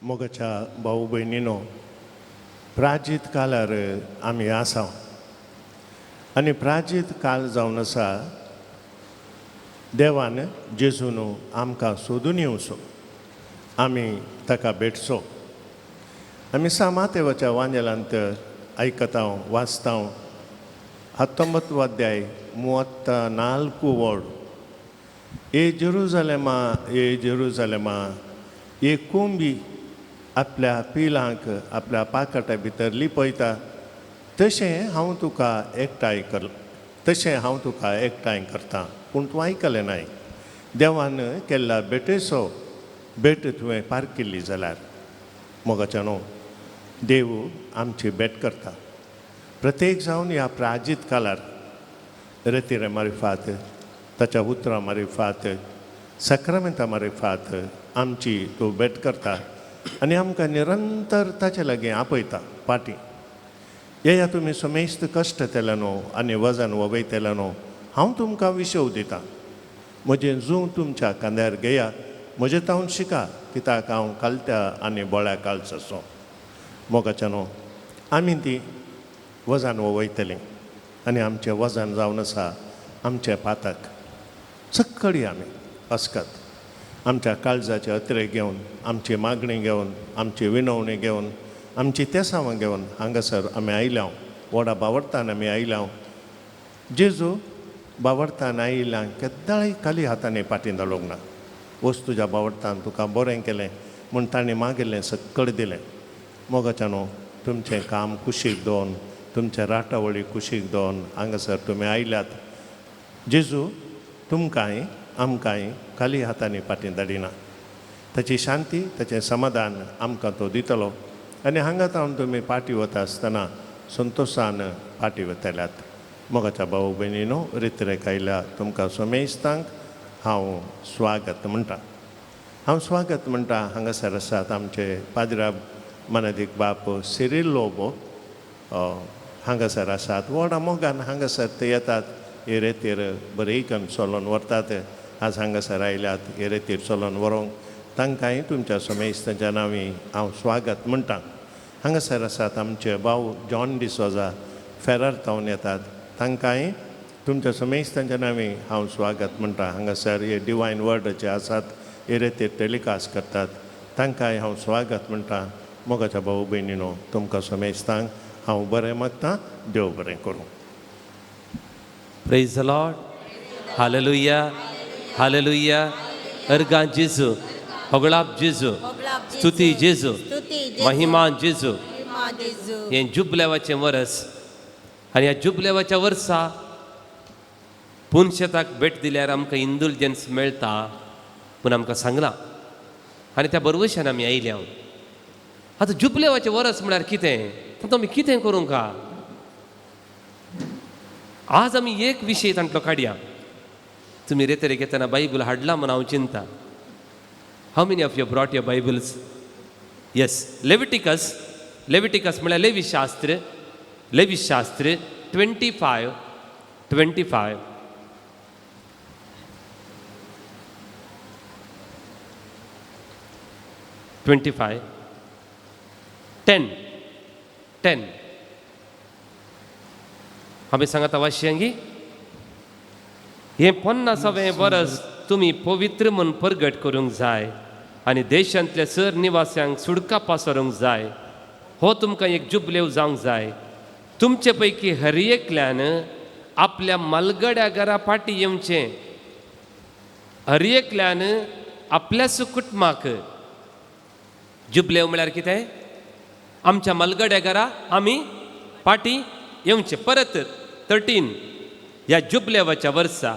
मोगाच्या भाऊ भयणीनो, प्राचीत काळार आमी आसा आनी प्राचीत काळ जावन आसा देवान जेजून आमकां सोदून येवचो, आमी ताका भेटचो. आमी सामातेवाच्या वांजेलांत आयकता, वाचता, 19 अध्याय 34 वर्ड, ए जेरुजालेमा, ए जेरुजालेमा, ए कोंबी आपल्या पिलांक आपल्या पाकटा भितर लिपयता तशें हांव तुका एकठांय कर, तशें हांव तुका एकठांय करता, पूण तूं आयकलें नाय. देवान केल्ल्या भेटेचो भेट तुवें पारकिल्ली जाल्यार मोगाच्या न्हू, देव आमची भेट करता. प्रत्येक जावन ह्या प्राजीत काळार रेतिरे मारिफात, ताच्या उतरां मारिफात, सक्रमेंता मारिफात आमची तो भेट करता आनी आमकां निरंतर ताचे लागीं आपयता. पाटी येया तुमी समेस्त कश्ट केले न्हू आनी वजन वबयतले न्हू, हांव तुमकां विशव दितां. म्हजें जूं तुमच्या खांद्यार घेया, म्हजें तावन शिका, कित्याक हांव कालत्या आनी बोळ्या कालच आसो. मोगाच्या न्हू, आमी ती वजन वयतलीं आनी आमचें वजन जावन आसा आमचें पातक. सक्कडी आमी अस्कत आमच्या काळजाचे अत्रे घेवन, आमची मागणी घेवन, आमची विनवणी घेवन, आमची तेसांवां घेवन हांगासर आमी आयल्या. व्हडा बावडतान आमी आयल्या. जेजू बावडतान आयिल्ल्यान केद्दाळय खाली हातांनी फाटीं धाडूंक ना. वच तुज्या बावडतान तुका बरें केलें म्हूण ताणें मागिल्लें सक्कड दिलें. मोगाच्या न्हू, तुमचें काम कुशीक दवरून, तुमचे राटावळी कुशीक दवरून हांगासर तुमी आयल्यात. जेजू तुमकांय आमकांय खाली हातांनी फाटीं धाडिना. ताची शांती, ताचें समाधान आमकां तो दितलो आनी हांगा तावन तुमी फाटीं वता आसतना संतोशान फाटीं वतल्यात. मोगाच्या भाऊ भयणीनो, रितरेक आयल्या तुमकां समेस्तांक हांव स्वागत म्हणटा. हांव स्वागत म्हणटा. हांगासर आसात आमचे पाद्रा मनादीक बाप सिरील लोबो हांगासर आसात. व्हडा मोगान हांगासर ते येतात, हे रेतीर बरे करून चलोवन व्हरतात. आज हांगासर आयल्यात हे रेतीर चलोवन व्हरूंक, तांकांय तुमच्या समेस्तांच्या नांवी हांव स्वागत म्हणटा. हांगासर आसात आमचे भाव जॉन डिसोजा, फेरार तावन येतात, तांकांय तुमच्या समेस्तांच्या नांवी हांव स्वागत म्हणटा. हांगासर हे डिवायन वर्डाचे आसात, हे रेतीर टेलिकास्ट करतात, तांकांय हांव स्वागत म्हणटा. मोगाच्या भाऊ भयणीनो, तुमकां समेस्तांक हांव बरें मागता. देव बरें करूं. Praise the Lord. Hallelujah. Hallelujah. अर्गां जेजू, होगळाप जेजू, स्तुती जेजू, महिमा जेजू. हें जुबलेवाचें वरस आनी ह्या जुबलेवाच्या वर्सा पुनशेताक भेट दिल्यार आमकां इंदुलजन्स मेळटा म्हूण आमकां सांगलां आनी त्या बरवशान आमी आयल्या. आतां जुबलेवाचें वरस म्हळ्यार कितें, तातूंत आमी कितें करूंक? आज आमी एक विशय तांतलो काडया. तुमी रेतरे घेतना बायबल हाडला म्हूण हांव चिंता. How many of you brought your Bibles? Yes. Leviticus, Leviticus म्हळ्यार लेवीशास्त्र, लेवीशास्त्र 25 25 25 10 10. आमी सांगता वाशियांगी, हें 50वें वरस तुमी पवित्र म्हूण परगट करूंक जाय आनी देशांतल्या सर निवास्यांक सुडका पासरूंक जाय. हो तुमकां एक जुबलेव जावंक जाय. तुमचे पैकी हर एकल्यान आपल्या मलगड्या घरा फाटीं येवचें. हर एकल्यान आपल्याच कुटुंबाक जुबलेव म्हळ्यार कितें? आमच्या मलगड्या घरा आमी फाटीं येवचें. परत 13, ह्या जुबलेवाच्या वर्सा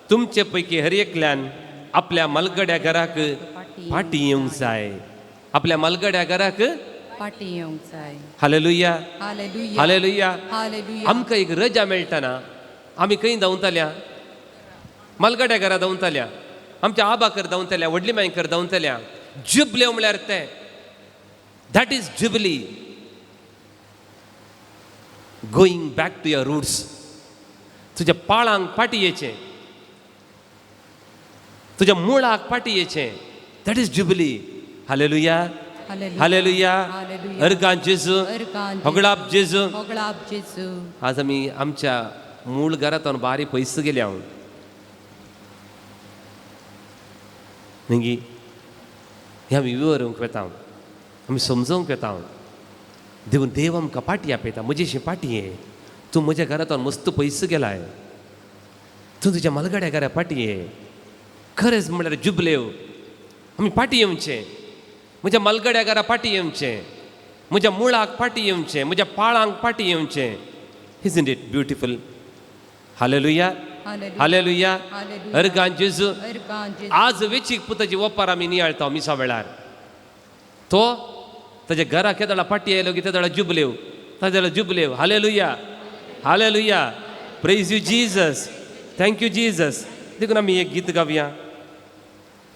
तुमचे पैकी हर एकल्यान आपल्या मलगड्या घराक फाटीं येवंक जाय. आपल्या मलगड्या घराक फाटीं येवंक जाय. हालेलुया. हालेलुया. हालेलुया. हालेलुया. आमकां एक रजा मेळटना आमी खंय धांवतल्या? मलगड्या घरा धांवतल्या, आमच्या आबाकर धांवतल्या, व्हडली मांयकर धांवतल्या. जुबलेव म्हळ्यार तें, that is jubilee, going back to your roots. तुज्या पाळांक फाटीं येचें, तुज्या मुळाक फाटीं येचें, that is jubilee. Hallelujah. Hallelujah. Hallelujah. Hallelujah. अर्गां जेजू. अर्गां जेजू. होगडाप जेजू. होगडाप जेजू. आज आमी आमच्या मूळ घरांत बारी पयस गेले हांव न्ही हें आमी विवरूंक वेता, आमी समजोवंक वेता. देव देव आमकां पाटी आपयता. म्हजेशी पाटी ये, तूं म्हज्या घरांत मस्त पयस गेलाय, तूं तुज्या मलगाड्या घरा पाटी ये. खरेंच म्हणल्यार जुबलेव आमी पाटी येवचें, म्हज्या मलगड्या घरा पाटी येवचें, म्हज्या मुळाक पाटी येवचें, म्हज्या पाळांक पाटी येवचें. Isn't it beautiful? Hallelujah. Hallelujah. Hallelujah. अर्गां Jezu. अर्गां जेजू. आज वेचीक पुताची ओपार आमी नियाळता मिसा वेळार. तो ताच्या घरा केदळा पाटी आयलो की तेदळा जुबलेव, ताज्या जुबलेव. Hallelujah. Hallelujah. Praise you Jesus. Thank you Jesus. देखून आमी एक गीत गावया.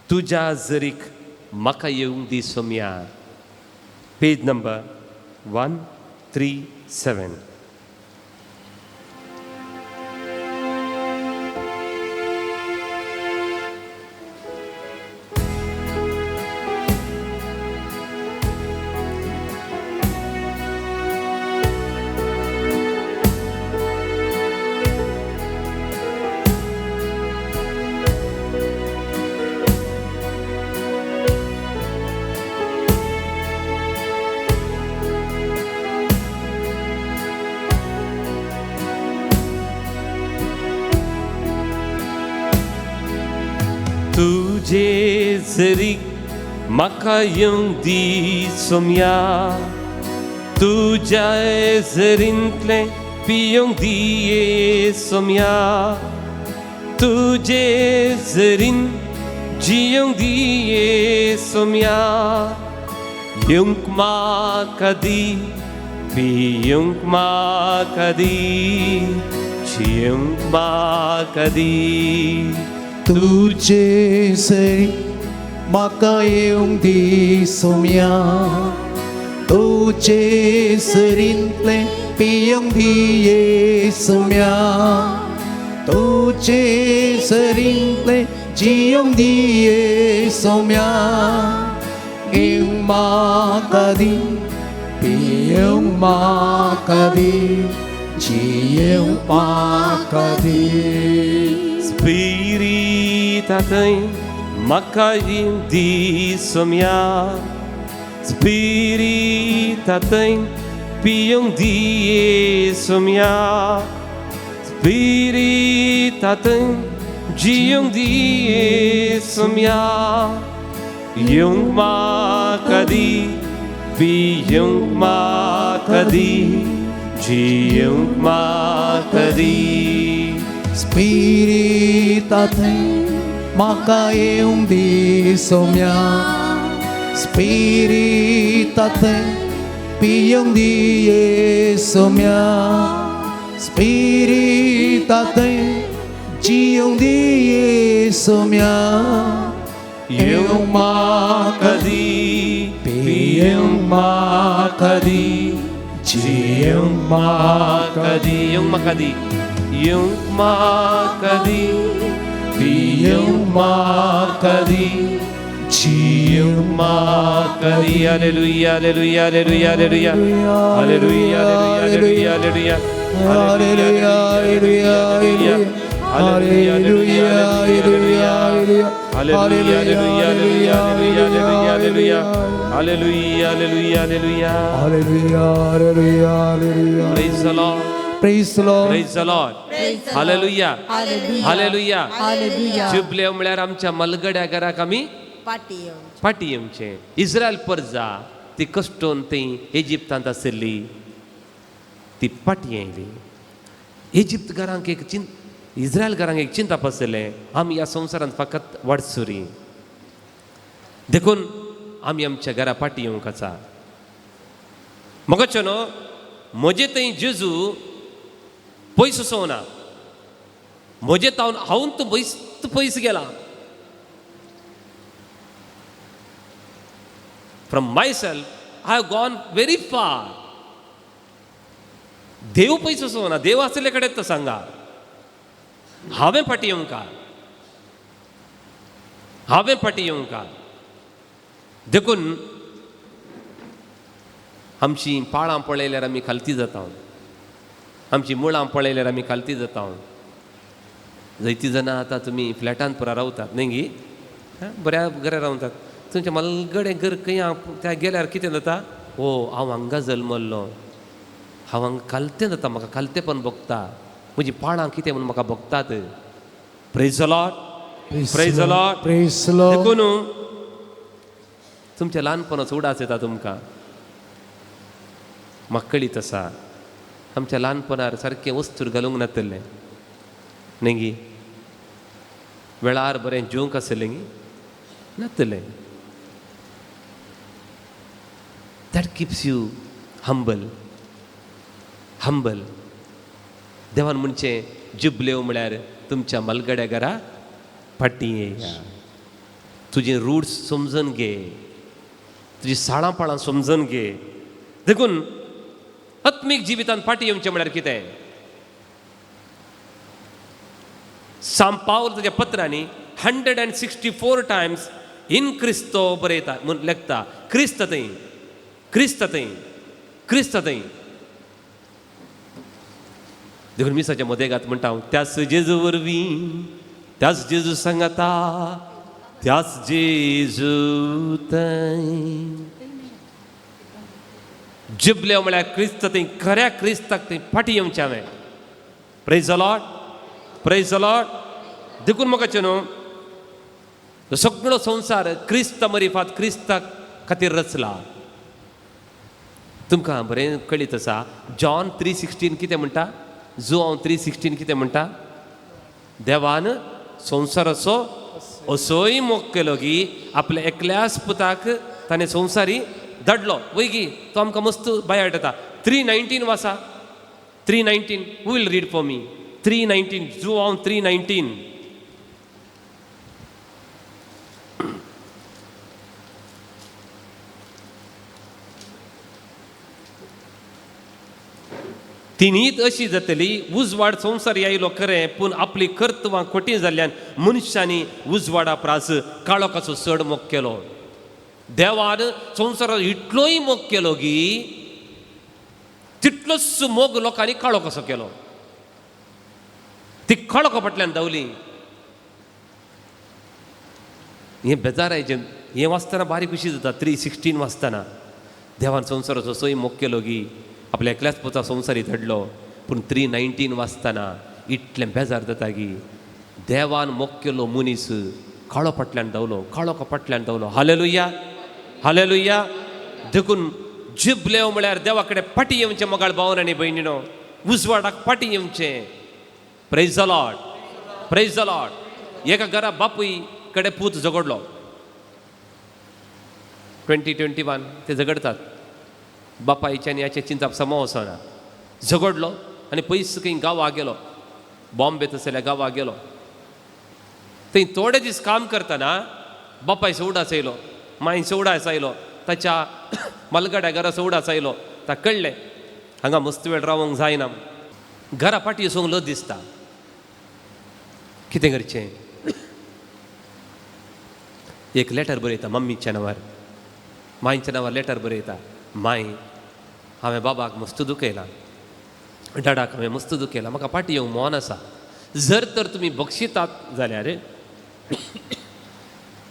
तुज्या जरीक म्हाका येवंक दी सोम्या. Page number 137. तुजे जरी म्हाका येवंक दी सोम्या, तुज्या जरींतलें पियोंक दिये सोम्या, तुजे जरीन जियोंक दिये सोम्या, येवंक म्हाका दी, पियोंक म्हाका दी, जियोंक म्हाका दी. तुजे सरी म्हाका येवंक दी सोम्या, तुजे सरींतलें पियोंक दिये सोम्या, तुजे सरींतलें जियोंक दिये सोम्या, येवंक म्हाका दी, पियोंक म्हाका दी, जियोंक म्हाका दी. स्पिरिता थंय म्हाका येवंक दी सोम्या, स्पिरिता थंय पियोंक दिये सोम्या, स्पिरिता थंय जियोंक दिये सोम्या, येवंक म्हाका दी, पियोंक म्हाका दी, जियोंक म्हाका दी. स्पिरिता थंय म्हाका येवंक दी सोम्या, स्पिरिता थंय पियोंक दिये सोम्या, स्पिरिता थंय जियोंक दिये सोम्या, येवंक म्हाका दी, पियोंक म्हाका दी, जियोंक म्हाका दी. येवंक म्हाका दी, येवंक म्हाका दी, पियोंक म्हाका दी, जियोंक म्हाका दी. Hallelujah. Hallelujah. Hallelujah. Hallelujah. Hallelujah. Hallelujah. Hallelujah. Hallelujah. Hallelujah. Hallelujah. Hallelujah. Hallelujah. Hallelujah. Hallelujah. Hallelujah. Hallelujah. Hallelujah. Hallelujah. Hallelujah. Praise the Lord. Praise the Lord. Praise the Lord. Hallelujah. Hallelujah. Hallelujah. जुबले म्हळ्यार आमच्या मलगड्या घराक आमी पाटी येवंक. फाटी येवचें. इस्रायल परजा ती कश्टोन ती इजिप्तांत आशिल्ली, ती फाटी आयली. इजिप्त घरांक एक चिंत, इस्रायल घरांक एक चिंता पसरलें, आमी ह्या संवसारांत फकत वाडसुरी, देखून आमी आमच्या घरा फाटी येवंक आसा. म्हाका न्हू म्हजे थंय जेजू पयस वचोना, म्हजे तावन हांव तूं पयस पयस गेला. From myself I have gone very far. देव पयस वचोना, देव आसले कडेन तो सांगा हांवें फाटी येवंक, हांवें फाटी येवंक. देखून आमची पाळां पळयल्यार आमी खालती जाता, आमची मुळां पळयल्यार आमी खालती जाता. जायतीं जाणां आतां तुमी फ्लॅटान पुरा रावतात न्ही गी, बऱ्या घरा रावतात. तुमचें मलगडें घर खंय त्या गेल्यार कितें जाता, ओ हांव हांगा जल्मल्लो, हांव हांगा खालतें जाता, म्हाका खालतेपण भोगता, म्हजी पाळां कितें म्हूण म्हाका भोगतात. Praise the Lord, praise the Lord. Praise the Lord. देखून तुमच्या ल्हानपणाचो उडास येता तुमकां. म्हाका कळीत आसा आमच्या ल्हानपणार सारकें वस्तूर घालूंक नातलें न्ही गी, वेळार बरें जेवंक आसलें गी नातलें. That keeps you humble, humble. देवान म्हणचें जिबलेव म्हळ्यार तुमच्या मलगड्या घरा फाटीं येया, तुजे रुट्स समजून घे, तुजी साळां पाळां समजून घे. देखून आत्मीक जिवितान फाटीं येवचें म्हळ्यार कितें, सांत पावल ताच्या पत्रांनी 164 टायम्स इन क्रिस्तो बरयता म्हूण लेखता. क्रिस्त थंय, क्रिस्त थंय, क्रिस्त थंय. देखून मिसाच्या मदेगात म्हणटा हांव, त्याच जेजू वरवीं, त्याच जेजू सांगाता, त्याच जेजू थंय. जिबले म्हळ्यार क्रिस्त थंय, खऱ्या क्रिस्ताक थंय फाटीं येवचें हांवें. Praise the Lord, praise the Lord. देखून म्हाका न्हू सगळो संवसार क्रिस्त मरिफात क्रिस्ता खातीर रचला. तुमकां बरें कळीत आसा जॉन 3:16 कितें म्हणटा, जुआंव 3:16 कितें म्हणटा, देवान संवसाराचो असोय मोग केलो की आपल्या एकल्याच पुताक ताणें संवसारी धाडलो. वय गी तो आमकां मस्त बायाट येता. 3:19 वासा, 3:19, who will read for me? 3:19, Joao 3:19. तिनीत अशी जातली, उजवाड संवसार आयलो खरें, पूण आपली कर्तवां खोटी जाल्ल्यान मनशांनी उजवाडा प्रास काळोखाचो चड मोग केलो. देवान संवसाराक इतलोय मोग केलो की तितलोच मोग लोकांनी काळोख कसो केलो, ती काळोखा फाटल्यान धांवली. हें बेजारायचें, हें वाचतना बारीक खुशी जाता. 3:16 वाचतना देवान संवसाराचो सोय मोग केलो की आपल्या एकल्याच पुता संवसारी धाडलो, पूण 3:19 वाचतना इतलें बेजार जाता की देवान मोग केलो मनीस काळो फाटल्यान धांवलो, काळो फाटल्यान धांवलो. Hallelujah, hallelujah. देखून जिबलेव म्हळ्यार देवा कडेन फाटीं येवचें मोगाळ भावन आनी भयणीनो, उजवाडाक फाटीं येवचें. Praise the Lord, praise the Lord. एका घरा बापूय कडेन पूत झगडलो, 2021 ते झगडतात, बापायचें आनी हाचें चिंतप समा वचना. झगडलो आनी पयस खंय गांवा गेलो, बॉम्बे तसल्या गांवा गेलो. थंय थोडे दीस काम करतना बापायचो उडास येयलो, मांयचो उडास आयलो, ताच्या मलगड्या घराचो उडास आयलो. ताका कळ्ळें हांगा मस्त वेळ रावंक जायना, घरा फाटीं वचूंक लज दिसता, कितें करचें. एक लेटर बरयता मम्मीच्या नांवार, मांयच्या नांवार लेटर बरयता. माय, हांवें बाबाक मस्त दुखयला, डाडाक हांवें मस्त दुखयला, म्हाका फाटीं येवंक मन आसा, जर तर तुमी बक्षितात जाल्यार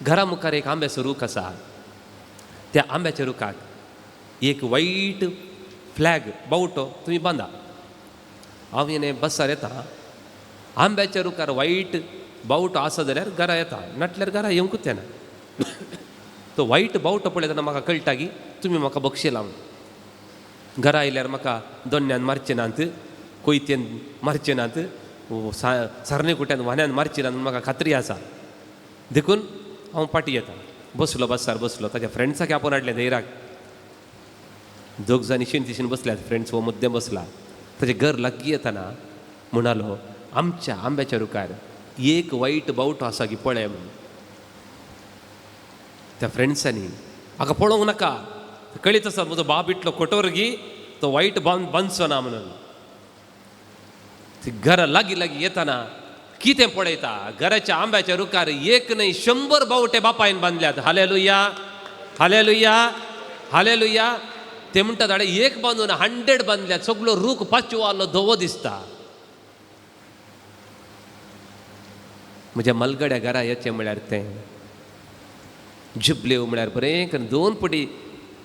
घरा मुखार एक आंब्याचो रूख आसा, त्या आंब्याच्या रुखाक एक वायट फ्लॅग बावटो तुमी बांदा. हांव येणे बसार येता, आंब्याच्या रुखार वायट बावटो आसा जाल्यार घरा येता, नाटल्यार घरा येवंकूच येना. तो वायट बावटो पळयतना म्हाका कळटा की तुमी म्हाका बक्षिला. घरा आयल्यार म्हाका दोन्यान मारचे नात, कोयतेन मारचे नात, सारणे कुट्यान वान्यान मारचे नात, म्हाका खात्री आसा. देखून हांव फाटीं येता. बसलो बसार बसलो, ताच्या फ्रेंड्साक आपोवन हाडलें धैराक. दोग जाण इशीन तिशीन बसल्यात, फ्रेंड्स हो मद्दें बसला. ताचें घर लागीं येतना म्हणालो, आमच्या आंब्याच्या रुखार एक वायट बावटो आसा की पळय म्हूण. त्या फ्रेंड्सांनी म्हाका पळोवंक नाका, कळीत आसा म्हजो बाब इतलो कठोर की तो वायट बांदचो ना म्हणून. ती घरा लागीं लागीं येतना कितें पळयता, घराच्या आंब्याच्या रुखार एक न्हय 100 बावटे बापायन बांदल्यात. Hallelujah, hallelujah, hallelujah. ते म्हणटात आडे एक बांदून 100 बांदल्या, सगलो रूख पाचवो धवो दिसता. म्हज्या मलगड्या घरा येचें म्हळ्यार तें जिबलेव म्हळ्यार बरें करून 2 पटी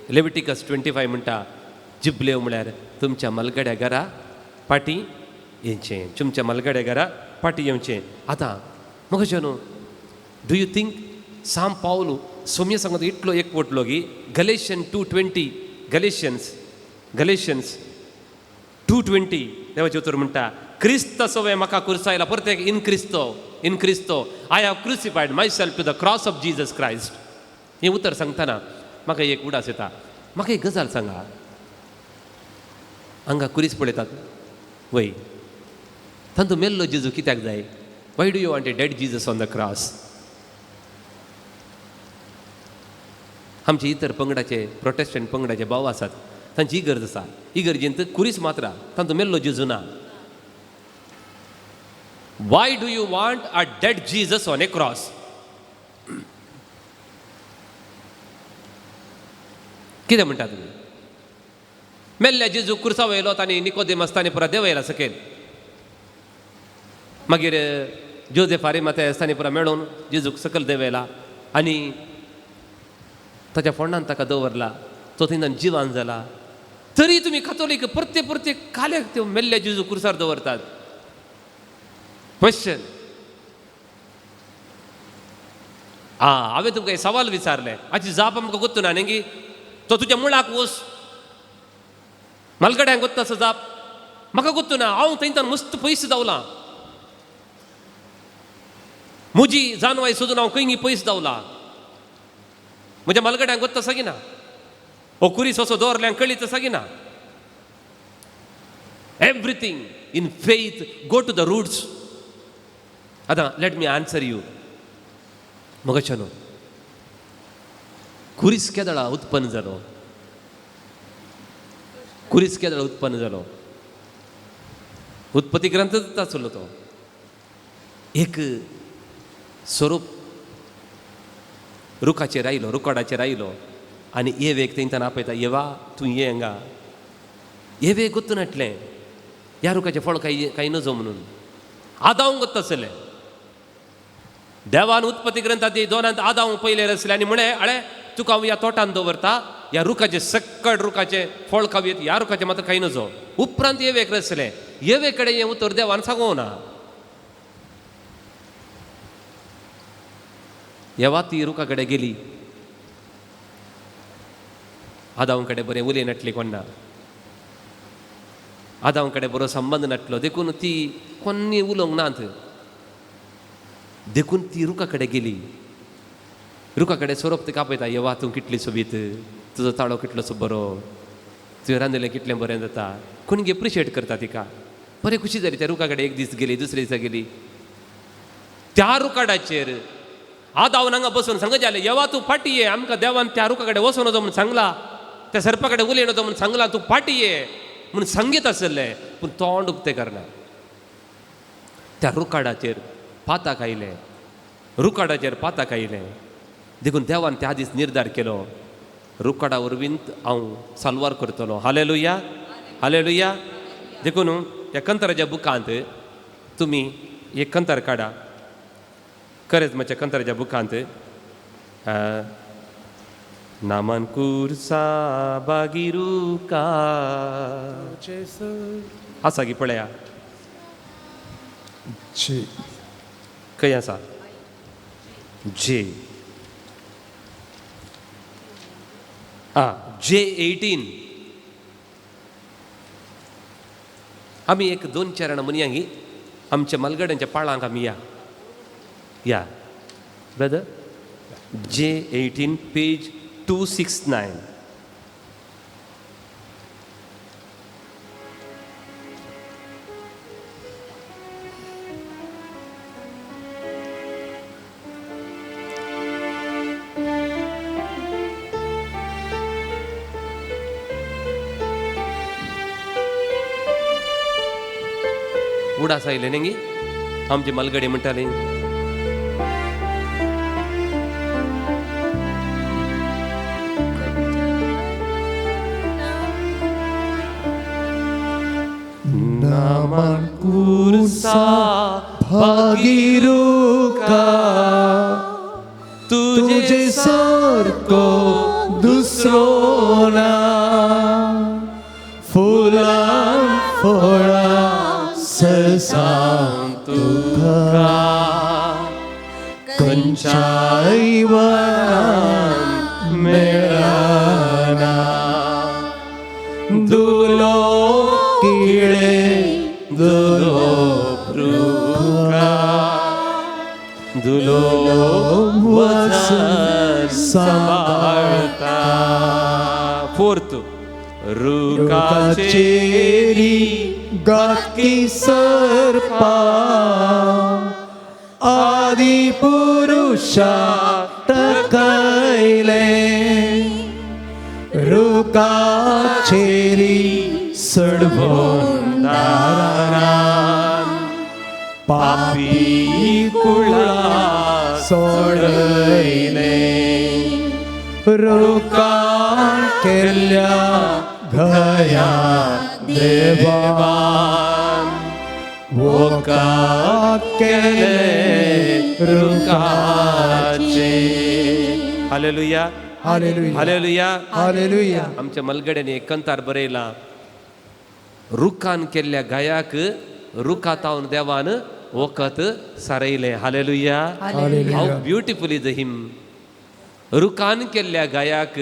लेविटिकस 25 म्हणटा, जिबलेव म्हळ्यार तुमच्या मलगड्या घरा पाटी येवचें, तुमच्या मलगड्या घरा पाटी येवचें. आतां म्हाका न्हू, do you think San Paulo सोम्य सांगता इतलो एक पोटलो की गलेशियन 2:20, गलेशियन्स 2:20 देवाचें उतर म्हणटा, क्रिस्त सवे म्हाका कुर्सायला, परत एक इन क्रिस्तो, इन Cristo I have crucified myself to the cross of Jesus Christ. हें उतर सांगतना म्हाका एक उडास येता. म्हाका एक गजाल सांगा, हांगा कुरीस पळयतात वय, तांतू मेल्लो जेजू कित्याक जाय? Why do you want a dead Jesus on the cross? आमचे इतर पंगडाचे, प्रोटेस्टंट पंगडाचे भाव आसात, तांची इगर्ज आसा, इगर्जेंत कुरीस मात्रा, तांतू मेल्लो जेजू ना. Why do you want a dead Jesus on a cross? कितें म्हणटा तुमी? मेल्ल्या जेजू कुर्सा वयलो तांणी निकोदेमस तांणी पुरा देवयला सकयल, मागीर जोजेफ आरिमाथेस तांणी पुरा मेळून जेजूक सकयल देवयला आनी ताच्या फोंडान ताका दवरला, तो थंयच्यान जिवान जाला. तरी तुमी कातोलीक परते परते काल्याक त्यो मेल्ल्या जेजू कुर्सार दवरतात. क्वेश्चन. हांवें तुमकां एक सवाल विचारलें, हाची जाप आमकां गोत्तू ना न्ही, तो तुज्या मुळाक वस, मालगड्यांक गोत्ता असो जाप म्हाका गोत्तू ना. हांव थंयच्यान मस्त पयस धांवलां, म्हजी जानवाय सोदून हांव खंय पयस धांवलां, म्हज्या मालगड्यांक गोत्ता सागिना, हो कुरीस असो दवरल्यान कळीत सागिना. Everything in faith go to the roots. आतां let me answer you. मगो न्हू, कुरीस केदळा उत्पन्न जालो, कुरीस केदळा उत्पन्न जालो, उत्पत्ती ग्रंथ आसलो तो. एक स्वरूप रुखाचेर आयलो, रुकाडाचेर आयलो आनी येवेक थंयच्यान आपयता, येवा तूं ये हांगा. येवे गोत्तू नाटलें ह्या रुखाचें फळ कांय कांय नजो म्हणून आदावंक गोत्ता आसलें. देवान उत्पत्ती ग्रंथात दोनांत आदावंक पयलें रसलें आनी म्हळें, अळे तुका हांव ह्या तोटान दवरता, ह्या रुखाचें सक्कड रुखाचें फळ खावयेत, ह्या रुखाचें मात्र कांय नजो. उपरांत येवेक रसलें, येवे कडेन हें उतर देवान सांगूंक ना. येवा ती रुखा कडेन गेली, आदाव कडेन बरें उलय नाटली कोण्णा, आदाव कडेन बरो संबंद नाटलो, देखून ती कोन्नी उलोवंक नात, देखून ती रुखा कडेन गेली. रुखा कडेन सोरोप तिका आपयता, येवा तूं कितली सोबीत, तुजो ताळो कितलोसो बरो, तुवें रांदिल्लें कितलें बरें जाता. कोणी एप्रिशिएट करता तिका, बरें खुशी जाली. त्या रुखा कडेन एक दीस गेली, दुसरे दिसा गेली. त्या रुखाडाचेर आदावन हांगा बसून सांग जालें, येवा तूं फाटी ये, आमकां देवान त्या रुखा कडेन वचूं नजो म्हूण सांगला, त्या सर्पा कडेन उलय नजो म्हूण सांगला, तूं फाटी ये म्हूण सांगीत आसलें, पूण तोंड उक्तें करना. त्या रुखाडाचेर पाताक आयलें, रुखाडाचेर पाताक आयलें. देखून देवान त्या दीस निर्धार केलो, रुखाडा वरवीं हांव साल्वार करतलो. Hallelujah, hallelujah. देखून ह्या कंतराच्या बुकांत तुमी एक कंतर काडा, करेजमाच्या कंतराच्या बुकांत, नामान कुर्सा बागिरुका आसा की पळया, खंय आसा? जे जे 18. आमी एक 2 चरण म्हणया की आमच्या मलगड्यांच्या पाळांक आमी या या ब्रदर. जे 18 पेज 269. उडास आयले न्ही आमचे मलगडे म्हणटाले, मागीर रुखा तुजे सारको दुसरो ना फुलां फळां ससां तुका खंयच्याय वनांत मेळना दुलो किळे दुलो रुखा दुलो वचन सांबाळता. फोर्थ, रुखाचेरी रुखाचेरी गातकी सर्पा आदी पुरुषा टकयले रुखाचेरी सडभोंदारान पापी कुळा सोडयले रुखान केल्ल्या घया देवान वोका केले रुखाचे. हालेलुया. हालेलुया. हालेलुया. हालेलुया. आमच्या मलगड्याने एक कंतार बरयला, रुखान केल्ल्या गायाक रुखातावन देवान वखत सारयलें. Hallelujah. Hallelujah. How beautiful is hymn. रुखान केल्ल्या गायाक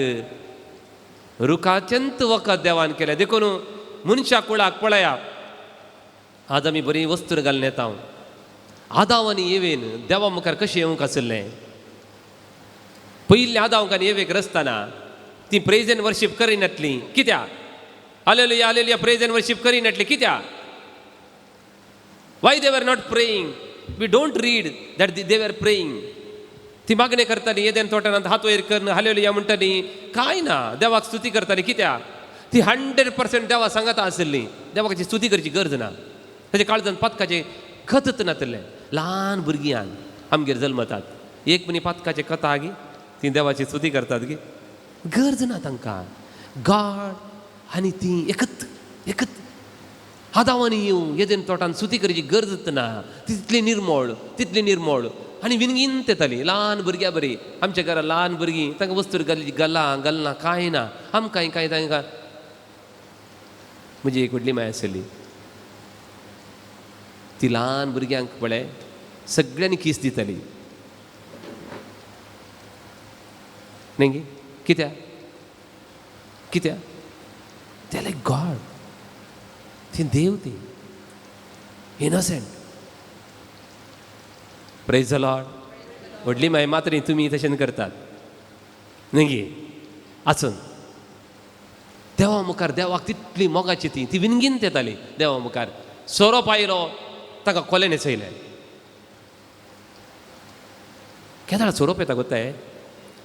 रुखाचेंत वखत देवान केलें. देखून मनशा कुळाक पळया, आज आमी बरी वस्तू घालून येता. आदाव आनी येवेन देवा मुखार कशें येवंक आशिल्लें? पयलीं आदाव आनी येवेक रचतना ती प्रेज एंड वर्शीप करिनातली कित्याक? Hallelujah, hallelujah. Praise and worship करिनातली कित्याक? Why they were not praying? We don't read that they were praying. ती मागणें करताली येदेन तोटांत हात वयर करून हालेलुया म्हणटाली. कांय ना, देवाक स्तुती करताली. कित्याक? ती 100% देवा सांगाता आशिल्ली. देवाक स्तुती करची गरज ना. ताच्या काळजान पातकाचें खतच नातलें. ल्हान भुरग्यान आमगेर जल्मतात, एक मनी पातकाचें कथा गी ती देवाची स्तुती करतात गी, गरज ना तांकां. गॉड आनी ती एकत एकत. आदावानी येवं येदेन तोटान स्तुती करची गरजच ना. ती तितली निर्मोळ, तितली निर्मोळ आनी विनगीन येताली ल्हान भुरग्या बरी. आमच्या घरा ल्हान भुरगीं तांकां वस्तू घाली गलां गलना कांय ना. आमकां कांय तांकां. म्हजी एक व्हडली माय आसली, ती ल्हान भुरग्यांक पळय सगळ्यांनी कीस दिताली न्ही गी. कित्याक? कित्याक? ते लायक गॉड, ती देव, ती इनोसेंट. Praise the Lord. व्हडली माय मात्र तुमी तशें करतात न्ही गी. आसून देवा मुखार देवाक तितली मोगाची ती ती विनगीन येताली देवा मुखार. सोरोप आयलो ताका कोले न्हेसयलें. केदाळ सोरोप येता गोताय?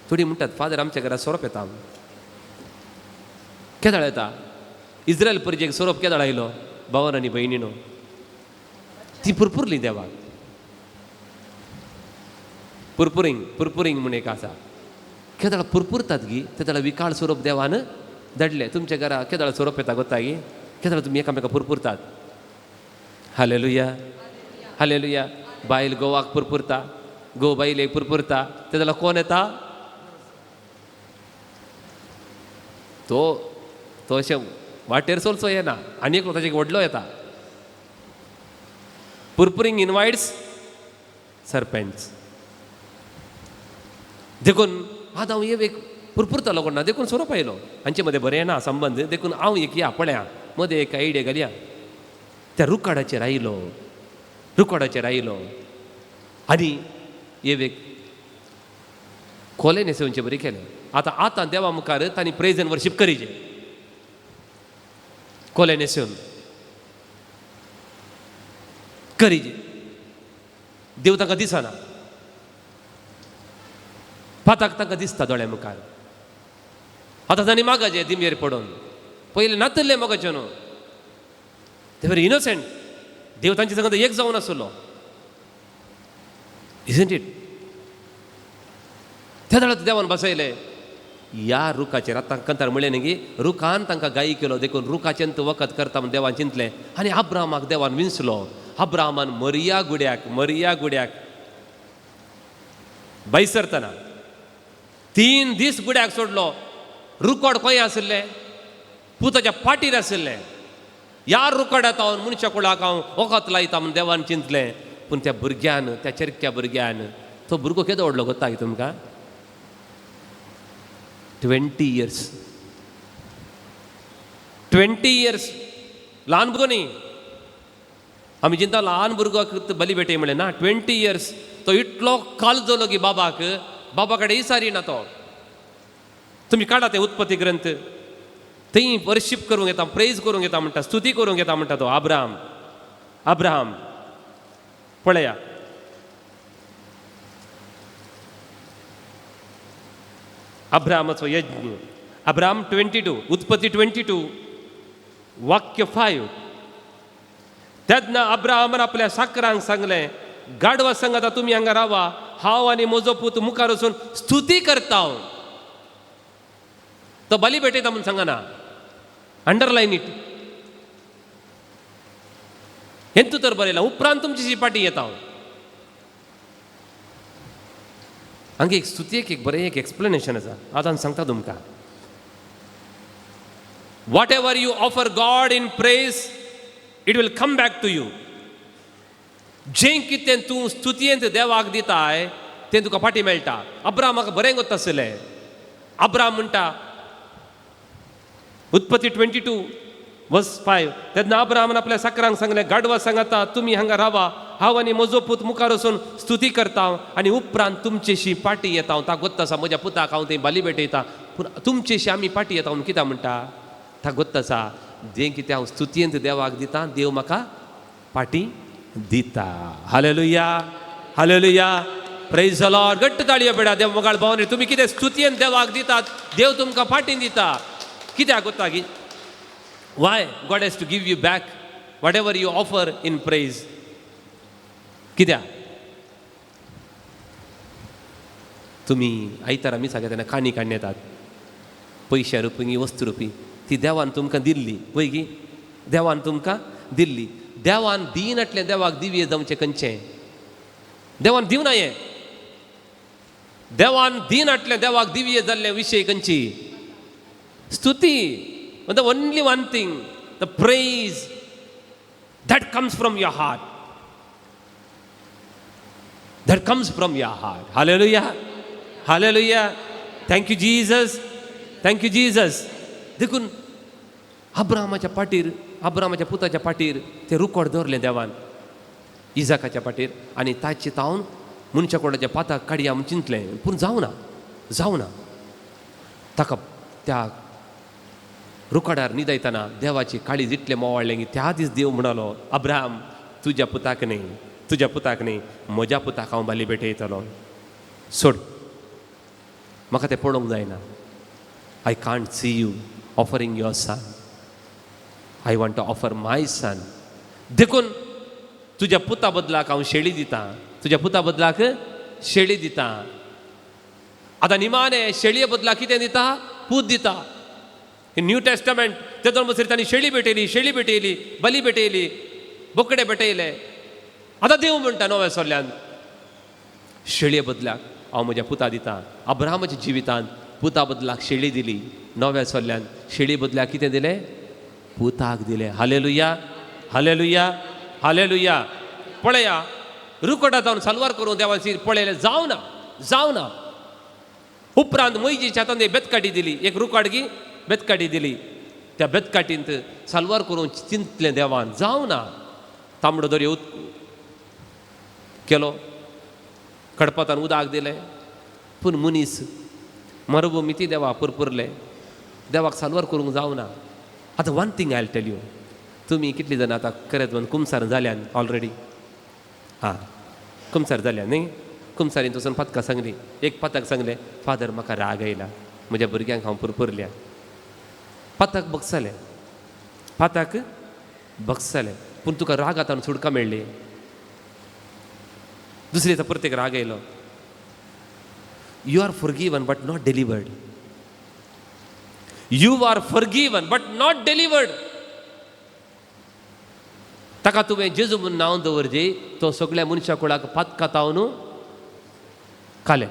थोडी म्हणटात फादर आमच्या घरा सोरोप येता. केदाळ येता? इस्रायल परजेक सोरोप केदाळ आयलो? भावान आनी भयणीनो ती पुरपुरली देवाक. पुरपुरींग पुरपुरींग म्हूण एक आसा. केदाळ पुरपुरतात गी तेदाळ विकाळ सोरोप देवान धाडले. तुमच्या घरा केदाळ सोरोप येता गोता गी? केदाळ तुमी एकामेका पुरपुरतात? हालेलुया. हालेलुया. बायल गोवाक पुरपुरता, गो बायलेक पुरपुरता, तेदाळ कोण येता? तो तो अशें वाटेर चलचो येना, आनी एकलो ताचे व्हडलो येता. पुरपुरींग इनवायट्स सरपेंट्स. देखून आतां हांव एक पुरपुरतालो कोण ना, देखून सोरोप आयलो. हांचे मदें बरें ना संबंद, देखून हांव एक या पळया मदें एक आयडिया घालया. त्या रुकाडाचेर आयलो, रुकाडाचेर आयलो आनी एक खोले न्हेसोवचे बरी केलें. आतां आतां देवा मुखार तांणी प्रेज एंड वर्शीप करीचे खोले न्हेसोवन करीचे. देव तांकां दिसना, पाताक तांकां दिसता दोळ्या मुखार. आतां तांणी मागाचे दिमयेर पडून पयलें नातल्लें मोगाचें न्हू, ते बरें इनोसेंट. देव तांचे संगत एक जावन आसलो, इजंट it? त्या वेळार देवान बसयले ह्या रुखाचेर. आतां कंतार म्हणलें न्ही की रुखान तांकां गायी केलो, देखून रुखाचें तूं वखद करता म्हूण देवान चिंतलें. आनी अब्राहमाक देवान विंचलो. अब्राहमान मरिया गुड्याक, मरिया गुड्याक बैसरतना 3 दीस गुड्याक सोडलो. रुकोड खंय आशिल्लें? पुताच्या पाटीर आशिल्लें. ह्या रुकोडात हांव मनशा कुळाक हांव वखत लायता म्हूण देवान चिंतलें. पूण त्या भुरग्यान, त्या चेरक्या भुरग्यान, तो भुरगो केदो व्हडलो गोता तुमकां? 20 इयर्स, 20 इयर्स. ल्हान भुरगो न्ही, आमी चिंता ल्हान भुरगो बली भेटय म्हणलें ना. 20 इयर्स तो इतलो कालजलो की बाबाक, बाबा कडेन इसारी ना तो. तुमी काडा ते उत्पत्ती ग्रंथ, थंय वर्शीप करूंक येता, प्रेज करूंक येता म्हणटा, स्तुती करूंक येता म्हणटा तो अब्राहम. अब्राहम पळया, अब्राहमाचो यज्ञ, अब्राहम 22, उत्पत्ती 22 वाक्य 5. तेन्ना अब्राहमान आपल्या साकरांक सांगलें, गाडवा सांगाता तुमी हांगा रावा, हांव आनी म्हजो पूत मुखार वचून स्तुती करता. तो बली भेटयता म्हूण सांगना, अंडरलायन it. हें तूं तर बरयलां, उपरांत तुमची पाटी येता. हांगा एक स्तुतीक एक बरें एक एक्सप्लेनेशन आसा, आतां सांगता तुमकां. Whatever you offer God in praise, it will come back to you. जें कितें तूं स्तुतयेंत देवाक दिताय तें तुका फाटीं मेळटा. अब्राहमाक बरें गोत आसलें. अब्राहम म्हणटा उत्पत्ती 22:5, तेन्ना अब्राहमान आपल्या साकरांक सांगलें, गाडवा सांगाता तुमी हांगा रावा, हांव आनी म्हजो पूत मुखार वचून स्तुती करता आनी उपरांत तुमचेशी पाटी येता. हांव ताका गोत्त आसा म्हज्या पुताक हांव थंय बाली भेटयता, पूण तुमचेशी आमी पाटी येता म्हणून कित्याक म्हणटा? ताका गोत्त आसा जें कितें हांव स्तुतयेंत देवाक दिता, देव म्हाका पाटी दिता. Hallelujah, hallelujah, praise the Lord. घट्ट ताळयो पेडा देव मोगाळ भावने. तुमी कितें स्तुतयेन देवाक दितात, देव तुमकां फाटीं दिता. कित्याक गोत्ता की Why God has to give you back whatever you offer in praise? कित्याक तुमी आयतारा मिसाक तेन्ना काणी काडून येतात, पयशा रुपी वस्तू रुपी, ती देवान तुमकां दिल्ली वय गी? देवान तुमकां दिल्ली. देवान दिनाटलें देवाक दिवये जावचें खंयचें? देवान दिवना हें. देवान दिनाटलें देवाक दिवये जाल्लें विशय खंयची? स्तुती. The only one thing, the praise that comes from your heart, that comes from your heart. Hallelujah, hallelujah. Thank you Jesus, thank you Jesus. देखून अब्राहमाच्या पाटीर, अब्राहमाच्या पुताच्या पाटीर ते रुकोड दवरलें देवान, इजाकाच्या पाटीर, आनी ताचे तावन मनशा कोणाच्या पाताक काडया म्हूण चिंतलें, पूण जावना, जावना. ताका त्या रुकाडार निदयतना देवाची काळीज इतलें मोवाळ्ळें की त्या दीस देव म्हणालो, अब्राहम तुज्या पुताक न्ही, तुज्या पुताक न्ही, म्हज्या पुताक हांव बाली भेटयतलो. सोड, म्हाका तें पळोवंक जायना. I can't see you offering your son, I want to offer my son. देखून तुज्या पुता बदलाक हांव शेळी दितां, तुज्या पुता बदलाक शेळी दितां. आतां निमाणे शेळये बदलाक कितें दिता? पूत दिता. न्यू टेस्टमेंट तेदोन बसरी तांणी शेळी भेटयली, शेळी भेटयली, बली भेटयली, बोकडे भेटयले. आतां देव म्हणटा नव्या सोल्ल्यान, शेळये बदलाक हांव म्हज्या पुता दितां. अब्राहमाच्या जिवितांत पुता बदलाक शेळी दिली, नव्या सोल्ल्यान शेळी बदलाक कितें दिलें? पुताक दिलें. Hallelujah, hallelujah, hallelujah. पळया, रुकोडा जावन साल्वार करून देवान पळयलें, जावना, जावना. उपरांत मोयजेच्या हातान एक बेतकाटी दिली, एक रुकाडगी बेतकाटी दिली. त्या बेतकाटींत साल्वार करून चिंतलें देवान, जावना. तांबडो दर्यो केलो, कडपातान उदक दिलें, पूण मनीस मरुभूमी ती देवा पुरपुरले, देवाक साल्वार करूंक जावना. आतां one thing I tell you, तुमी कितली जाणां आतां करत म्हण कुमसार जाल्यान ऑलरेडी? हां, कुमसार जाल्या न्ही? कुमसारीन वचून पातकां सांगली, एक पाताक सांगलें, फादर म्हाका राग आयला, म्हज्या भुरग्यांक हांव पुरपुरल्या. पाताक बगसलें, पाताक बगसलें, पूण तुका राग आतां सुटका मेळ्ळी. दुसरे दिसा परत एक राग आयलो. You are forgiven but not delivered. You are forgiven but not delivered. ताका तुवें जेजू म्हूण नांव दवरजे, तो सगळ्या मनशा कुळाक पातकातावन काले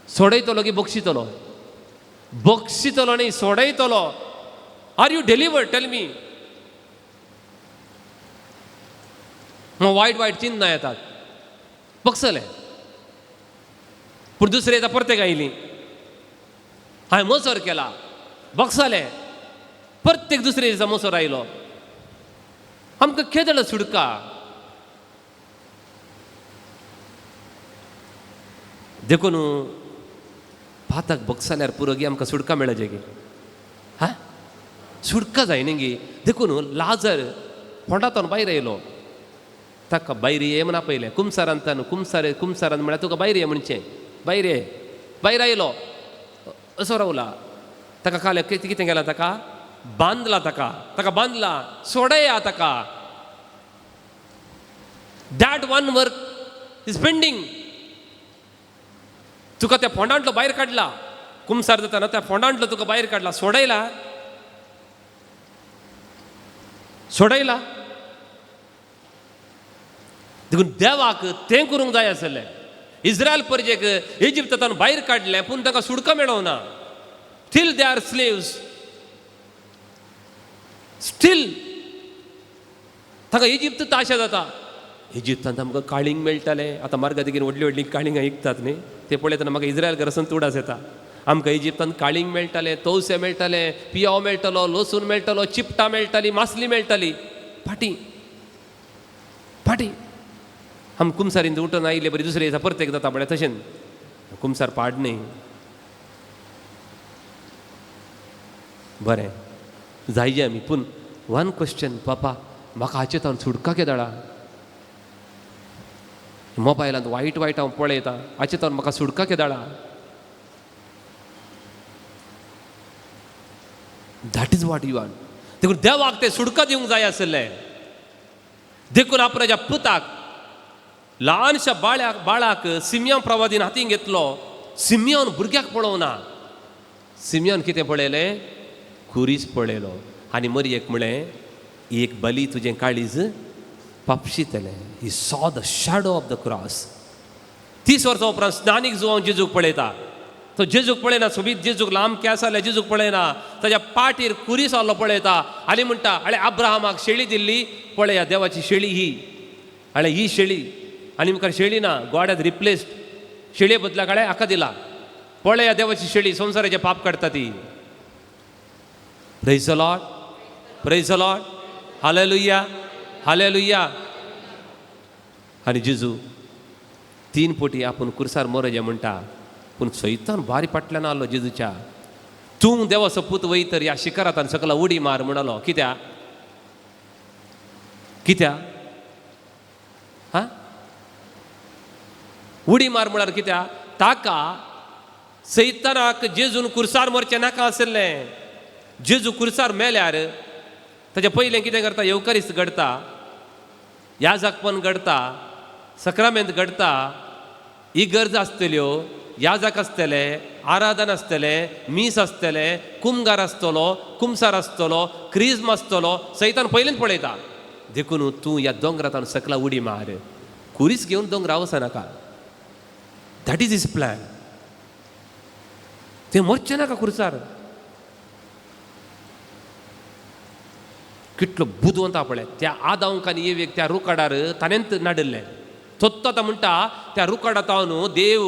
सोडयतलो की बक्षितलो? बक्षितलो न्ही, सोडयतलो. Are you delivered? Tell me. मग वायट वायट चिन्नां येतात, बक्षले. पूण दुसरे येता परतेक आयली, हांवें मोसर केला, बक्षले. प्रत्येक दुसरे दिसा मोसर आयलो. आमकां केदळ सुडका. देखून पाताक बक्षाल्यार पुरो गी आमकां सुडका मेळचे गी? हा, सुडका जाय न्ही गी. देखून लाजर फोंडांतल्यान भायर आयलो, ताका भायर ये म्हण आपयलें. कुमसारान तान कुमसार कुमसारान म्हळ्यार तुका भायर ये म्हणचें, भायर ये. भायर आयलो, असो रावला. ताका काल कितें केलां? ताका बांदला, ताका ताका बांदला, सोडया ताका. That one work is pending. तुका त्या फोंडांतलो भायर काडला, कुमसार जाताना त्या फोंडांतलो तुका भायर काडला, सोडयला, सोडयला. देखून देवाक तें करूंक जाय आसलें. इस्रायल परजेक इजिप्तांतल्यान भायर काडलें, पूण ताका सुडका मेळोना. Still they are slaves, still ताका इजिप्त ताशा जाता. इजिप्तांत आमकां काळींग मेळटालें. आतां मार्गा देगेन व्हडलीं व्हडलीं काळिंगां विकतात न्ही, ते पळयतना म्हाका इस्रायल घरासून तुडास येता. आमकां इजिप्तांत काळींग मेळटालें, तवशें मेळटालें, पियाव मेळटालो, लसूण मेळटालो, चिपटां मेळटाली, मासली मेळटाली. फाटीं फाटीं आम कुमसारीन उठून आयिल्ले बरी दुसरे दिसा परतेक जाता पळय तशें कुमसार पाड न्ही. बरें जायजे आमी. पूण वन क्वेश्चन, पापा म्हाका हाचे तावन सुटका केदाळा? मोबायलांत वायट वायट हांव पळयतां, हाचे तावन म्हाका सुटका केदाळा? That is what you want. देखून देवाक तें सुटका दिवंक जाय आसलें. देखून आपणाच्या पुताक, ल्हानशा बाळ्याक बाळाक सिमयान प्रवादीन हातीन घेतलो. सिमयान भुरग्याक पळोवना, सिमयान कितें पळयलें? खुरीस पळयलो. आनी मरयेक म्हळें, एक बली तुजें काळीज पापशितलें. He saw the shadow of the cross. 30 वर्सां उपरांत स्नानीक जुवांव जेजूक पळयता. तो जेजूक पळयना, सोबीत जेजूक, लांब केंस आसल्या जेजूक पळयना, ताज्या पाटीर खुरीस आहलो पळयता आनी म्हणटा, आळे अब्राहमाक शेळी दिल्ली, पळया देवाची शेळी ही, आळे ही शेळी. आनी मुखार शेळी ना, गॉड हॅज रिप्लेस्ड. शेळये बदला काळे हाका दिला, पळया देवाची शेळी, संवसाराचें पाप काडटा ती. Praise the Lord, praise the Lord, hallelujah, hallelujah. आनी जेजू 3 पोटी आपूण कुर्सार मोरजे म्हणटा, पूण सैतान भारी फाटल्यान आलो जेजूच्या. तूं देवाचो पूत वय तर ह्या शिखरांत सकला उडी मार म्हणालो. कित्या कित्या? हा, उडी मार म्हळ्यार कित्या? ताका सैतानाक जेजून कुर्सार मरचें नाका आशिल्लें. जेजू कुर्सार मेल्यार ताच्या पयलें कितें करता? येवकारीस्त घडता, याजकपण घडता, सक्रामेंत घडता, इगर्ज आसतल्यो, याजक आसतले, आराधन आसतलें, मीस आसतलें, कुमगार आसतलो, कुमसार आसतलो, क्रिज्म आसतलो. सैतान पयलींच पळयता. देखून तूं ह्या दोंगरांत सकला उडी मार, कुरीस घेवन दोंगरा वचनाका. That is his plan. तें मरचें नाका कुर्सार. कितलो बुदवंत पळय त्या आदांक आनी एवेक त्या रुकाडार ताणेंच नाडिल्लें. तोत्तो आतां म्हणटा त्या रुकाडा तावन देव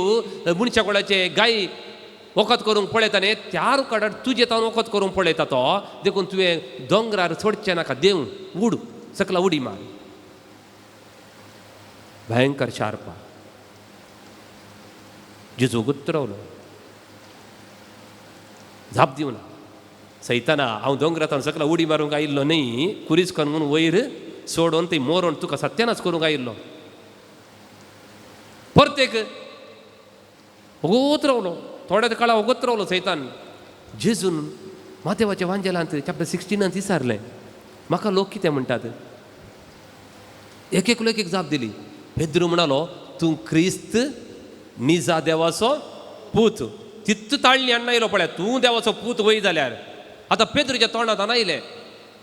मनशा कोणाचे गाय वखद करूंक पळयता न्ही, त्या रुकाडार तुजे तावन वखद करूंक पळयता तो. देखून तुवें दोंगरार सोडचें नाका, देव उड सकला उडी मार. भयंकर शार्पा. जेजू गुत्त रावलो, जाप दिवना. सैताना हांव दोंगरांत सकला उडी मारूंक आयिल्लो न्ही, कुरीस करून म्हणून वयर सोडून ती मोरोन तुका सत्यानाश करूंक आयिल्लो. परतेक वगत रावलो, थोड्या काळा वगत रावलो सैतान. जेजून मातेवाच्या वांजेलांत चॅप्टर 16 विचारलें, म्हाका लोक कितें म्हणटात? एक एकलो एक एक जाप दिली. पेद्रू म्हणालो, तूं क्रिस्त निजा देवाचो पूत. तित्त ताळणी हाडून आयलो पळय, तूं देवाचो पूत वय जाल्यार. आतां पेद्रूच्या तोंडांत आयलें,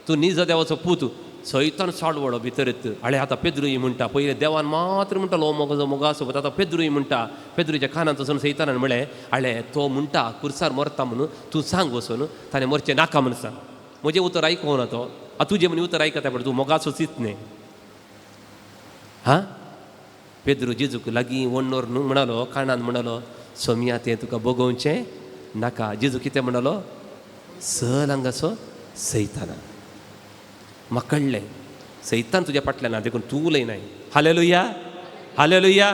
तूं निजा देवाचो पूत. सैतान साळवळो भितरत. आळे आतां पेद्रूय म्हणटा, पयलें देवान मात्र म्हणटालो हो मोगो मोगा सोबत, आतां पेद्रूय म्हणटा. पेद्रूच्या कानांत वचून सैतानान म्हळें, आळे तो म्हणटा कुर्सार मरता म्हणून, तूं सांग वचून ताणें मरचें नाका म्हणून सांग. म्हजें उतर आयकूना तो, आतां तुजें म्हण उतर आयकता पण तूं मोगाचो चिंत न्ही. हां, पेद्रू जेजूक लागीं वण्णोर न्हू म्हणालो, कानान म्हणालो, सोमया तें तुका बगोवचें नाका. जेजू कितें म्हणालो, सल हांगासो सैताना, म्हाका कळ्ळें सैतान तुज्या फाटल्यान ना देखून तूं उलयनाय. Hallelujah, hallelujah,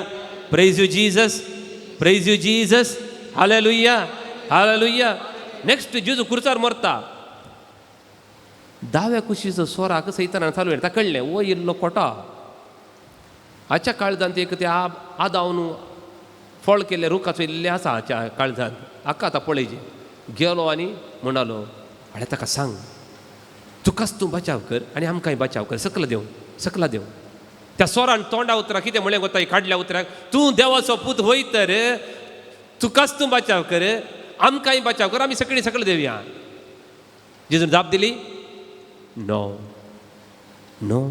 praise you Jesus, praise you Jesus, hallelujah, hallelujah. Next जेजू कुर्चार मरता, दाव्या कुशीचो सोराक सैतानान चालू ताका कळ्ळें ओ इल्लो कोटा हाच्या काळजांत एक ते आदावन फळ केल्ले रुखाचो इल्लें आसा हाच्या काळजांत, हाका आतां पळयचें. गेलो आनी म्हणालो, आळे ताका सांग तुकाच तूं बचाव कर आनी आमकांय बचाव कर, सकला देव, सकला देव. त्या सोरान तोंडा उतराक कितें म्हणलें गोताय काडल्या उतराक, तूं देवाचो पूत होय तर तुकाच तूं बचाव कर, आमकांय बचाव कर, आमी सगळीं सकल देवया. जेजून जाप दिली, नो नो.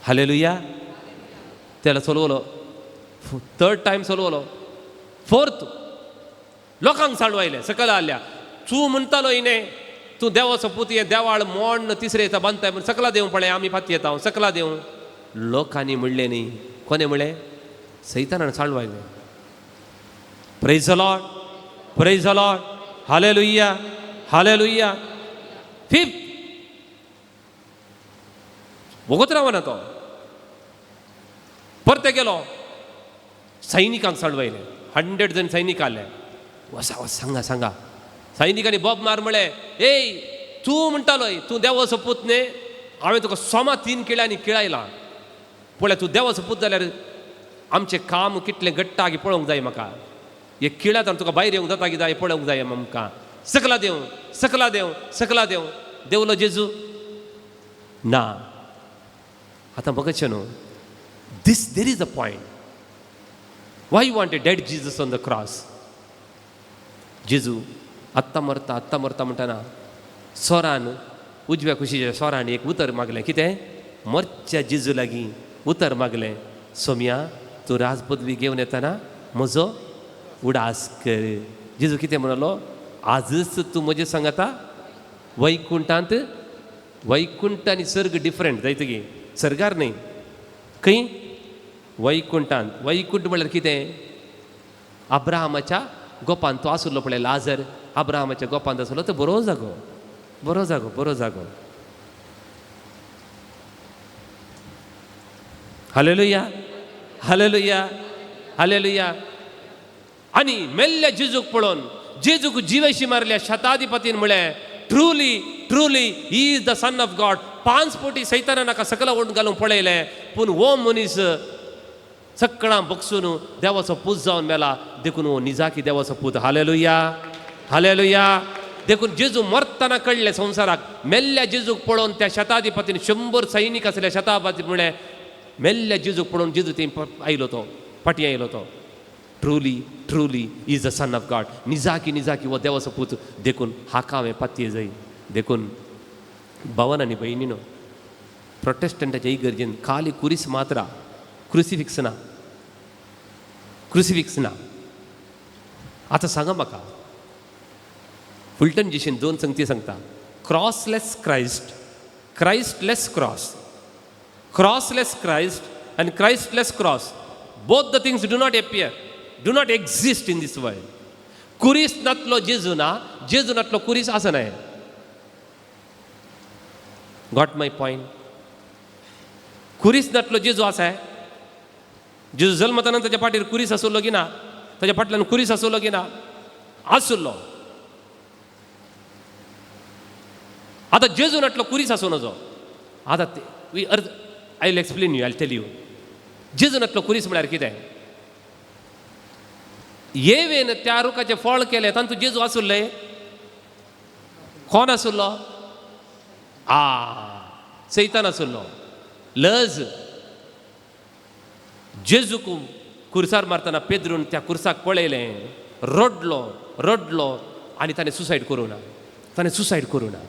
हालेलुया. त्याला चलवलो, थर्ड टायम चलवलो, फोर्थ लोकांक साळवायलें सकल आल्या, तूं म्हणटालो हिणे तूं देवाचो पूत, हें देवाळ मोण्ण तिसरे दिसा बांदताय म्हूण सकला देवं पळय आमी फाती येता सकला देवं. लोकांनी म्हणलें न्ही, कोणें म्हणलें, सैतानान साळवायलें. Praise the Lord, praise the Lord, hallelujah, hallelujah. Fifth, वगत रावना तो, परते गेलो, सैनिकांक साळवायलें, 100 जण सैनीक आले. वसा वस सांगा सांगा. सैनिकांनी बोब मार म्हळें, एय तूं म्हणटालोय तूं देवाचो पूत न्ही, हांवें तुका सोमा 3 किळ्यांनी किळायला, पळय तूं देवाचो पूत जाल्यार आमचें काम कितलें घडटा की पळोवंक जाय म्हाका, हे किळ्यात आनी तुका भायर येवंक जाता की जाय पळोवंक जाय आमकां. सकला देव, सकला देव, सकला देव. देवलो जेजू ना. आतां बघचे न्हू, this there is a point why you want a dead Jesus on the cross. जेजू आत्तां मरता आत्तां मरता म्हणटना सोरान उजव्या कुशीच्या सोरान एक उतर मागलें, कितें, मरच्या जेजू लागीं उतर मागलें, सोमया तूं राज पदवी घेवन येतना म्हजो उडास कर. जेजू कितें म्हणालो, आजच तूं म्हजें सांगता वैकुंठांत. वैकुंठ आनी सर्ग डिफरंट जायत की, सर्गार न्ही, खंय वैकुंठांत. वैकुंठ म्हणल्यार कितें, अब्राहमाच्या गोपान तो आसलो पळय लाजर, अब्राहमाच्या गोपांत आसलो तो बरो जागो, बरो जागो, बरो जागो. Hallelujah, hallelujah, hallelujah. आनी मेल्ल्या जेजूक पळोवन, जेजूक जिवेशी मारल्या शताधिपतीन म्हळें, truly truly he is the son of God. 5 पोटी सैताना नाका सकला ओडून घालून पळयलें, पूण हो मनीस सगळां बगसून देवाचो पूत जावन मेला, देखून हो निजाकी देवाचो पूत. Hallelujah, hallelujah. देखून जेजू मरतना कळ्ळें संवसाराक, मेल्ल्या जेजूक पळोवन त्या शताधिपतीन 100 सैनीक आसले शताधिपती म्हळें, मेल्ल्या जेजूक पळोवन जेजू थंय आयलो तो फाटीं आयलो तो, truly truly is the son of God, निजाकी निजाकी हो देवाचो पूत, देखून हाका हांवें पातये जाय. देखून भावन आनी भयणीनो, प्रोटेस्टंटाच्या इगर्जेन खाली कुरीस मात्रा, क्रुसिफिक्स ना, क्रुसिफिक्स ना. आतां सांगा म्हाका, फुलटन जेशीन 2 संगती सांगता, crossless Christ, Christless cross, crossless Christ and Christless cross, both the things do not appear, do not exist in this world. कुरीस नातलो जेजू ना, जेजू नातलो कुरीस आसना. Got my point? कुरीस नातलो जेजू आसा, जेजू जल्मताना ताच्या फाटीर कुरीस आसलो की ना, ताच्या फाटल्यान कुरीस आसलो की ना, आसलो. आतां जेजू नातलो कुरीस आसूं नजो. आतां we earth I will explain you, I tell you. जेजू नातलो कुरीस म्हळ्यार कितें, येवेन त्या रुखाचें फळ केलें तातूंत जेजू आसुल्ले, कोण आसुल्लो, आ सैतान आसुल्लो, लज. जेजूक कुर्सार मारतना पेद्रून त्या कुर्साक पळयलें, रडलो रडलो आनी ताणें सुसायड करूं ना, ताणें सुसायड करूं ना.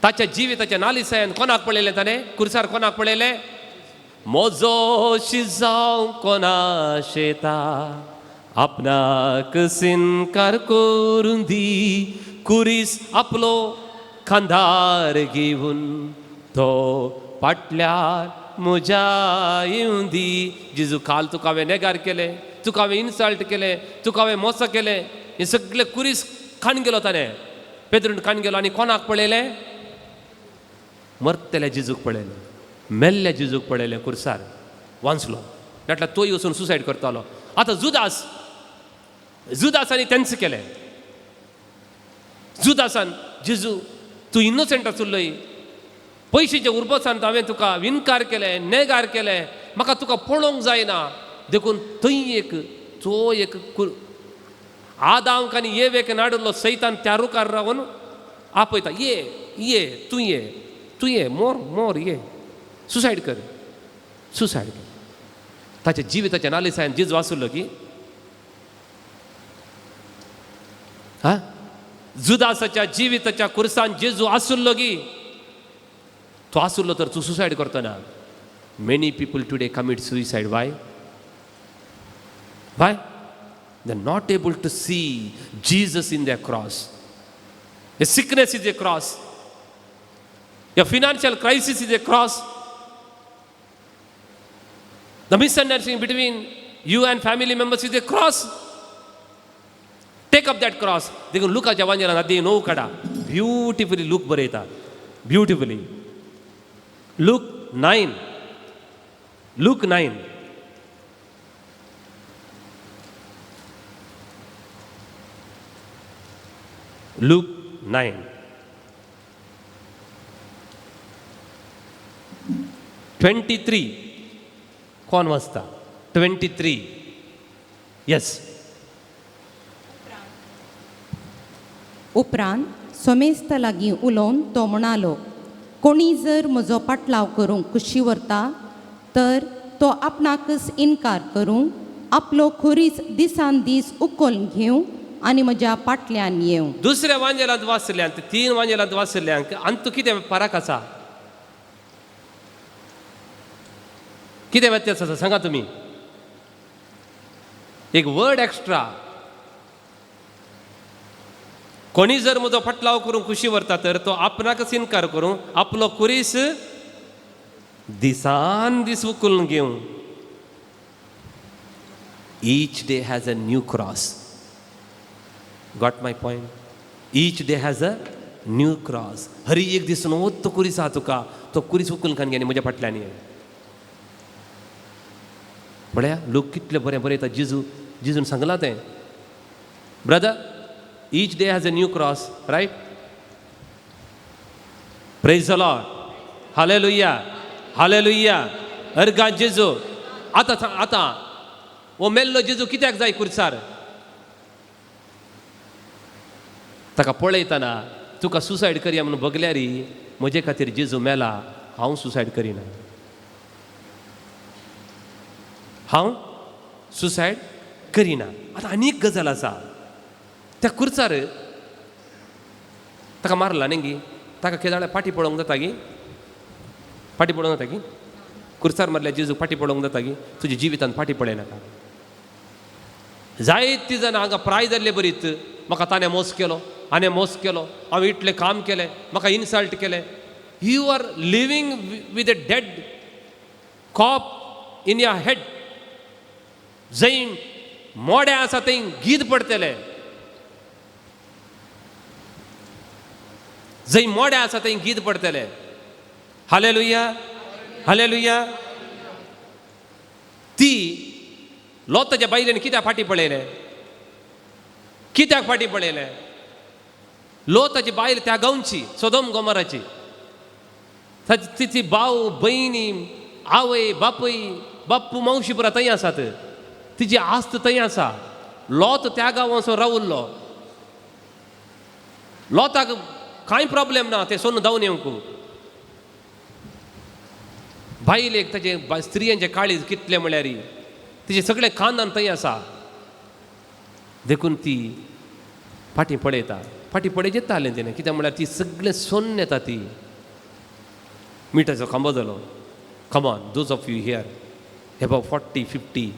ताच्या जिविताच्या नालिसायान कोणाक पळयलें ताणें? कुर्सार कोणाक पळयलें? मोजो शिजाव कोणा शेता, आपणाक सिनकार करून दी, कुरीस आपलो खांदार घेवन तो फाटल्यार म्हज्या येवन दी. जेजू, काल तुका हांवें नेगार केलें, तुका हांवें इन्सल्ट केलें, तुका हांवें मोसा केलें, हें सगळें कुरीस खाण गेलो ताणें, पेद्रून खाण गेलो. आनी कोणाक पळयलें? मरतल्या जेजूक पळयलें, मेल्ल्या जेजूक पळयलें कुर्सार वांचलो. म्हटल्यार तोय वचून सुसायड करतालो. आतां जुदास, जुदासांनी तेंच केलें. जुदासान, जेजू तूं इनोसंट आसुल्लोय, पयशेच्या उरबसान हांवें तुका विनकार केलें, नेगार केलें, म्हाका तुका पळोवंक जायना. देखून थंय एक तो एक आदांक आनी येवेक नाडिल्लो सैतान त्या रुखार रावन आपयता, ये ये तूं ये, तूं ये, मोर मोर ये, सुसायड कर, सुसायड कर. ताच्या जिविताच्या नालिसायन जेजू आसलो की हा जुदासाच्या जिविताच्या कुर्सान जेजू आसलो की तो आसलो तर तूं सुसायड करतना. Many people today commit suicide. Why? Why? They are not able to see Jesus in the cross. A sickness is a cross, a financial crisis is a cross, the misunderstanding between you and family members is a cross. Take up that cross. देखून लुकाच्या वांजेलान आदी 9 काडा, beautifully look बरयता, beautifully. Look 9, look 9, look 9, 23. कोण वाचता? 23. येस. उपरांत सोमेस्त लागीं उलोवन तो म्हणालो, कोणी जर म्हजो पाटलाव करूंक कुशी व्हरता तर तो आपणाकच इनकार करूं, आपलो खुरीस दिसान दीस उखल घेवं आनी म्हज्या पाटल्यान येवं. दुसऱ्या वांजेलांत वाचल्यांत, 3 वांजेलांत वाचल्यांक आनी तूं कितें फरक आसा, कितें व्यत्यास आसा सांगा तुमी? एक वर्ड एक्स्ट्रा. कोणी जर म्हजो फाटलाव करूंक खुशी व्हरता तर तो आपणाकच इनकार करूं, आपलो कुरीस दिसान दीस उखलून घेवं. Each day has a new cross. Got my point? Each day has a new cross. Hari एक दीस नवोच तो कुरीस आहा तुका, तो कुरीस उखलून खान घेवन म्हज्या फाटल्यान ये. पळया लोक कितले बरें बरयता. जेजू, जेजून सांगलां तें, brother, each day has a new cross, right? Praise the Lord, hallelujah, hallelujah. अर्गा जेजू. आतां आतां हो मेल्लो जेजू कित्याक जाय कुर्सार? ताका पळयतना तुका सुसायड करया म्हणून बगल्यार म्हजे खातीर जेजू मेला, हांव सुसायड करिना, हांव सुसायड करिना. आतां आनी एक गजाल आसा, त्या कुर्सार ताका मारला न्ही गी, ताका केदाळ फाटी पळोवंक जाता गी, फाटी पळोवंक जाता गी, कुर्सार मारल्या जेजूक फाटी पळोवंक जाता गी? तुज्या जिवितान फाटी पळयनाका. जायती जाणां हांगा प्राय जाल्ले बरीत, म्हाका ताणें मोस केलो, हाणें मोस केलो, हांवें इतलें काम केलें, म्हाका इन्सल्ट केलें. You are living with a dead cop in your head. जंय मोडें आसा थंय गीत पडटलें, जंय मोडें आसा थंय गीत पडटलें. Hallelujah, hallelujah. ती लोताच्या बायलेन कित्याक फाटी पळयलें? कित्याक फाटी पळयलें? लोताची बायल त्या गांवची, सोदोम गोमराची. तिची भाव भयणी आवय बापूय बाप्पू मावशी पुरा थंय आसात, तिची आस्त थंय आसा. लोत त्या गांवांसो रावल्लो, लोताक कांय प्रॉब्लेम ना, ते सोडून धांवन येवंक. बायलेक ताचे स्त्रियांचे काळीज कितलें म्हळ्यार तिचें सगळें खानदान थंय आसा. देखून ती फाटीं पळयता. फाटीं पडे येतालें तिणें, कित्याक म्हळ्यार ती सगळें सोन्न येता. ती मिठाचो खांबो जालो. Come on, those of you here above 40, 50,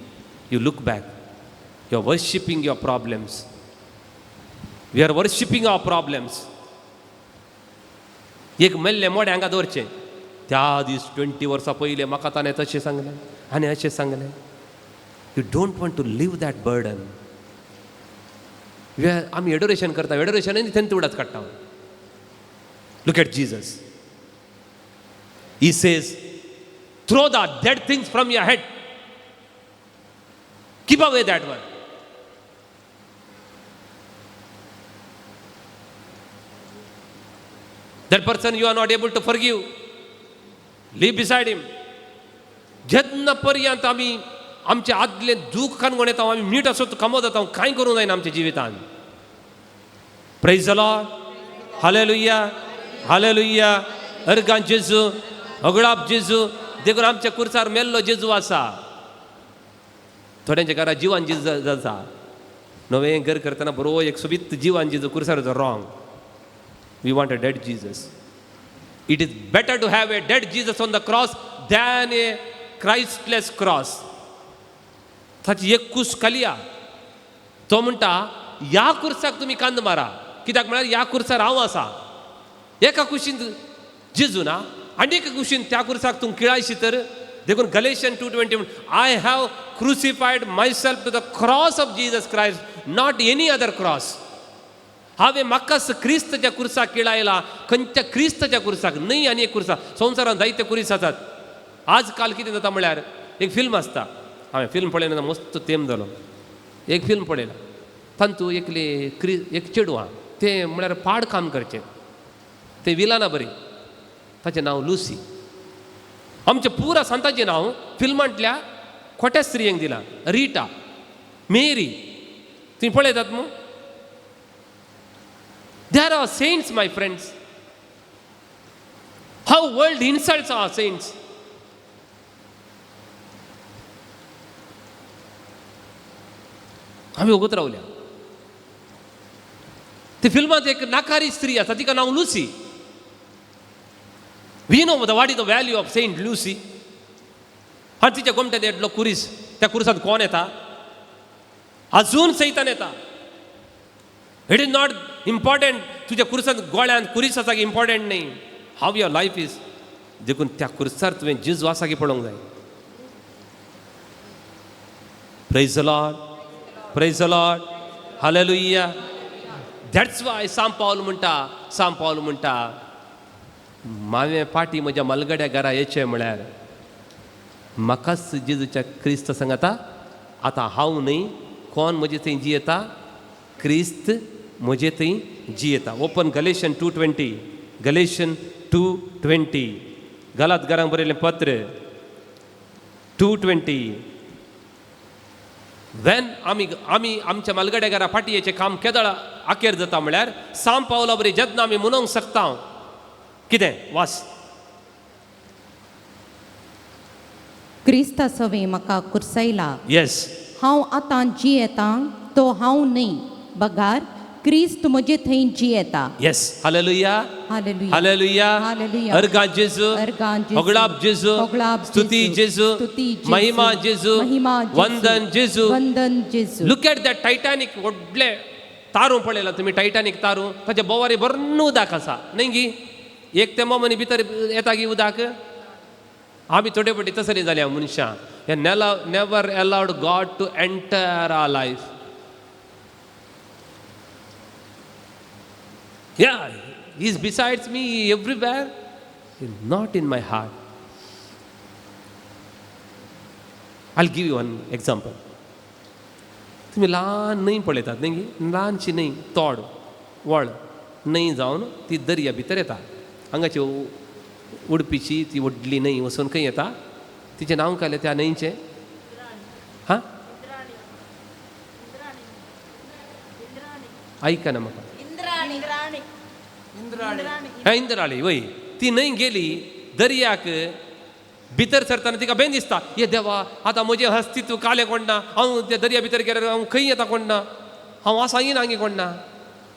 you look back, you are worshipping your problems. We are worshipping our problems. एक मेल्लें मोडें हांगा दवरचें. त्या दीस 20 वर्सां पयलें म्हाका ताणें तशें सांगलें आनी अशें सांगलें. You don't want to leave that burden. आमी एडोरेशन करता, एडोरेशन आनी तेंत उडाच काडटा. Look at Jesus. He says, throw the dead things from your head, keep away that one. That person you are not able to forgive, leave beside him. जेन्ना पर्यंत आमी आमचे आदले दूख कानगोण येता, आमी मीठ असो कामो जाता, कांय करूंक जायना आमच्या जिवितान. Praise the Lord, hallelujah, hallelujah. अर्गां जेजू, अगळाप जेजू. देखून आमच्या कुर्सार मेल्लो जेजू आसा. थोड्यांच्या घरा जिवान जेजू आसा. नवें घर करतना बरो एक सोबीत जिवान जेजू कुर्सार. Wrong. We want a dead Jesus. It is better to have a dead Jesus on the cross than a Christless cross. ताची एक कूस खालया. तो म्हणटा ह्या कुर्साक तुमी कांद मारा, कित्याक म्हळ्यार ह्या कुर्सार हांव आसा. एका कुशीन जेजू ना आनी एका कुशीन त्या कुर्साक तूं किळायशी तर. देखून Galatian 2:20, I have crucified myself to the cross of Jesus Christ, not any other cross. हांवें म्हाकाच क्रिस्तच्या कुर्साक किळायला, खंयच्या क्रिस्तच्या कुर्साक न्हय आनी एक कुर्सा. संवसारांत जायते कुरीस आसात. आज काल कितें जाता म्हळ्यार एक फिल्म आसता. हांवें फिल्म पळयना मस्त तेम जालो. एक फिल्म पळयला, तातूंत एकले क्रि एक चेडूं आहा, तें म्हळ्यार पाड काम करचें, तें विलाना बरी, ताचें नांव लुसी. आमच्या पुरा सांताचें नांव फिल्मांतल्या खोट्या स्त्रियांक दिलां, रिटा, मेरी. तुमी पळयतात मू? There are saints, my friends. How world insults our saints. आमी वगत रावल्या. ते फिल्मांत एक नाकारी स्त्री आसा, तिका नांव Lucy. We know the what is the value of Saint Lucy. आनी तिच्या गोमट्यांत येतलो कुरीस, त्या कुरिसांत कोण येता? अजून सैतान येता. It is not important तुज्या कुर्सांत गोळ्यांत कुरीस आसा की इम्पॉर्टंट न्ही, हाव your life is. देखून त्या कुर्सार तुवें जेजू आसा की पळोवंक जाय. Praise the Lord, praise the Lord, hallelujah. That's why San Paul म्हणटा, सांत पावल म्हणटा, मावें फाटीं म्हज्या मलगड्या घरा येचें म्हळ्यार म्हाकाच जेजूच्या क्रिस्त सांगाता. आतां हांव न्हय, कोण म्हजे थंय जियेता? क्रिस्त म्हजे थंय जियेता. Open Galatian 2:20, Galatian 2:20, गलात घरांक बरयलें पत्र 2:20. वेन आमी आमी आमच्या मालगड्या घरा फाटीं येचें काम केदळ आखेर जाता म्हळ्यार सांत पावला बरी जेन्ना आमी म्हणूंक शकता कितें वास. क्रिस्ता सवें म्हाका कुर्सयला. येस. हांव आतां जियेतां तो हांव न्हय, बगार क्रिस्त म्हजे थंय जियेता. Yes, hallelujah, hallelujah, hallelujah. Hallelujah. अर्गां Jezu, अर्गां जेजू, होगळाप जेजू, होगळाप स्तुती जेजू, स्तुती जेजू, महिमा जेजू, महिमा जेजू, वंदन जेजू. वंदन जेजू. Look at that Titanic. व्हडलें तारूं पळयलां तुमी? टायटॅनीक तारूं, ताच्या बोवारी भरून उदक आसा न्हय गी? एक तेंपो मनी भितर येता गी उदक. आमी थोडे फावटी तसली जाल्या मनशां. हे never allowed God to enter our life. Yeah, he is besides me everywhere, not in my heart. I'll give you one example. तुमी ल्हान न्हंय पळयतात न्हय गी? ल्हानशी न्हंय, तोड वळ न्हंय जावन ती दर्या भितर येता. हांगाची उडपीची ती व्हडली न्हंय वचून खंय येता? तिचें नांव काडलें त्या न्हंयचें. हां, आयकना म्हाका. इंद्राळी वय. ती न्हंय गेली दर्याक भितर सरतना तिका बेन दिसता, ये देवा, आतां म्हजें अस्तित्व कालें कोण ना, हांव त्या दर्या भितर गेल्यार हांव खंय येता कोण ना, हांव आसा येना हांगे कोण ना.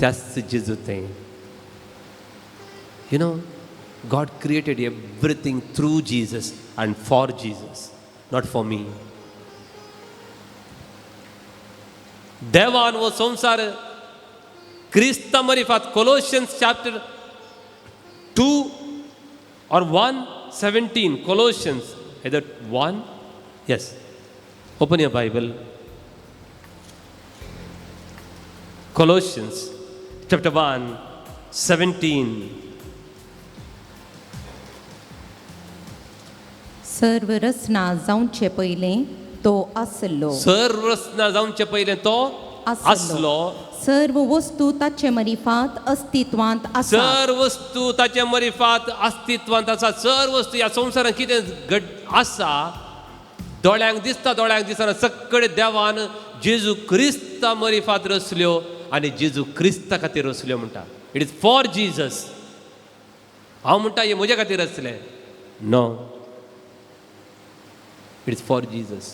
त्याच जेजू तें. You know, God created everything through Jesus and for Jesus, not for me. देवान हो संवसार क्रिस्ता मरिफात, Colossians chapter 2 or 1:17, Colossians, either 1, yes, open your Bible. Colossians chapter 1:17. सर्व रचना जावचे पयलें तो आसलो. सर्व रचना जावचे पयलें तो आसलो. सर्व वस्तू ताचे मरिफात अस्तित्वांत आसा. सर्व वस्तू ताचे मरिफात अस्तित्वांत आसा. सर्व वस्तू ह्या संवसारांत कितें घड आसा, दोळ्यांक दिसता दोळ्यांक दिसना, सगळे देवान जेजू क्रिस्ता मरिफात रचल्यो आनी जेजू क्रिस्ता खातीर रचल्यो म्हणटा. It is for Jesus. हांव म्हणटा हें म्हज्या खातीर रचलें, no, it is for Jesus.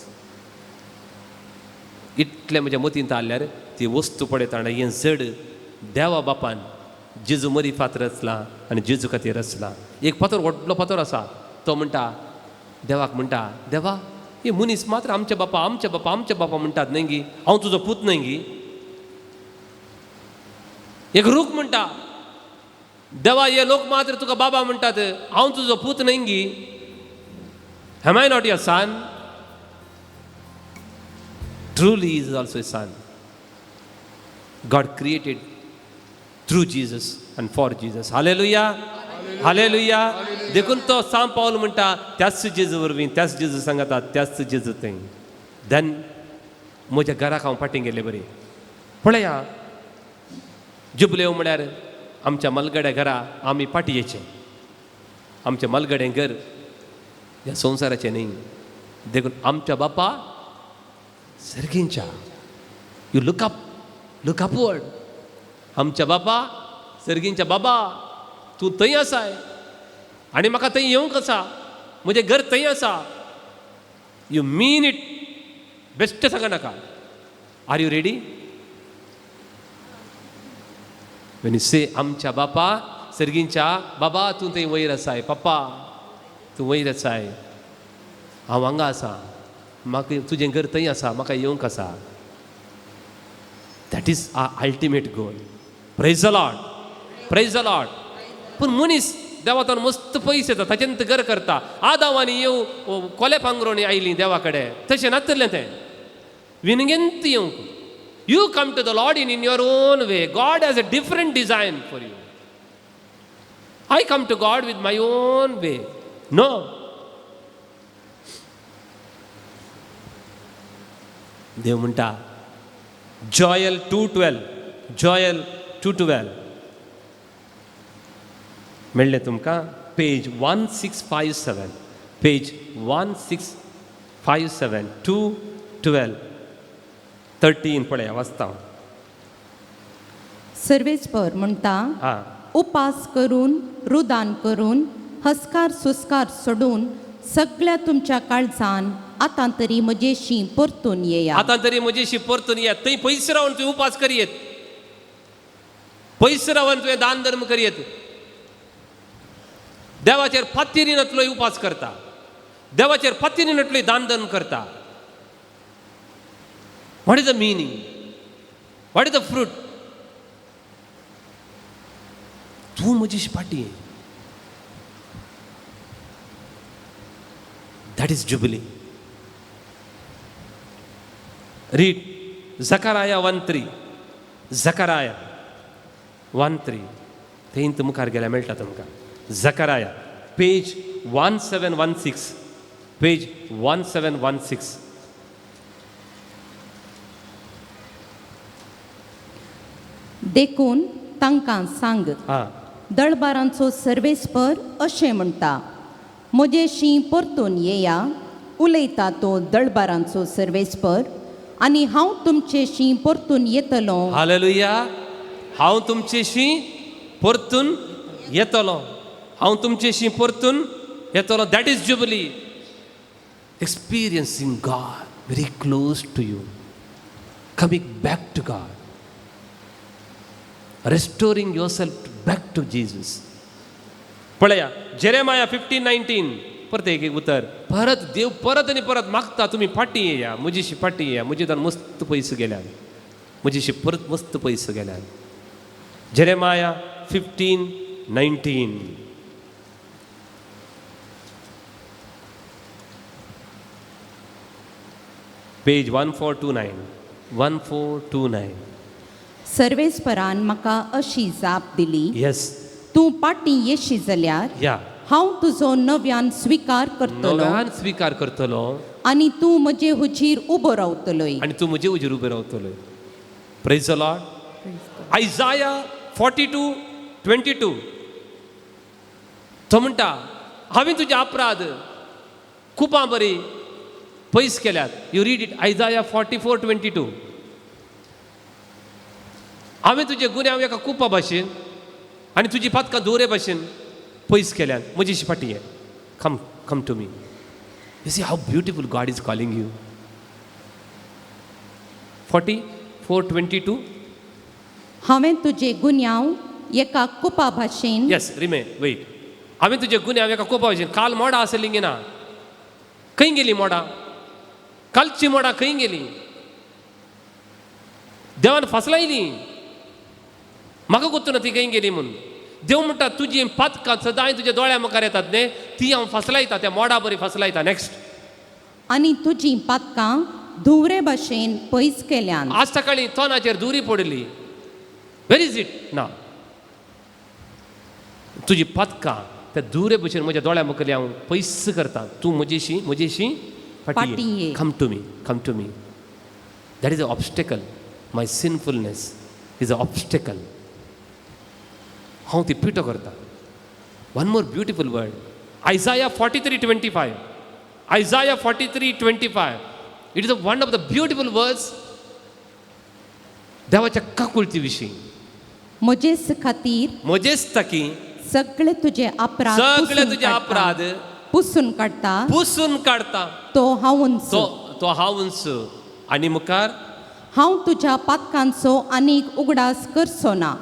इतलें म्हज्या मतींत आसल्यार ती वस्तू पळयता हें जड देवा बापान जेजू मरिफात रचलां आनी जेजू खातीर रचलां. एक फातर, व्हडलो फातर आसा, तो म्हणटा देवाक म्हणटा, देवा हे मनीस मात्र आमच्या बापा आमच्या बापा आमच्या बापा म्हणटात न्हय गी, हांव तुजो पूत न्हय गी. एक रूख म्हणटा, देवा हे लोक मात्र तुका बाबा म्हणटात, हांव तुजो पूत न्हय गी. Am I not your son? Truly he is also a son. God created through Jesus and for Jesus. Hallelujah. Hallelujah. देखून तो सांत पावल म्हणटा त्याच जेजू वरवीं, त्याच जेजू सांगता, त्याच जेजू थंय. देन म्हज्या घराक हांव फाटीं गेल्ले बरी पळया, जुबलेव म्हळ्यार आमच्या मलगड्या घरा आमी फाटीं येचें. आमचें मलगडें घर ह्या संवसाराचें न्ही, देखून आमच्या बापा सर्गींच्या. You look up, look upward. आमच्या बापा सर्गींच्या, बाबा तूं थंय आसाय आनी म्हाका थंय येवंक आसा, म्हजें घर थंय आसा. You mean it, बेश्टें सांगा नाका. Are you ready? When you say आमच्या बापा सर्गींच्या, बाबा तूं थंय वयर आसाय, पप्पा तूं वयर आसाय, हांव हांगा आसा, म्हाका तुजें घर थंय आसा, म्हाका येवंक आसा. That is our ultimate goal. Praise the Lord, praise the Lord. पूण मनीस देवातान मस्त पयस येता, ताचें घर करता. आदाव आनी येव कोले पांगरोणी आयली देवा कडेन, तशें नातलें तें विनगेंत येवंक. You come to the Lord in your own way. God has a different design for you. I come to God with my own way. No. देव म्हणटा जॉयल 2:12, जॉयल 2:12 मेळ्ळें तुमकां? पेज 1657, पेज 1657, 2:12 13 पळया वाचता. सर्वेस्पर म्हणटा, आं, उपास करून, रुदान करून, हस्कार सुस्कार सोडून सगळ्या तुमच्या काळजान आतां तरी म्हजेशी परतून येया. आतां तरी म्हजेशी परतून येया. थंय पयस रावन तुवें उपास करयेत, पयस रावन तुवें दान धर्म करयेत, देवाचेर फातिरी नातलोय उपास करता, देवाचेर फातिरी नातलोय दान धर्म करता. What is the meaning? What is the fruit? तूं म्हजी फाटी. That is jubilee. Read Zechariah 1:3, Zechariah 1:3. थंय मुखार गेल्यार मेळटा तुमकां. Zechariah page 1716, page 1716. देखून तांकां सांग, दळबारांचो सर्वेस्पर अशें म्हणटा, म्हजेशी परतून येया, उलयता तो दळबारांचो सर्वेस्पर, आनी हांव तुमचेशी परतून येतलो. हालेलुया. हांव तुमचेशी परतून येतलो, हांव तुमचेशी परतून येतलो. That is jubilee. Experiencing God very close to you, coming back to God. Restoring yourself back to Jesus. पळया जेरेमाया 15:19, परत एक एक उतर परत देव परत आनी परत मागता, तुमी फाटीं येया, म्हजीशी फाटीं येया, म्हजे तान मस्त पयस गेल्यान, म्हजीशी परत मस्त पयस गेल्यान. Jeremiah 15:19. Page 1429, 1429. सर्वेस्परान म्हाका अशी जाप दिली, येस. तूं पाटी येशी जाल्यार या. हांव तुजो नव्यान स्विकार करतलो नव्यान स्विकार करतलो आनी तूं म्हजे हुजीर उबो रावतलोय. आनी तूं म्हजे हुजीर उबे रावतलो. Praise the Lord. Isaiah 42:22, तो म्हणटा हांवें तुजे अपराध कुपां बरी पयस केल्यात. You read it, Isaiah 44:22. हांवें तुजे गुन्यांव एका कुपा भाशेन आनी तुजी पातकां दोरे भाशेन पयस केल्यात. म्हजी फाटी ये, come, come to me. You see how beautiful God is calling you. 44:22. हांवें तुजे गुन्यांव एका कुपा भाशेन. येस, रिमे वेट. हांवें तुजे गुन्यांव एका कुपा भाशेन. काल मोडा आसली ना, खंय गेली मोडा? कालची मोडा खंय गेली? देवान फसलायली म्हाका गोत्तू ना ती खंय गेली म्हूण. देव म्हणटा तुजी पातकां सदांय तुज्या दोळ्या मुखार येतात न्ही, ती हांव फसलायता, त्या मोडा बरी फसलायता. नेक्स्ट. आनी तुजी पातकां धुंवरे भाशेन पयस केल्यान. आज सकाळी तोंडाचेर दुरी पडली. Where is it ना? तुजी पातकां त्या दुरे भशेन म्हज्या दोळ्या मुखार हांव पयस करता. तूं म्हजेशी म्हजेशी फाटीं ये. Come to me, come to me. That is a obstacle. My sinfulness is a obstacle. हांव ती पिठो करता. One more beautiful word, Isaiah 43:25. Isaiah 43:25. It is a one of the beautiful words देवाच्या काकुळती विशीं. म्हजेच खातीर म्हजेच ताकी सगळे तुजे अपराध सगळे पुसून तुजे काडटा. अपराध पुसून काडटा पुसून काडटा तो हांवूच. तो तो हांवूच. आनी मुखार हांव तुज्या पातकांचो आनीक उगडास करचो ना.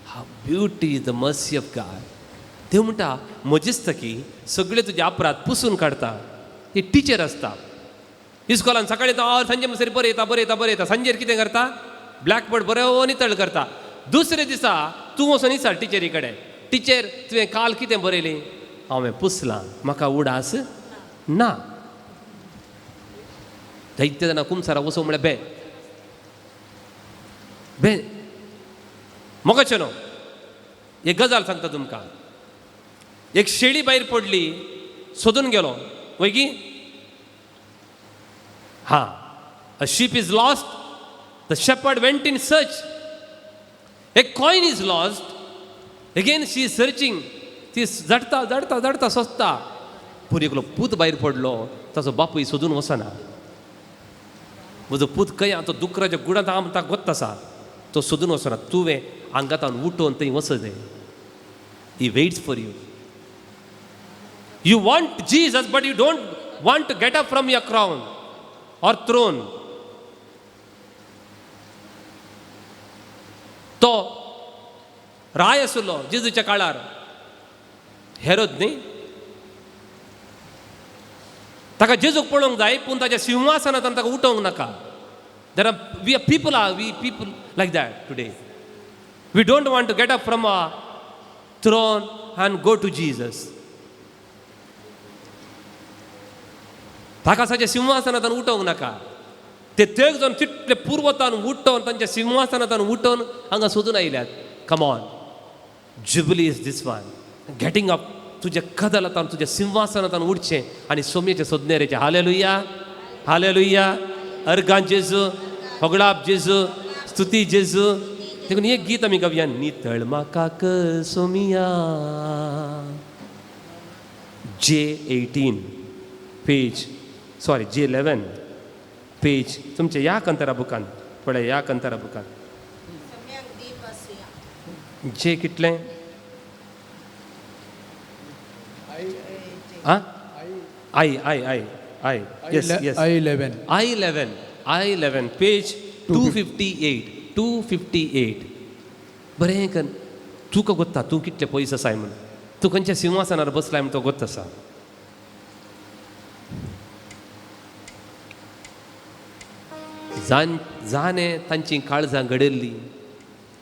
How beauty is the mercy of God. देव म्हणटा म्हजेच ताकी सगळे तुजे अपराध पुसून काडटा. ही टिचर आसता इस्कॉलान, सकाळी तो सांजे म्हणसर बरयता बरयता बरयता, सांजेर कितें करता? ब्लॅकबोर्ड बरो नितळ करता. दुसरे दिसा तूं वचोन विचार टिचरी कडेन, टिचर तुवें काल कितें बरयलें? हांवें पुसलां, म्हाका उडास ना. जायते जाणां कुमसारा वचूं म्हळ्यार बे बे मोगाचें न्हू. एक गजाल सांगता तुमकां. एक शेळी भायर पडली, सोदून गेलो वय की हा. A sheep is lost, the shepherd went in search. A coin is lost, again she is searching. ती जडता जडता जडता सोदता. पूण एकलो पूत भायर पडलो, ताचो बापूय सोदून वचना. म्हजो पूत खंय तो दुकराच्या गुडांत आमकां गोत्त आसा, तो सोदून वचना. तुवें आंगातान उठोवन थंय वचत. He waits for you. You want Jesus but you don't want to get up from your crown or throne. तो राय आशिल्लो जेजूच्या काळार, हेरोद न्ही. ताका जेजूक पळोवंक जाय, पूण ताच्या सिंहासनांत ताका उठोवंक नाका. There are we are people are we people like that today. We don't want to get up from a throne and go to Jesus. ताका ताच्या सिंहासनांत उठोवंक नाका. ते तेग जावन तितले पुर्वतान उठोवन तांच्या सिंहासनांत उठोवन हांगा सोदून आयल्यात. Come on, jubilee is this one, getting up. तुज्या कदलांत तुज्या सिंहासनांत उठचें आनी सोमयेचे सोदनेरेचें. Hallelujah, hallelujah. अर्गां जेजू, होगडाप जेजू, स्तुती जेजू. देखून एक गीत आमी गावया, नितळ म्हाका कर सोमिया. J 18 page, sorry, J 11 page, तुमच्या ह्या कंतरा बुकान पळय, ह्या कंतरा बुकान जे कितलें आं I I I I yes yes. I 11. I 11, I 11, page 258, 258. बरें कर, तुका गोत्ता तूं कितले पयस आसाय म्हूण, तूं खंयच्या सिंहासनार बसलाय म्हूण तो गोत्त आसा. जाणे तांची काळजां घडयल्ली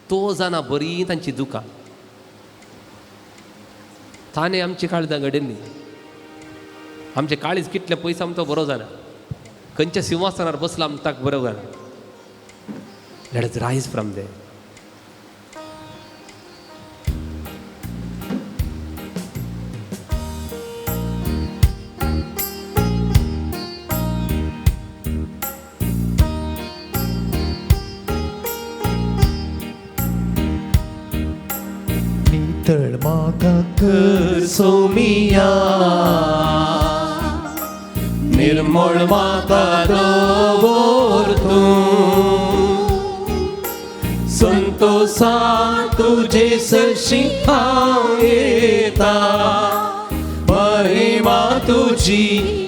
तो जाणा बरी तांची दुकां, ताणें आमची काळजां घडयल्ली. आमचे काळीज कितले पयस आमचो बरो जाणा, खंयच्या सिंहासनार बसला आम ताका बरो जाणा. Let us rise from there. नितळ म्हाका कर सोमिया, निर्मळ म्हाका दवर तूं, संतोषा तुजे सरशी हांव येता, महिमा तुजी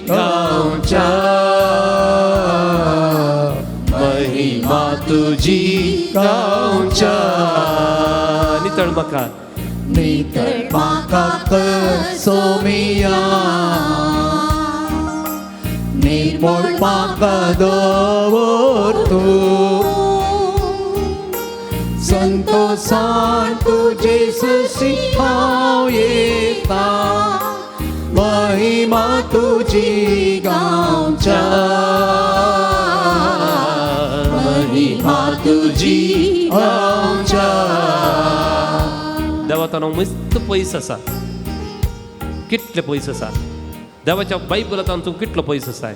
गावच्या, महिमा तुजी गावच्या. नितळ म्हाका, नितळ म्हाका कर सोमिया, निर्मळ म्हाका दवर तूं, संतोषान तुजे सरशी हांव येता, महिमा तुजी गावच्या, महिमा तुजी गावच्या. देवाचो नांव मस्त पयस आसा, कितले पयस आसा देवाच्या बायबलांत तूं कितलो पयस आसाय,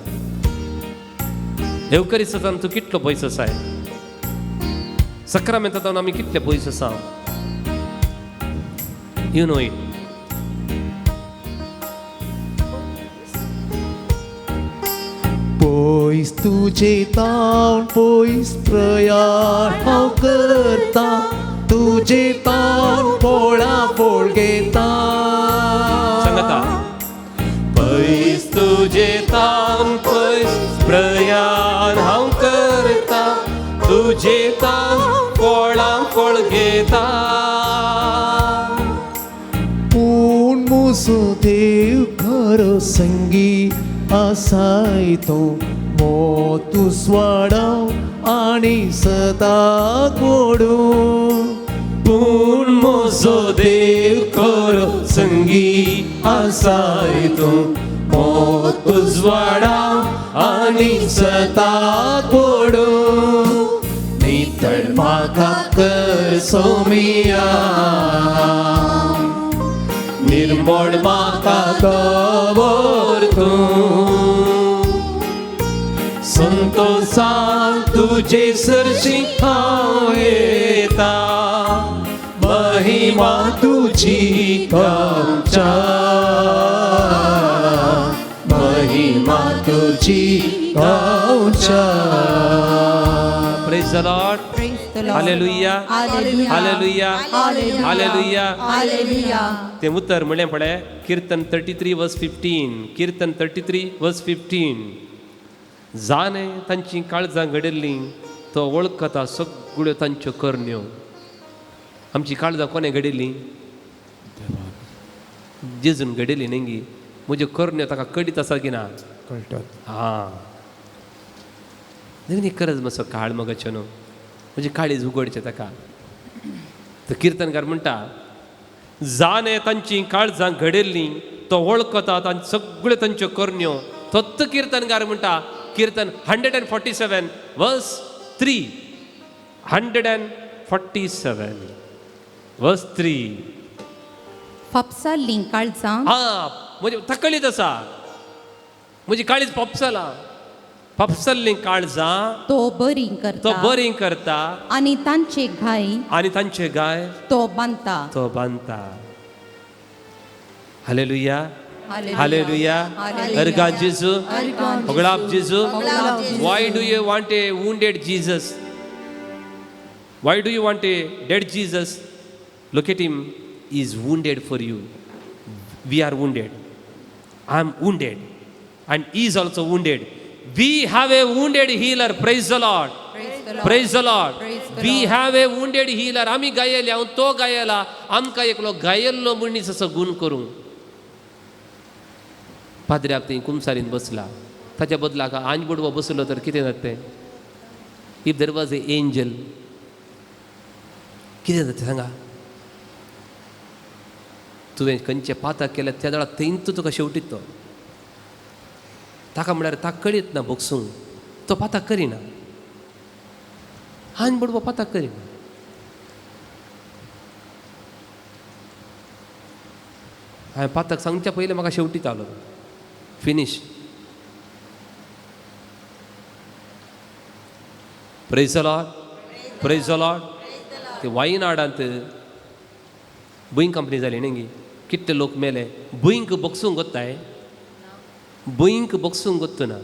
देवकरिस्तान तूं कितलो पयस आसाय, सक्रामेंतान आमी कितले पयस आसा. You know it. पयस तुजे तावन पयस प्रयाण हांव करता, तुजे तावन पोळा पोळ घेता. सांगता पयस तुजे तावन पयस प्रयाण हांव करता, तुजे तावन पोळा पोळ घेता. पूण मुसो देव खरो संगी आसाय तो, मोतू स्वाडाव आनी सदा गोडू. पूण म्हजो देव खरो संगी आसाय तूं, मोत उजवाडाव आनी सदा गोडू. नितळ म्हाका कर सोमिया, निर्मळ म्हाका दवर तूं, संतोषान तुजे सरशी हांव येता, महिमा तुजी गावच्या, महिमा तुजी गावच्या. Praise the Lord. Praise the Lord. Hallelujah. Hallelujah. Hallelujah. Hallelujah. Hallelujah. Hallelujah. ते उत्तर म्हणलें पळय, Kirtan 33:15, Kirtan 33:15. जाणे तांची काळजां घडिल्लीं तो वळखता सगळ्यो तांच्यो करण्यो. आमची काळजां कोणें घडिल्लीं? जेजून घडिल्ली न्ही गी. म्हज्यो करण्यो ताका कळीत आसा की ना? कळटात. हां, न्ही करज मातसो काळ मगाचें न्हू, म्हजी काळीज उगडचें ताका. तो किर्तनकार म्हणटा, जाणे तांची काळजां घडिल्लीं तो वळखता सगळ्यो तांच्यो करण्यो. तोच किर्तनकार म्हणटा, Kirtan 147:3, 147:3. फापसाल्लीं काळजां, हां, म्हजी तकलीत आसा, म्हजी काळीज फापसलां, फापसल्लीं काळजां तो बरी तो करता, बरी करता, आनी तांचे घाय, आनी तांचे गाय तो बांदता. तो बांदता. हालेलुया. हालेलुया. अर्गां जेजू, होगळाप जेजू. Why do you want a wounded Jesus? Why do you want a dead Jesus? Look at him, he is wounded for you. We are wounded. I am wounded and he is also wounded. We have a wounded healer. Praise the Lord. Praise the Lord. Praise the Lord. We have a wounded healer. आमी गायले, हांव तो गायला, आमकां एकलो गायल्लो मनीस असो गूण करूंक. पाद्र्याक थंय कुमसारीन बसला, ताच्या बदलाक आंज बुडवो बसलो तर कितें जाता तें? If there was a angel कितें जाता सांगा? तुवें खंयचे पातक केलें त्या वेळार थंयच तुका शेवटीत तो. ताका म्हळ्यार ताका कळीत ना भोगसूंक, तो पातक करिना, आनी बडवो पातक करिना. हांवें पातक सांगच्या पयलीं म्हाका शेवटीत आलो, finish. Praise the Lord, praise the Lord. ते वायनाडांत भूंय कंपनी जाली न्ही, कितले लोक मेले. भूंयक बगसूंक गोत्ताय, भूंयक बगसूंक गोत्त ना.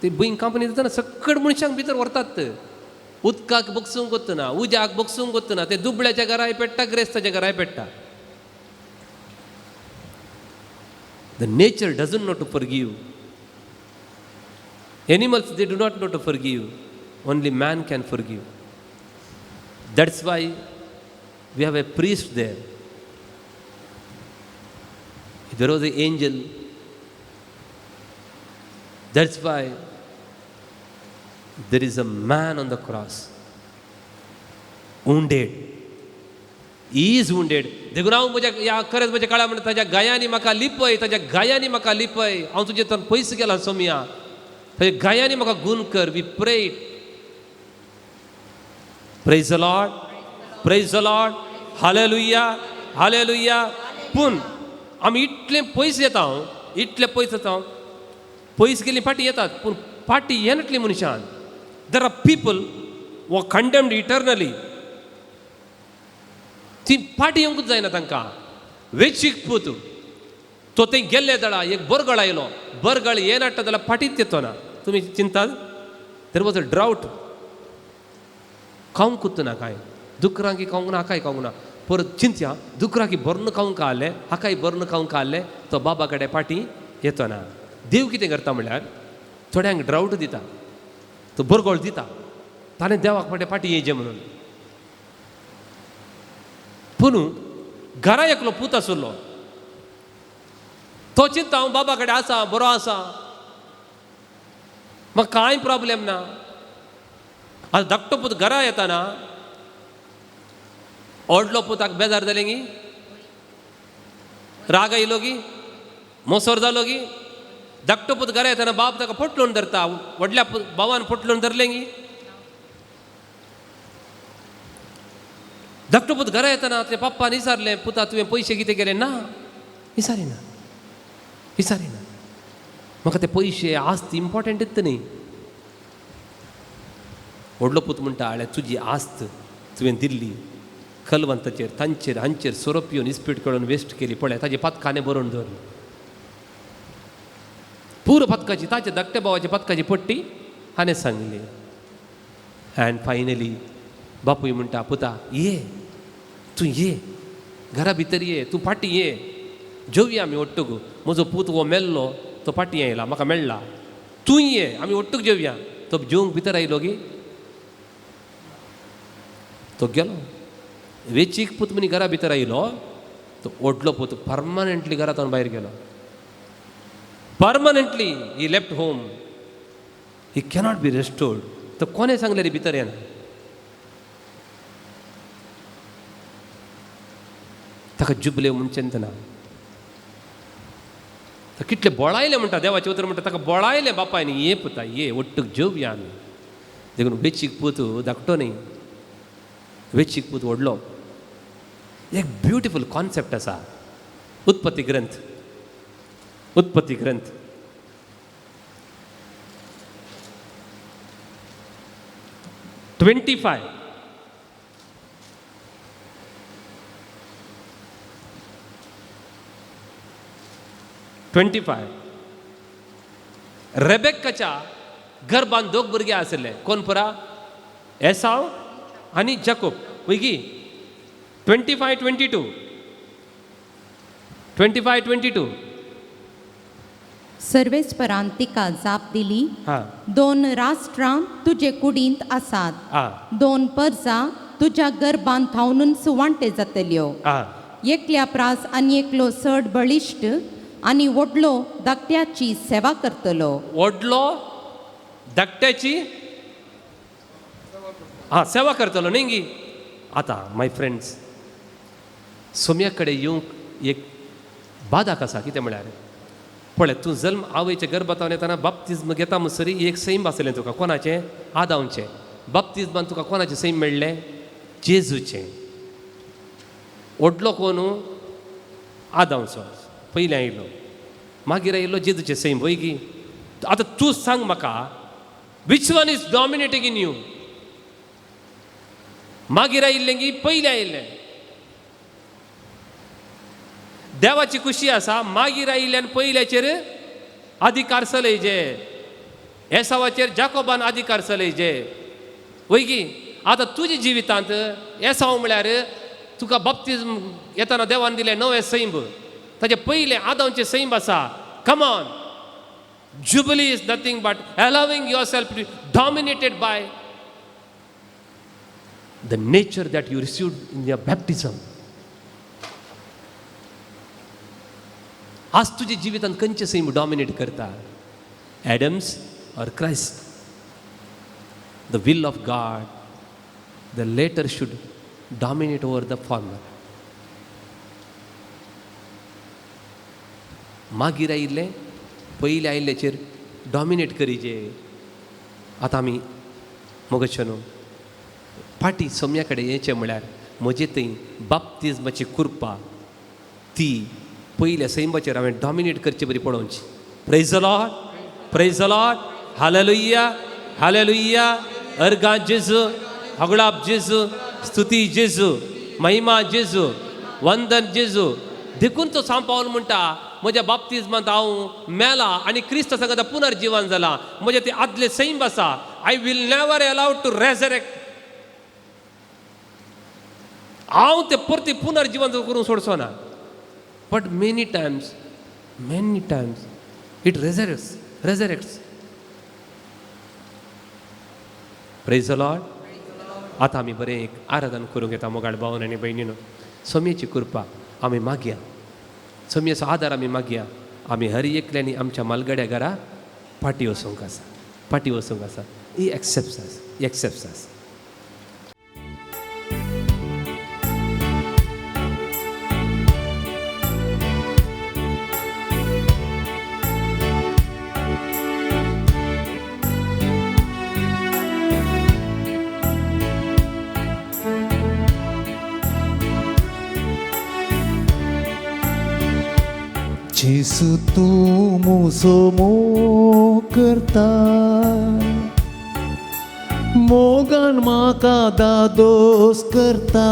ती भूंय कंपनी जाता सकट मनशांक भितर व्हरतात. उदकाक बगसूंक गोत्त ना, उज्याक बगसूंक गोत्त ना. ते दुबळ्याच्या घराय पेट्टा, ग्रेस्ताच्या घराय पेट्टा. The nature doesn't know to forgive. Animals, they do not know to forgive. Only man can forgive. That's why we have a priest there. If there was an angel, that's why there is a man on the cross, wounded. He is wounded. देखून हांव म्हज्या ह्या खरेंच म्हज्या काळा म्हणटा, ताज्या गायांनी म्हाका लिपय, ताज्या गायांनी म्हाका लिपय, हांव तुजे थंय पयस गेला सोमया, ताज्या गायांनी म्हाका गूण कर. We pray. Praise the Lord, praise the Lord, hallelujah, hallelujah. पूण आमी इतले पयस येता, हांव इतले पयस येता, पयस गेली फाटीं येतात, पूण फाटीं येनातली मनशान. There are people who condemned eternally. ती फाटीं येवंकूच जायना तांकां. वेचीक पूत तो थंय गेल्ले जाल्यार एक बरगळ आयलो, बरगळ येनाट्टा जाल्यार फाटींच येतो ना. तुमी चिंतात, there was a drought. खावंक ना कांय, दुकरांकी खावंक ना, हाकाय खावंक ना. परत चिंतया, दुकरांकी भरून खावंक आहलें, हाकाय भरून खावंक आहलें, तो बाबा कडेन फाटीं येतो ना. देव कितें करता म्हणल्यार थोड्यांक ड्रावट दिता, तो बरगोळ दिता, ताणें देवाक फाटीं फाटीं येयचें म्हणून. पूण घरा एकलो पूत आशिल्लो, तो चिंता हांव बाबा कडेन आसा, बरो आसा, म्हाका कांय प्रॉब्लेम ना. आतां धाकटो पूत घरा येताना व्हडलो पुताक बेजार जालें गी, राग आयलो गी, मोसोर जालो गी. धाकटो पूत घरा येताना बाप ताका पोटलोवन धरता, व्हडल्या भावान पोटलोवन धरलें गी. धाकटो पूत घरा येताना ते पप्पान विचारलें, पुता तुवें पयशे कितें केले? ना, विचारिना, विचारिना, म्हाका ते पयशे आस्त इम्पॉर्टंटच न्ही. व्हडलो पूत म्हणटा, आळे तुजी आस्त तुवें दिल्ली कलवंताचेर, तांचेर हांचेर सोरो पिवन इस्पीट करून वेस्ट केली, पळय ताजे पातकाने बरोवन दवरली, पुरो पातकाची, ताच्या धाकट्या भावाच्या पातकाची पट्टी हाणें सांगली. अँड फायनली बापूय म्हणटा, पुता ये, तूं ये, घरा भितर ये, तूं फाटीं ये, जेवया आमी ಒಟ್ಟುಗು. म्हजो पूत हो मेल्लो, तो फाटीं आयला, म्हाका मेळ्ळा, तूं ये, आमी ಒಟ್ಟುಗು जेवया. तो जेवंक भितर आयलो गी, तो गेलो. वेचीक पूत म्हणी घरा भितर आयलो, तो व्हडलो पूत परमनंटली घरांतल्यान भायर गेलो. Permanently he left home. He cannot be restored. तो कोणें सांगलें रे भितर येना. ताका जुबले म्हूण चिंतना, कितले बोळायले म्हणटा देवाचें उतर म्हणटा, ताका बोळायलें बापायन, ये पुता ये, ಒಟ್ಟುಗ್ जेवया आमी. देखून वेचीक पूत धाकटो न्ही, वेचीक पूत व्हडलो. एक ब्युटिफूल कॉन्सेप्ट आसा. उत्पत्ती ग्रंथ, उत्पत्ती ग्रंथ 25 25. रेबेकाच्या गर्भान दोग भुरगे आशिल्ले, कोण पुरा? एसाव आनी जाकोब. वयगी 25 22, 25 22. सर्वेस्परान तिका जाप दिली, हां. दोन राष्ट्रां तुजे कुडींत आसात, आं. दोन परजा तुज्या गर्भांत थावनूच वांटे जातल्यो. आं. एकल्या प्रास आनी एकलो चड बळिश्ट आनी व्हडलो धाकट्याची सेवा करतलो. व्हडलो धाकट्याची हां सेवा करतलो न्ही गी. आतां माय फ्रेंड्स, सोम्या कडेन येवंक एक बादाक आसा. कितें म्हळ्यार पळय, तूं जल्म आवयच्या गर्भांत येतना बाप्तिज्म घेता म्हणसरी एक सैम आसलें तुका. कोणाचें? आदांवचें. बाप्तिज्मान तुका कोणाचें सैम मेळ्ळें? जेजूचें. व्हडलो कोण? आदांवचो पयलें आयलो, मागीर आयलो जेजूचें सैम. वय गी? आतां तूं सांग म्हाका, which one is dominating in you? मागीर आयिल्लें की पयलें आयिल्लें? देवाची खुशी आसा मागीर आयिल्ल्यान पयल्याचेर अधिकार चलयजे. एसावाचेर जाकोबान अधिकार चलयजे. वय गी? आतां तुज्या जिवितांत एसाव म्हळ्यार तुका बाप्तिज्म येतना देवान दिलें नवें सैम, ताचे पयलें आदांवचें सैम आसा. Come on, jubilee is nothing but allowing yourself to dominated by the nature that you received in your baptism. आज तुज्या जिवितांत खंयचें सैम डॉमिनेट करता, Adam's or Christ? The will of God, the latter should dominate over the former. मागीर आयिल्लें पयलें आयिल्ल्याचेर dominate करीजे. आतां आमी मोगचें न्हू फाटीं सोम्या कडेन येचें म्हळ्यार म्हजे थंय बाप्तिज्माची कृपा ती पयल्या सैमाचेर हांवें डॉमिनेट करचे बरी पळोवची. Praise the Lord, praise the Lord, hallelujah, hallelujah. अर्गां जेजू, होगळाप जेजू, स्तुती जेजू, महिमा जेजू, वंदन जेजू. देखून तो सांत पावल म्हणटा, म्हज्या बाप्तिज्मांत हांव मेला आनी क्रिस्त संगता पुनर्जिवन जाला. म्हजें ते आदलें सैम आसा, I will never allowed to resurrect. हांव ते परती पुनर्जिवन करूंक सोडचो ना. But many times, many times it resurrects, resurrects. Praise the Lord. आतां आमी बरें एक आराधन करूंक येता. मोगाळ भावन आनी भयणीनो, सोमयेची कृपा आमी मागया, सोमयेचो आदार आमी मागया. आमी हर एकल्यांनी आमच्या मालगड्या घरा फाटीं वचूंक आसा, फाटीं वचूंक आसा. He accepts us, he accepts us. जेसू तूं म्हजो मोग करता, मोगान म्हाका दादोस करता.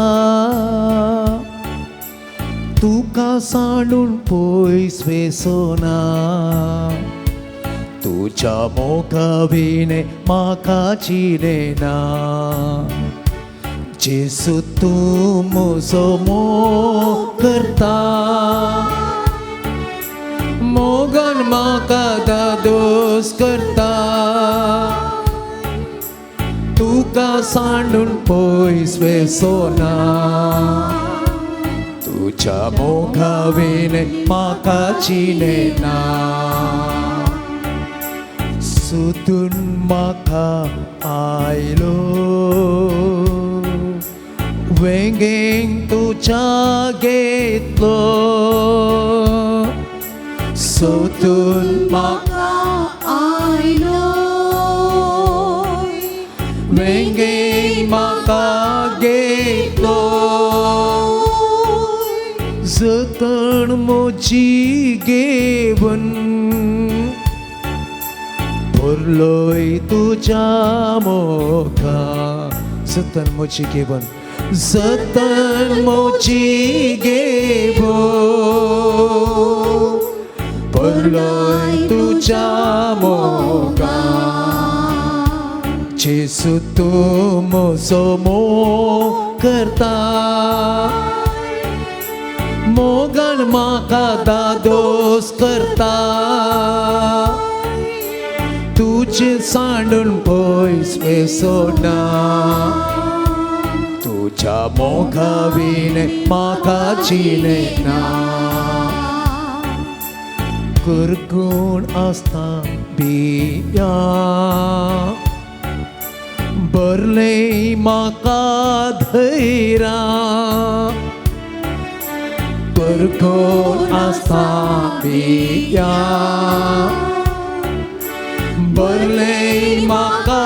तुका सांडून पयस वेसना, तुज्या मोगा विणे म्हाका जिणें ना. जेसू तूं म्हजो मोग करता, मोगान म्हाका दादोस करता. तुका सांडून पयस वेसना, तुज्या मोगा विणे म्हाका जिणें ना. सोदून म्हाका आयलो, वेंगेंत तुज्या घेतलो. सोदून म्हाका आयलो, वेंगेंत म्हाका घेतलो. जतन म्हजी घेवन भरलोय तुज्या मोगा. जतन म्हजी घेवन, जतन म्हजी घेवन भरलोय तुज्या मोगा. जेसू तूं म्हजो मोग करता, मोगान म्हाका दादोस करता तुजे सांडून पयस वेसोना तुज्या मोगा विणे म्हाका जिणें ना कुरगूण आसता बिया बरले म्हाका धैरा कुरगूण आसता बिया बरले म्हाका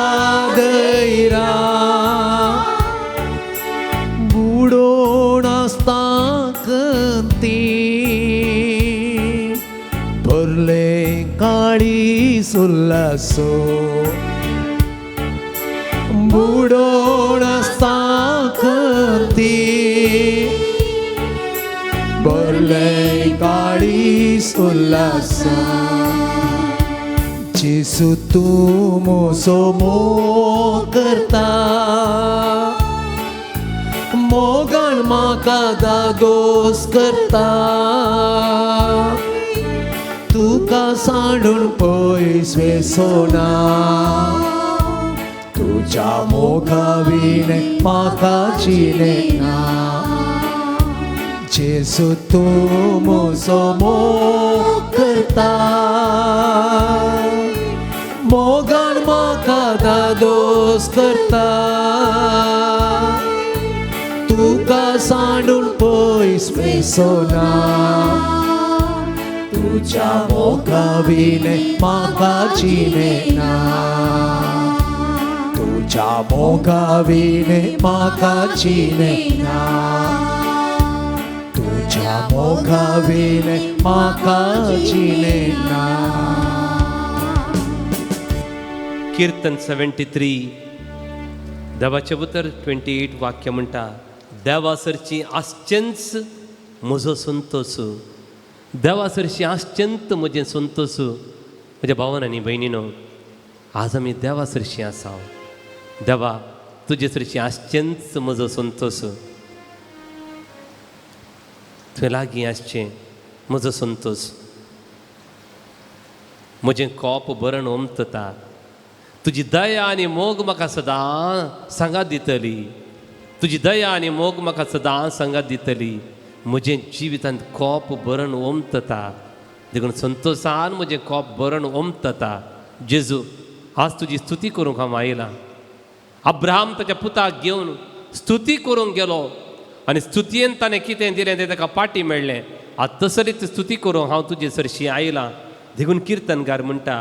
धैरा बुडोण आसता कंती भरले काळी सुल्लासो बुडोण आसता कंती भरले काळी सुल्लासो जेसू तूं म्हजो मोग करता मोगान म्हाका दादोस करता तुका सांडून पयस वेसोना तुज्या मोगा विणे म्हाका जिणें ना जेसू तूं म्हजो मोग करता मोगान म्हाका दादोस करता तुका सांडून पयस वेसोना तुज्या मोगा विणे म्हाका जिणें ना तुज्या मोगा विणे म्हाका जिणें ना तुज्या मोगा विणे म्हाका जिणें ना. किर्तन 73 देवाचें उतर 28 वाक्य म्हणटा देवा सरची आसचेंच म्हजो संतोस देवा सरशी आसचेंत म्हजें संतोस. म्हज्या भावान आनी भयणीनो आज आमी देवा सरशी आसा. देवा तुजे सरशी आसचेंच म्हजो संतोस तुवें लागीं आसचें म्हजो संतोस. म्हजें कोप भरण ओमतता तुजी दया आनी मोग म्हाका सदां सांगात दितली तुजी दया आनी मोग म्हाका सदां सांगात दितली. म्हजें जिवितांत कोप भरण ओमतता देखून संतोसान म्हजें कोप भरण ओमतता. जेजू आज तुजी स्तुती करूंक हांव आयलां. अब्राहम ताच्या पुताक घेवन स्तुती करूंक गेलो आनी स्तुतयेन ताणें कितें दिलें तें ताका पाटी मेळ्ळें. आज तसलीच स्तुती करूंक हांव तुजे सरशी आयलां. देखून किर्तनकार म्हणटा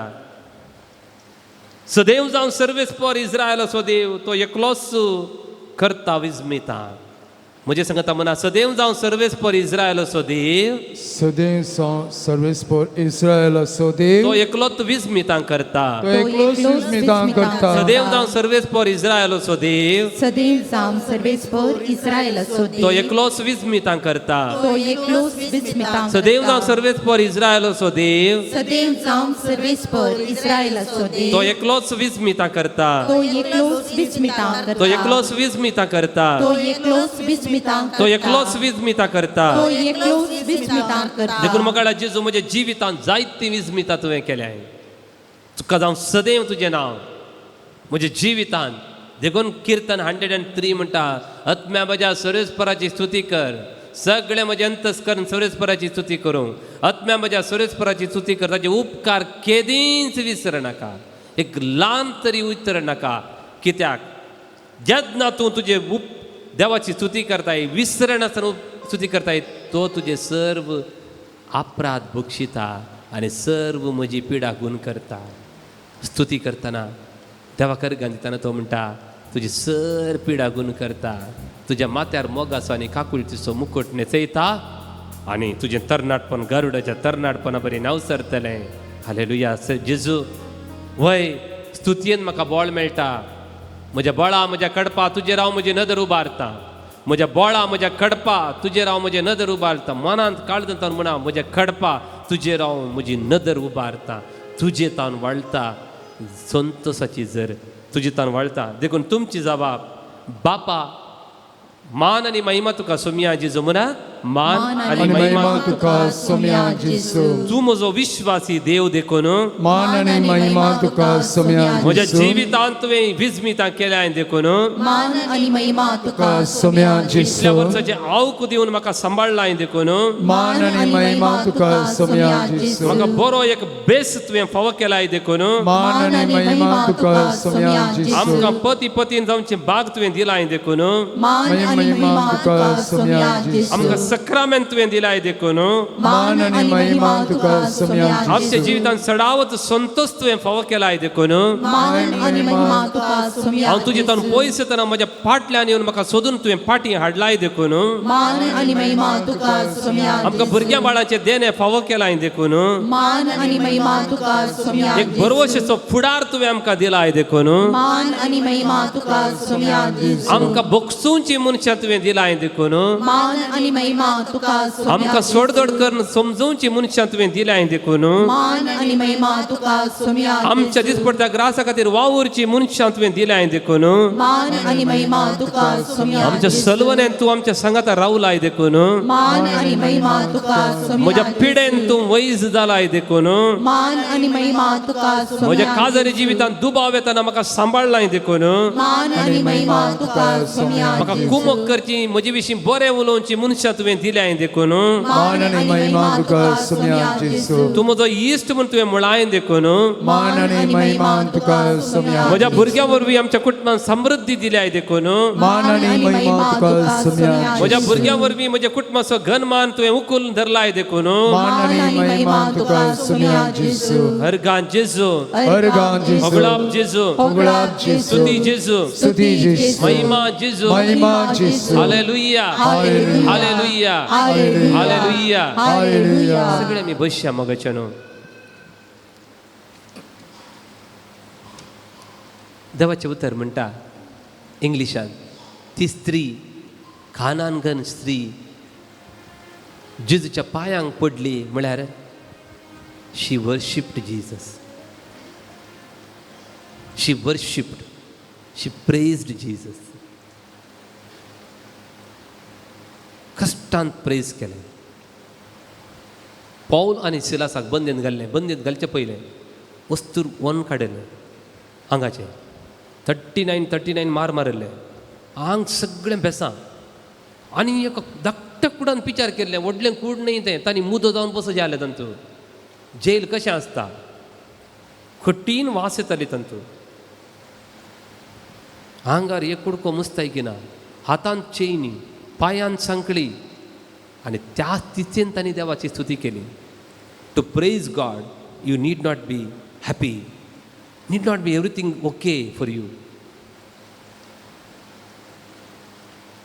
सदैव जावन सर्वेस्पर इस्रायलाचो देव तो एकलोच करता विस्मिता. म्हजे सांगता म्हणा सदैव जावन सर्वेस्पर इस्रायलाचो देव सदैव सर्वेस्पर इस्रायलाचो देव तो एकलोच विस्मितां करता. तो एकलोच विस्मितां करता. सदैव जावन सर्वेस्पर इस्रायलाचो देव सदैव जावन सर्वेस्पर इस्रायलाचो देव तो एकलोच विस्मितां करता. तो एकलोच विस्मितां सदैव जावन सर्वेस्पर इस्रायलाचो देव सदैव जावन सर्वेस्पर इस्रायलाचो देव तो एकलोच विस्मितां करता. तो एकलोच विस्मितां करता. तो एकलोच विस्मितां करता. तो एकलोच विस्मितां तो एकलोच विस्मिता करता. तो एकलोच विस्मितां करता. देखून म्हाका जेजू म्हज्या जिवितांत जायती विस्मिता तुवें केल्या. तुका जावं सदैव तुजें नांव म्हज्या जिवितांत. देखून किर्तन 103 म्हणटा आत्म्या म्हज्या सर्वेस्पराची स्तुती कर सगळे म्हजें अंतस्करण सर्वेस्पराची स्तुती करूं. आत्म्या म्हज्या सर्वेस्पराची स्तुती कर ताजे उपकार केदींच विसर नाका एक ल्हान तरी उतर नाका. कित्याक जेन्ना तूं तुजे देवाची स्तुती करताय विसरनासतना स्तुती करताय तो तुजे सर्व अपराध बक्षिता आनी सर्व म्हजी पिडा गुण करता. स्तुती करतना देवा करगान दितना तो म्हणटा तुजी सर पिडा गुण करता तुज्या माथ्यार मोगाचो आनी काकुळतीचो मुकुट न्हेसयता आनी तुजें तरणाटपण गरुडाच्या तरणाटपणा बरी नांव सरतलें. हालेलुया. जेजू वय स्तुतयेन म्हाका बळ मेळटा. म्हज्या बळा म्हज्या कडपा तुजेर हांव म्हजी नदर उबारता. म्हज्या बळा म्हज्या कडपा तुजेर हांव म्हजी नदर उबारता. मनांत काळजांत म्हणा म्हज्या कडपा तुजेर हांव म्हजी नदर उबारता. तुजे तान वाळटा संतोसाची जर तुजी तान वाळटा. देखून तुमची जबाब बापा मान आनी महिमा तुका सोमया जेजू म्हणा. मान आनी आनी महिमा महिमा तुका सोम्या जेसू. तूं म्हजो विश्वासी देव देखून मान आनी महिमा तुका सोम्या म्हज्या जेसू. जिवितांत तुवें विस्मितां केल्याय देखून मान आनी महिमा तुका तुका सोम्या इतल्या जेसू. वर्साचें आवक दिवन म्हाका सांबाळ्ळाय देखून मान आनी महिमा तुका सोम्या जेसू. म्हाका बरो एक बेस तुवें फावो केलाय देखून मान आनी महिमा तुका सोम्या जेसू. आमकां पती पतीन जावचें बाग तुवें दिलाय देखून मान आनी महिमा तुका सोम्या जेसू. आमकां सक्रामेंत तुवें दिलाय देखून मान आनी महिमा तुका सोम्या आमच्या जेसू. जिवितांत चडावत संतोष तुवें फावो केलाय देखून मान आनी महिमा तुका सोम्या हांव तुजे तान पयस येतना म्हज्या फाटल्यान येवन म्हाका सोदून तुवें फाटीं हाडलाय देखून मान आनी महिमा तुका सोम्या आमकां भुरग्यां बाळाचें देणें फावो केलाय देखून मान आनी महिमा तुका सोम्या एक भरवशेचो फुडार तुवें आमकां दिलाय देखून मान आनी महिमा तुका सोम्या आमकां भोगसुची मनशां तुवें दिलाय देखून मान आनी महिमा तुका सोम्या आमकां सोडदोड करून समजोवची मनशां तुवें दिलाय देखून मान आनी महिमा तुका सोम्या आमच्या दिसपडत्या ग्रासा खातीर वावुरची मनशां तुवें दिलाय देखून मान आनी महिमा तुका सोम्या आमच्या सलवण्यान तूं आमच्या सांगाता रावलाय देखून मान आनी महिमा तुका सोम्या म्हज्या पिडेन तूं वैज जालाय देखून मान आनी महिमा तुका सोम्या म्हज्या काजारी जिवितांत दुबाव येतना म्हाका सांबाळ्ळाय देखून मान आनी महिमा तुका सोम्या म्हाका कुमक करची म्हजे विशीं बरें उलोवची मनशां तुवें दिल्याय देखून मान आनी महिमा तुका सोम्या जेसू. तूं म्हजो इश्ट म्हूण तुवें म्हळाय देखून मान आनी महिमा तुका सोम्या म्हज्या भुरग्यां वरवीं आमच्या कुटुंबान समृद्धी दिल्याय देखून मान आनी महिमा तुका सोम्या म्हज्या जेसू. भुरग्यां वरवीं म्हज्या कुटुंबाचो घनमान तुवें उखलून धरलाय देखून मान आनी महिमा तुका सोम्या जेसू. हरगान जेजू हरगान जेसू. होगळाप जेजू होगळाप जेसू. स्तुती जेजू स्तुती जेसू. महिमा जेजू महिमा Jesu. Hallelujah hallelujah. Hallelujah hallelujah. Hallelujah hallelujah. सगळे आमी बसया मगाच्या न्हू. देवाचें उतर म्हणटा इंग्लिशान ती स्त्री खानानगन स्त्री जेजूच्या पांयांक पडली म्हळ्यार she worshipped Jesus, she worshipped, she praised Jesus. कश्टान प्रेज केलें. पौल आनी सिलासाक बंदेन घाल्लें. बंदेन घालचें पयलें वस्तूर वन काडिल्लें आंगाचें 39 मार मारिल्लें आंग सगळें बेसां आनी एक धाकट्या कुडान विचार केल्लें व्हडलें कूड न्हय तें तांणी मुदो जावन बसो जालें तांचो. जेल कशें आसता कठीण वास येताली तांचो. आंगार एक कुडको मुस्तायकी ना, हातांत चेनी, पांयांत सांकळी आनी त्या तिचेन तांणी देवाची स्तुती केली. To praise God you need not be happy, need not be everything okay for you.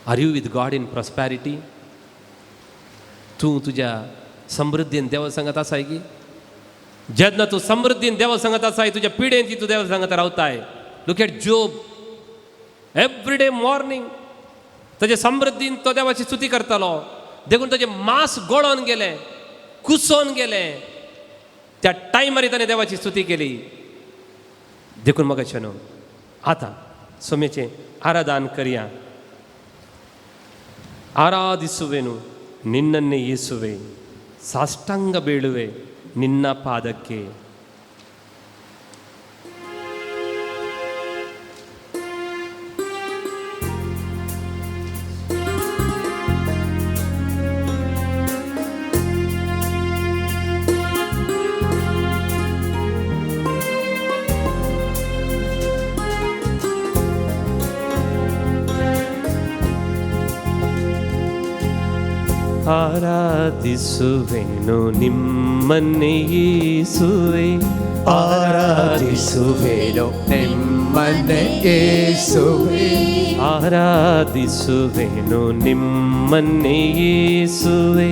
Are you with God in prosperity? तूं तुज्या समृद्धीन देवा सांगत आसाय की? जेन्ना तूं समृद्धीन देवा सांगत आसाय तुज्या पिडेन ती तूं देवा सांगत रावताय. Look at Job, every day morning ताजे समृद्धीन तो देवाची स्तुती करतालो. देखून ताजें मांस गळोन गेलें, कुसोन गेलें. त्या टायमार ताणें देवाची स्तुती केली. देखून म्हाका न्हू आतां सोम्याचें आराधन करया. ಆರಾಧಿಸುವೆನು ನಿನ್ನನ್ನೇ ಯೇಸುವೆ, ಸಾಷ್ಟಾಂಗ ಬೀಳುವೆ ನಿನ್ನ ಪಾದಕ್ಕೆ. ಆರಾಧಿಸುವೆನು ನಿಮ್ಮನ್ನೇ ಯೇಸುವೆ, ಆರಾಧಿಸುವೆನು ನಿಮ್ಮನ್ನೇ ಯೇಸುವೆ, ಆರಾಧಿಸುವೆನು ನಿಮ್ಮನ್ನೇ ಯೇಸುವೆ,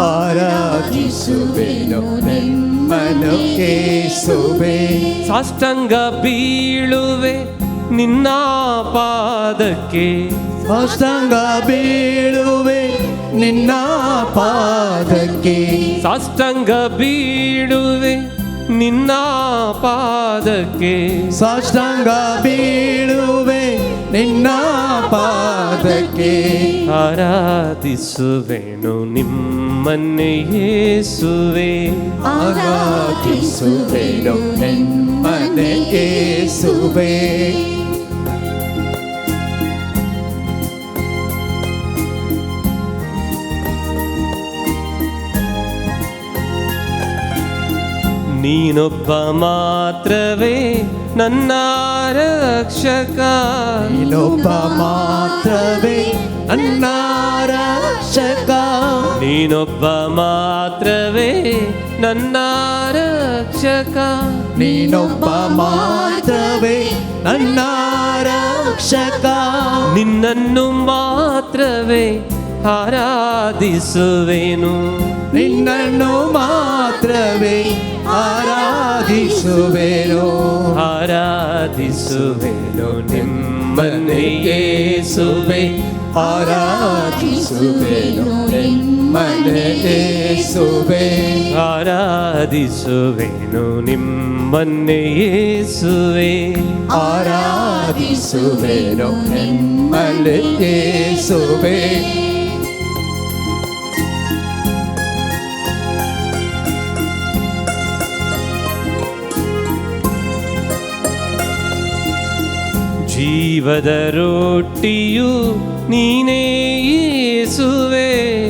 ಆರಾಧಿಸುವೆನು ನಿಮ್ಮನ್ನು ಯೇಸುವೆ, ಸಾಷ್ಟಾಂಗ ಬೀಳುವೆ ನಿನ್ನ ಪಾದಕ್ಕೆ, ಸಾಷ್ಟಾಂಗ ಬೀಳುವೆ ನಿನ್ನ ಪಾದಕ್ಕೆ, ಸಾಷ್ಟಾಂಗ ಬೀಳುವೆ ನಿನ್ನ ಪಾದಕ್ಕೆ, ಸಾಷ್ಟಾಂಗ ಬೀಳುವೆ ನಿನ್ನ ಪಾದಕ್ಕೆ. ಆರಾಧಿಸುವೆನು ನಿಮ್ಮನ್ನೇ ಯೇಸುವೆ, ಆರಾಧಿಸುವೆನು ನಿಮ್ಮನ್ನೇ ಯೇಸುವೆ. ನೀನೊಬ್ಬ ಮಾತ್ರವೇ ನನ್ನ ರಕ್ಷಕ, ನೀನೊಬ್ಬ ಮಾತ್ರವೇ ನನ್ನ ರಕ್ಷಕ, ನೀನೊಬ್ಬ ಮಾತ್ರವೇ ನನ್ನ ರಕ್ಷಕ, ನೀನೊಬ್ಬ ಮಾತ್ರವೇ ನನ್ನ ರಕ್ಷಕ. ನಿನ್ನನ್ನು ಮಾತ್ರವೇ ಆರಾಧಿಸುವೆನು, ನಿನ್ನನ್ನು ಮಾತ್ರವೇ ಆರಾಧಿಸುವೆನು, ಆರಾಧಿಸುವೆನು ನಿಮ್ಮನ್ನೇ ಯೇಸುವೆ, ಆರಾಧಿಸುವೆನು ನಿಮ್ಮನ್ನೇ ಯೇಸುವೆ, ಆರಾಧಿಸುವೆನು ನಿಮ್ಮನ್ನೇ ಯೇಸುವೆ, ಆರಾಧಿಸುವೆನು ನಿಮ್ಮನ್ನೇ ಯೇಸುವೆ. ಜೀವದ ರೊಟ್ಟಿಯು ನೀನೇ ಯೇಸುವೆ,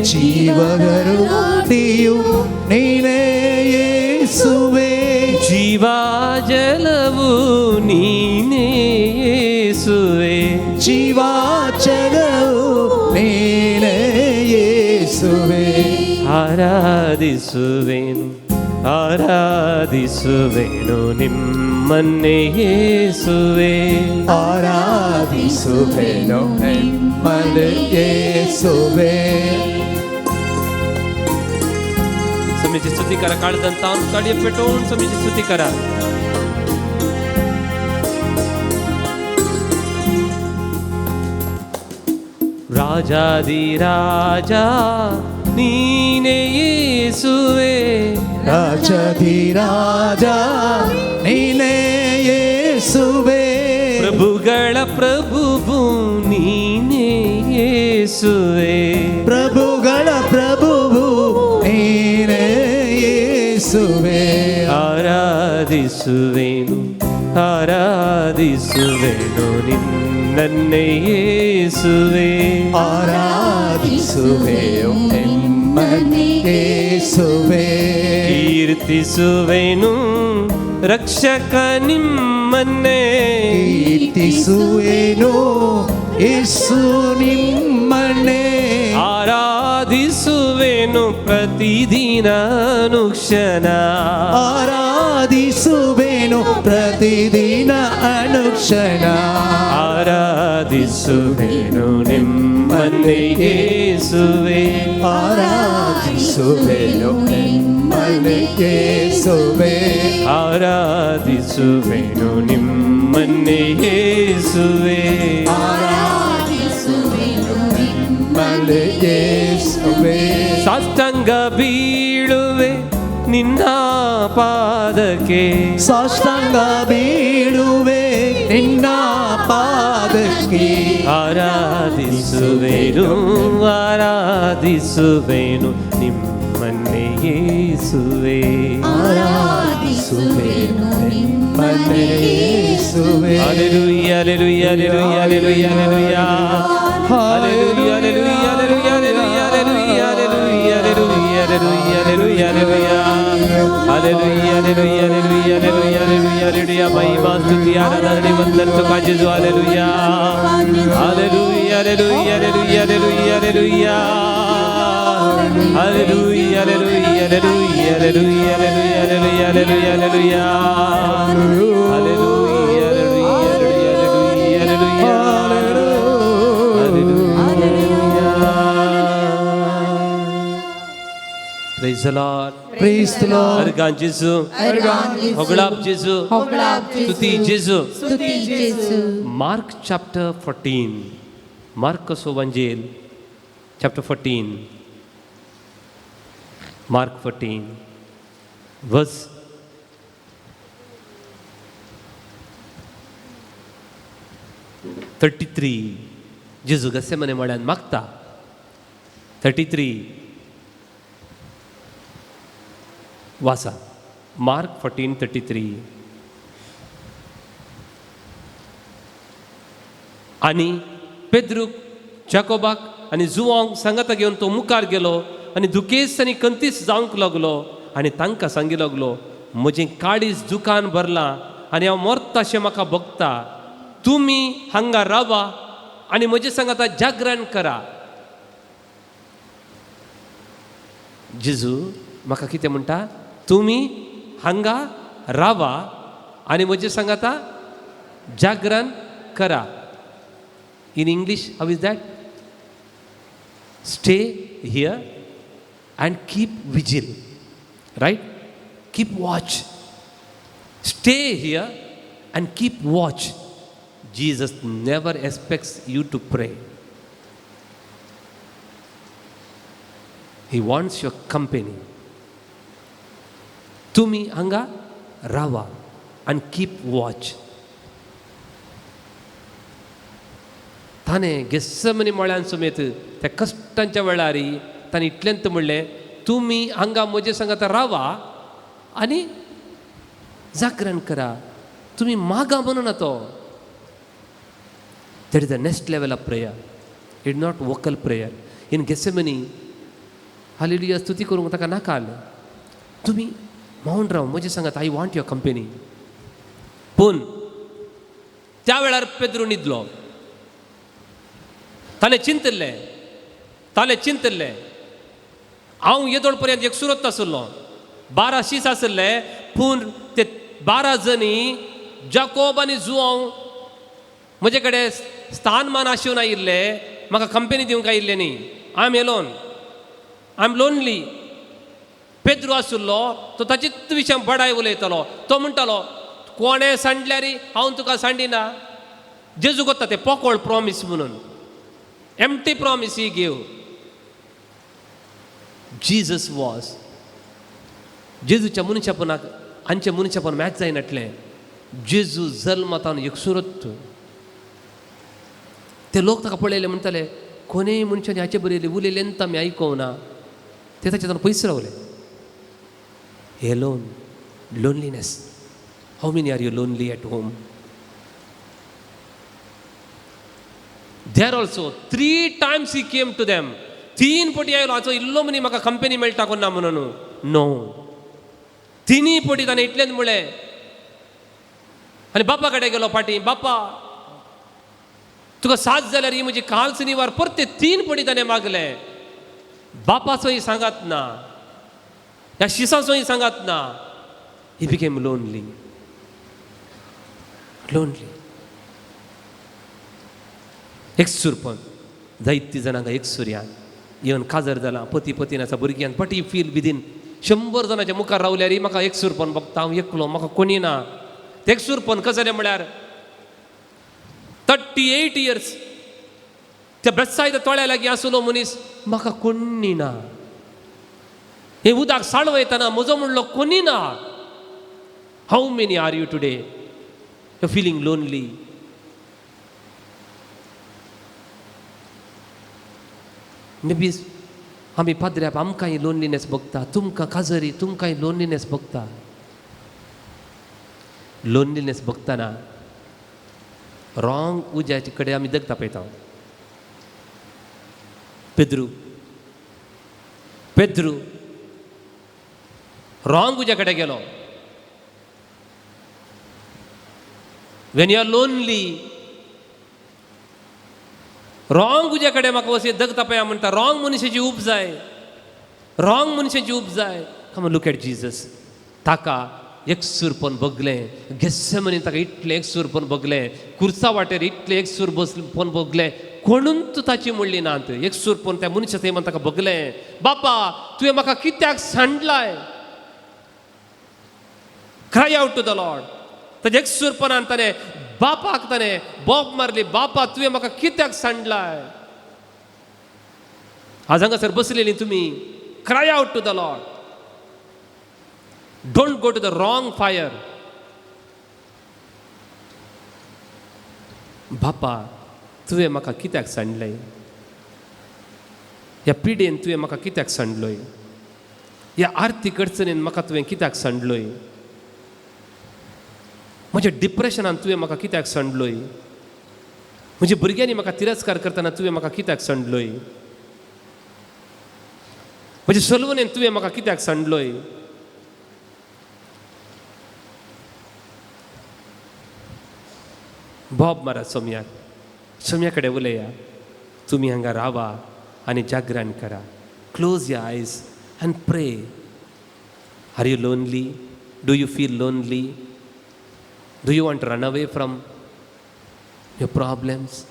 ಜೀವದ ರೊಟ್ಟಿಯು ನೀನೇ ಯೇಸುವೆ, ಜೀವ ಜಲವು ನೀನೇ ಯೇಸುವೆ, ಜೀವ ಜಲವು ನೀನೇ ಯೇಸುವೆ. ಆರಾಧಿಸುವೆನು ಆರಾಧಿಸುವೆನು ನಿಮ್ಮನ್ನೇ ಯೇಸುವೆ, ಆರಾಧಿಸುವೆನು ನಿಮ್ಮನ್ನೇ ಯೇಸುವೆ. स्वामीची स्तुती करा, काळजान ताण काडये पेटोवन स्वामीची स्तुती करा. राजादी राजा ನೀನೇ ಯೇಸುವೆ, ರಾಜಾದಿ ರಾಜಾ ನೀನೇ ಯೇಸುವೆ, ಪ್ರಭುಗಳ ಪ್ರಭುವು ನೀನೇ ಯೇಸುವೆ, ಪ್ರಭುಗಳ ಪ್ರಭುವು ನೀನೇ ಯೇಸುವೆ. ಆರಾಧಿಸುವೆನು ಆರಾಧಿಸುವೆನು ನಿನ್ನನ್ನೇ ಯೇಸುವೆ, ಆರಾಧಿಸುವೆನು ನಿಮ್ಮನ್ನೇ ಯೇಸುವೆ. ಕೀರ್ತಿಸುವೆನು ರಕ್ಷಕ ನಿಮ್ಮನ್ನೇ, ಕೀರ್ತಿಸುವೆನು ಯೇಸು ನಿಮ್ಮನ್ನೇ, ಆರಾಧಿಸುವೆನು ಪ್ರತಿದಿನ ಅನುಕ್ಷಣ, ಆರಾಧಿಸುವೆನು ಪ್ರತಿದಿನ ಅನುಕ್ಷಣ, ಆರಾಧಿಸುವೆನು ನಿಮ್ಮನ್ನೇ ಯೇಸುವೆ, ಆರಾಧಿಸುವೆನು ನಿಮ್ಮನ್ನೇ ಯೇಸುವೆ, ಆರಾಧಿಸುವೆನು ನಿಮ್ಮನ್ನೇ ಯೇಸುವೆ, ಆರಾಧಿಸುವೆನು ನಿಮ್ಮನ್ನೇ ಯೇಸುವೆ. ಸಾಷ್ಟಾಂಗ ಬೀಳುವೆ ನಿನ್ನ ಪಾದಕ್ಕೆ, ಸಾಷ್ಟಾಂಗ ಬೀಳುವೆ ನಿನ್ನ ಪಾದಕ್ಕೆ, ಆರಾಧಿಸುವೆನು ಆರಾಧಿಸುವೆನು ನಿಮ್ಮನ್ನೇ ಯೇಸುವೆ, ಆರಾಧಿಸುವೆನು ನಿಮ್ಮನ್ನೇ ಯೇಸುವೆ. Hallelujah hallelujah hallelujah hallelujah hallelujah hallelujah hallelujah hallelujah hallelujah hallelujah hallelujah hallelujah hallelujah hallelujah hallelujah hallelujah hallelujah. Mahima ಸ್ತುತಿ ಆರಾಧನೆ ವಂದನೆ ತುಕಾ ಜೇಸು. Hallelujah hallelujah hallelujah hallelujah hallelujah hallelujah hallelujah hallelujah hallelujah hallelujah hallelujah hallelujah hallelujah hallelujah hallelujah hallelujah. Praise the Lord. Praise the Lord. Argon Jesu, ಹೊಗಳಾಪ್ Jesu, ಸ್ತುತಿ Jesu. ಸ್ತುತಿ Jesu. Mark chapter 14, Marcus Vanjel chapter 14, Mark 14 verse 33. जेजू गसेमने म्हळ्यान मागता. 33 वाचा, mark 14:33. आनी पेद्रूक, जाकोबाक आनी जुवांक सांगाता घेवन तो मुखार गेलो आनी दुखेस्त आनी कंतीस जावंक लागलो आनी तांकां सांगी लागलो, म्हजें काळीज दुकान भरलां आनी हांव मरता अशें म्हाका भोगता. तुमी हांगा रावा आनी म्हजें सांगाता जागरण करा. जेजू म्हाका कितें म्हणटा? तुमी हांगा रावा आनी म्हजें सांगाता जागरण करा. In English how is that? Stay here and keep vigil, right? Keep watch. Stay here and keep watch. Jesus never expects you to pray. He wants your company. तुमी हांगा रावा आनी कीप वॉच. ताणें गेस्समनी मळ्यान समेत त्या कश्टांच्या वेळार ताणें इतलेंत म्हणलें, तुमी हांगा म्हजे सांगात रावा आनी जागरण करा. तुमी मागा म्हणून तो. That is the next level of prayer. It not vocal prayer. In Gethsemane hallelujah स्तुती करूंक ताका नाका आसलें. तुमी मौन राव म्हजें सांगात, I want your company. पूण त्या वेळार पेद्रू न्हिदलो. ताणें चिंतिल्लें, ताणें चिंतिल्लें, हांव येदोळ पर्यंत एक सुरत आशिल्लो, 12 शीस आशिल्ले, पूण ते 12 जणी जाकोब आनी जुआंव म्हजे कडेन स्थानमान आशिवन आयिल्ले, म्हाका कंपनी दिवंक आयिल्ले न्ही. I am alone, I am lonely. Pedro आशिल्लो तो ताचेच विशयान बडाय उलयतालो. तो म्हणटालो, कोणें सांडल्यार हांव तुका सांडिना. जेजू कोत्ता तें पोकोळ प्रॉमीस म्हणून, empty promise he gave. Jesus was जेजूच्या मनशापणाक हांचे मनशापण मॅच जायनाटलें. जेजू जल्मतान एकसुरत. ते लोक ताका पळयले म्हणटाले, कोणेय मनशान हाचे बरयले उलयलें आमी आयकोंक ना. ते ताच्या पयस रावले. Alone, loneliness. How many are you lonely at home? There also 3 times he came to them. 3 पटी आयलो, हाचो इल्लो मनी म्हाका कंपनी मेळटा कोण ना म्हणून. नो, 3 पटी ताणें इतलेंच म्हणलें आनी बापा कडेन गेलो फाटीं. बापा तुका साथ जाल्यार ही म्हजी कालच निवार. परते 3 पटी ताणें मागलें. बापाचोय सांगात ना, ह्या शिसाचोय सांगात ना. He became lonely, lonely. एकसूरपण. जायतीं जाणां एकसुर्यान इवन काजर जालां, पती पतीन आसा, भुरग्यान, but you feel within. 100 जाणांच्या मुखार रावल्यार म्हाका एकसूरपण बघता, हांव एकलो, म्हाका कोणी ना. एकसूरपण कशें जालें म्हळ्यार 38 इयर्स त्या बेसायद तोळ्या लागीं आसलो मनीस, म्हाका कोणी ना. हें उदक साळवयतना म्हजो म्हणलो कोणी ना. How many are you today you feeling lonely? Maybe आमी पाद्र्याप आमकांय लोनलीनेस बघता, तुमकां काजरी तुमकांय लोनलीनेस बघता. लोनलीनेस बघतना रॉंग उज्याचे कडेन आमी दगता पळयता. पेद्रू, पेद्रू रॉंग उज्या कडेन गेलो. When you are lonely, wrong उज्या कडेन म्हाका वचून दगता पळया म्हणटा. रॉंग मनशाची ऊब जाय, रॉंग मनशाची ऊब जाय. Come look at Jesus. ताका एकसूरपण भोगलें. गेस्सेमनी ताका इतलें एकसूरपण भोगलें, कुर्सा वाटेर इतलें एकसूर बसपण भोगलें, कोणूच ताची म्हणली ना. एकसूरपण त्या मनशाचें म्हण ताका भोगलें. बापा तुवें म्हाका कित्याक सांडलाय? Cry out to the Lord. ताच्या एकसूरपणान ताणें बापाक ताणें बोब मारली, बापा तुवें म्हाका कित्याक सांडलाय? आज हांगासर बसलेली तुमी, cry out to the Lord. Don't go to the wrong fire. बापा तुवें म्हाका कित्याक सांडलें? ह्या पिडेन तुवें म्हाका कित्याक सांडलोय? ह्या आर्थीक अडचणीन म्हाका तुवें कित्याक सांडलोय? म्हज्या डिप्रेशनान तुवें म्हाका कित्याक सांडलोय? म्हज्या भुरग्यांनी म्हाका तिरस्कार करतना तुवें म्हाका कित्याक सांडलोय? म्हज्या सलवणेन तुवें म्हाका कित्याक सांडलोय? बोब मारा सोमयाक, सोमया कडेन उलया, तुमी हांगा रावा आनी जागरण करा. Close your eyes and pray. Are you lonely? Do you feel lonely? Do you want run away from your problems?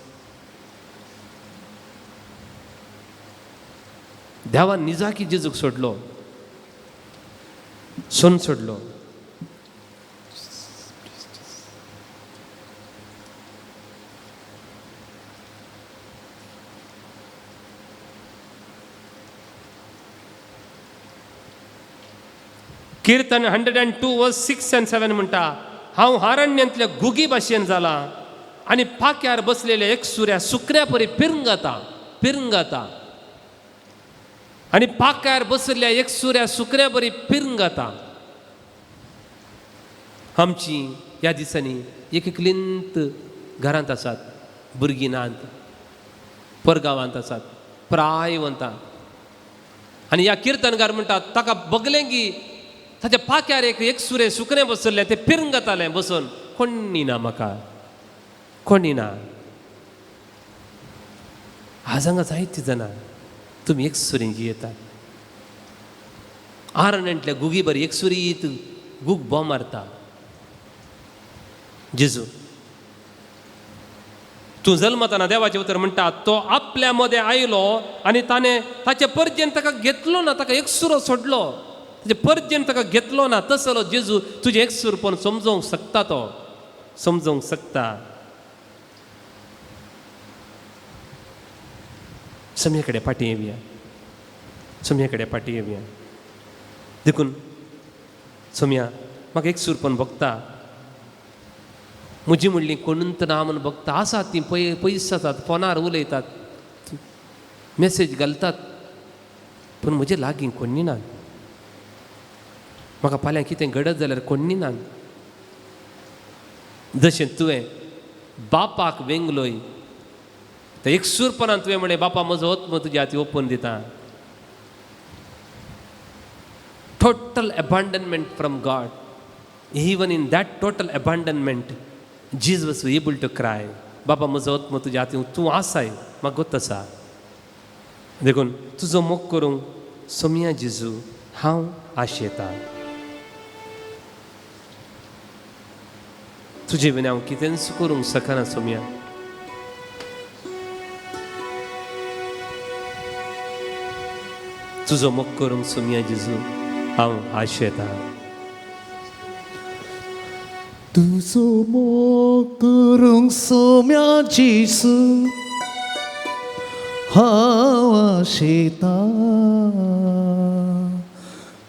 देवान निजाकी जेजूक सोडलो, सोन सोडलो. Kirtan 102 verse 6 and 7 म्हणटा, हांव हारण्यांतल्या गुगी भाशेन जाला आनी पाक्यार बसलेल्या एकसुऱ्या सुकऱ्या परी पिरंगता पिरंगता. आनी पाक्यार बसलेल्या एकसुऱ्या सुकऱ्या परी पिरंगता. आमची ह्या दिसांनी एक एकलींत घरांत आसात, भुरगीं नात, परगांवांत आसात, प्रायवंतां. आनी ह्या किर्तनकार म्हणटात ताका बगलें की ताच्या पाक्यार एक एकसुरें सुकणें बसलें, तें पिरंगतालें बसून. कोणी ना म्हाका, कोणी ना. आज हांगा जायतीं जाणां तुमी एकसुरीं जियेतात. आरण्यांतल्या गुगी बरी एकसुरीत गूग बोम मारता. जेजू तूं जल्मताना देवाचें उतर म्हणटा तो आपल्या मदें आयलो आनी ताणें ताचे परजेन ताका घेतलो ना, ताका एकसुरो सोडलो. ताचे परजेन ताका घेतलो ना. तसलो जेजू तुजें एकसूरपण समजोवंक शकता, तो समजोवंक शकता. सम्या कडेन फाटीं येवया, सम्या कडेन फाटीं येवया. देखून सम्या म्हाका एकसूरपण भोगता, म्हजी म्हणली कोणूच ना म्हूण भोगता. आसात तीं पयस आसात, फोनार उलयतात, मेसेज घालतात, पूण म्हजे लागीं कोण्णी ना. म्हाका फाल्यां कितें घडत जाल्यार कोण्णी ना. जशें तुवें बापाक वेंगलोय तर एकसूरपणान तुवें म्हणलें, बापा म्हजो आत्मो तुज्या हाती ओपून दिता. Total abandonment from God. Even in that total abandonment Jesus was able to cry, बाबा म्हजो आत्मो तुज्या हाती, तूं आसाय म्हाका गोत आसा. देखून तुजो मोग करूंक सोमया जेजू हांव आशेता. तुजे विना हांव कितेंच करूंक शकना सोमया. तुजो मोग करूंक सोमया जेजू हांव आशेता. तुजो मोग करूंक सोम्या जेजू हांव आशेता,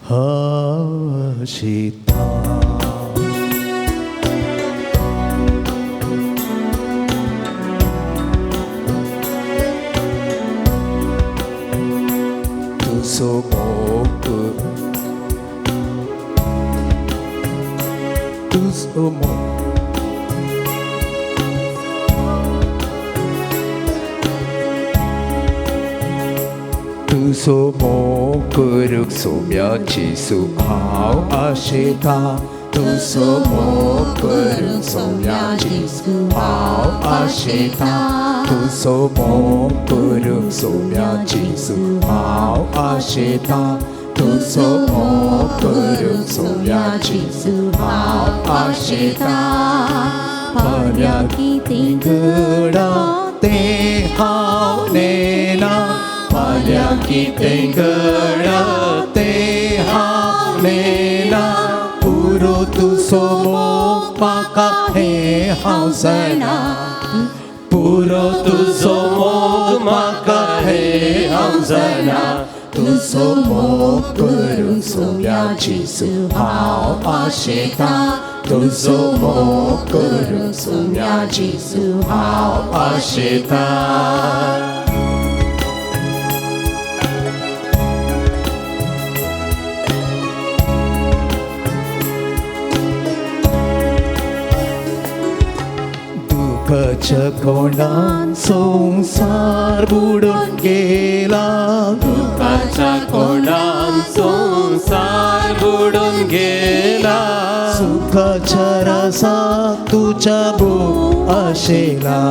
हांव आशेता. तुजो मोग, तुजो मोग, तुजो मोग करूंक सोम्या जेजू हांव आशेता. तुजो मोग करूंक सोम्या जेजू हांव आशेता. तुजो मोग करूंक सोम्या जेजू हांव आशेता. तुजो मोग करूंक सोम्या जेजू हांव आशेता. फाल्यां कितें घडा तें हांव नेना, फाल्यां कितें घडा तें हांव नेना. पुरो तुजो मोग म्हाका हें हांव जाणा, पुरो तुजो मोग म्हाका हें हांव जाणा. तुजो मोग करूंक सोम्या जेजू हांव आशेतां, तुजो मोग करूंक सोम्या जेजू हांव आशेतां. दुःखाच्या कोंडान संवसार बुडून गेला, दुखाच्या कोंडान संवसार बुडून गेला, सुखाच्या रसाक तुज्या भोग आशेला,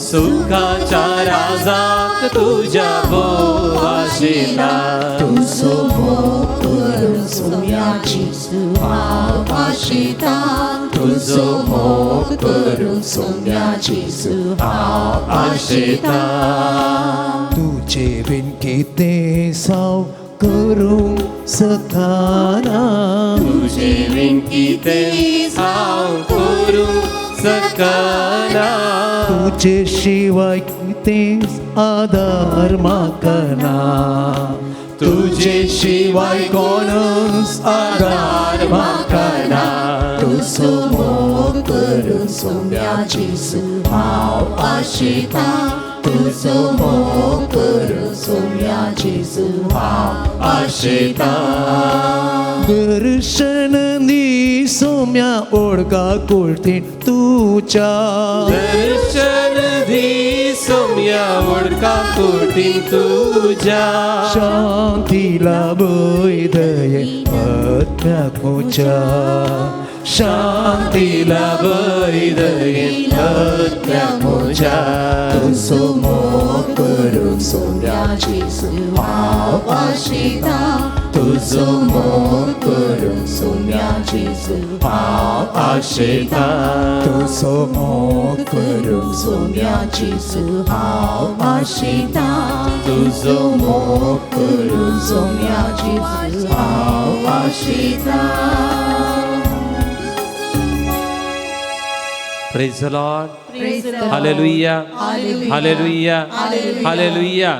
सुखाच्या राजाक तुज्या भोव आशेला. तुजो मोग करूंक सोम्या जेजू हांव आशेतां, तुजो मोग करूंक सोम्या जेजू हांव आशेतां. तुजे बीन कितें हांव करूंक शकना, तुजे बीन कितें हांव करूंक शकना, तुजे शिवाय कितें आदार म्हाका ना, तुजे शिवाय कोणूच आदार म्हाका ना. तुजो मोग करूंक सोम्या जेजू हांव आशेतां, तुजो मोग करूंक सोम्या जेजू हांव आशेतां. दर्शन दी सोम्या ओडका कुर्तीन तुज्या, दर्शन दी सोम्या ओडका कुर्तीन तुज्या, शांती लाभय दये आत्म्याक म्हज्या, शांती लाभय दये आत्म्याक म्हज्या. तुजो मोग करूंक सोम्या जेजू हांव आशेतां, तुजो मोग करूंक सोम्या जेजू हांव आशेतां, तुजो मोग करूंक सोम्या जेजू हांव आशेतां, तुजो मोग करूंक सोम्या जेजू हांव आशेतां. Praise the Lord. Hallelujah. Hallelujah. Hallelujah.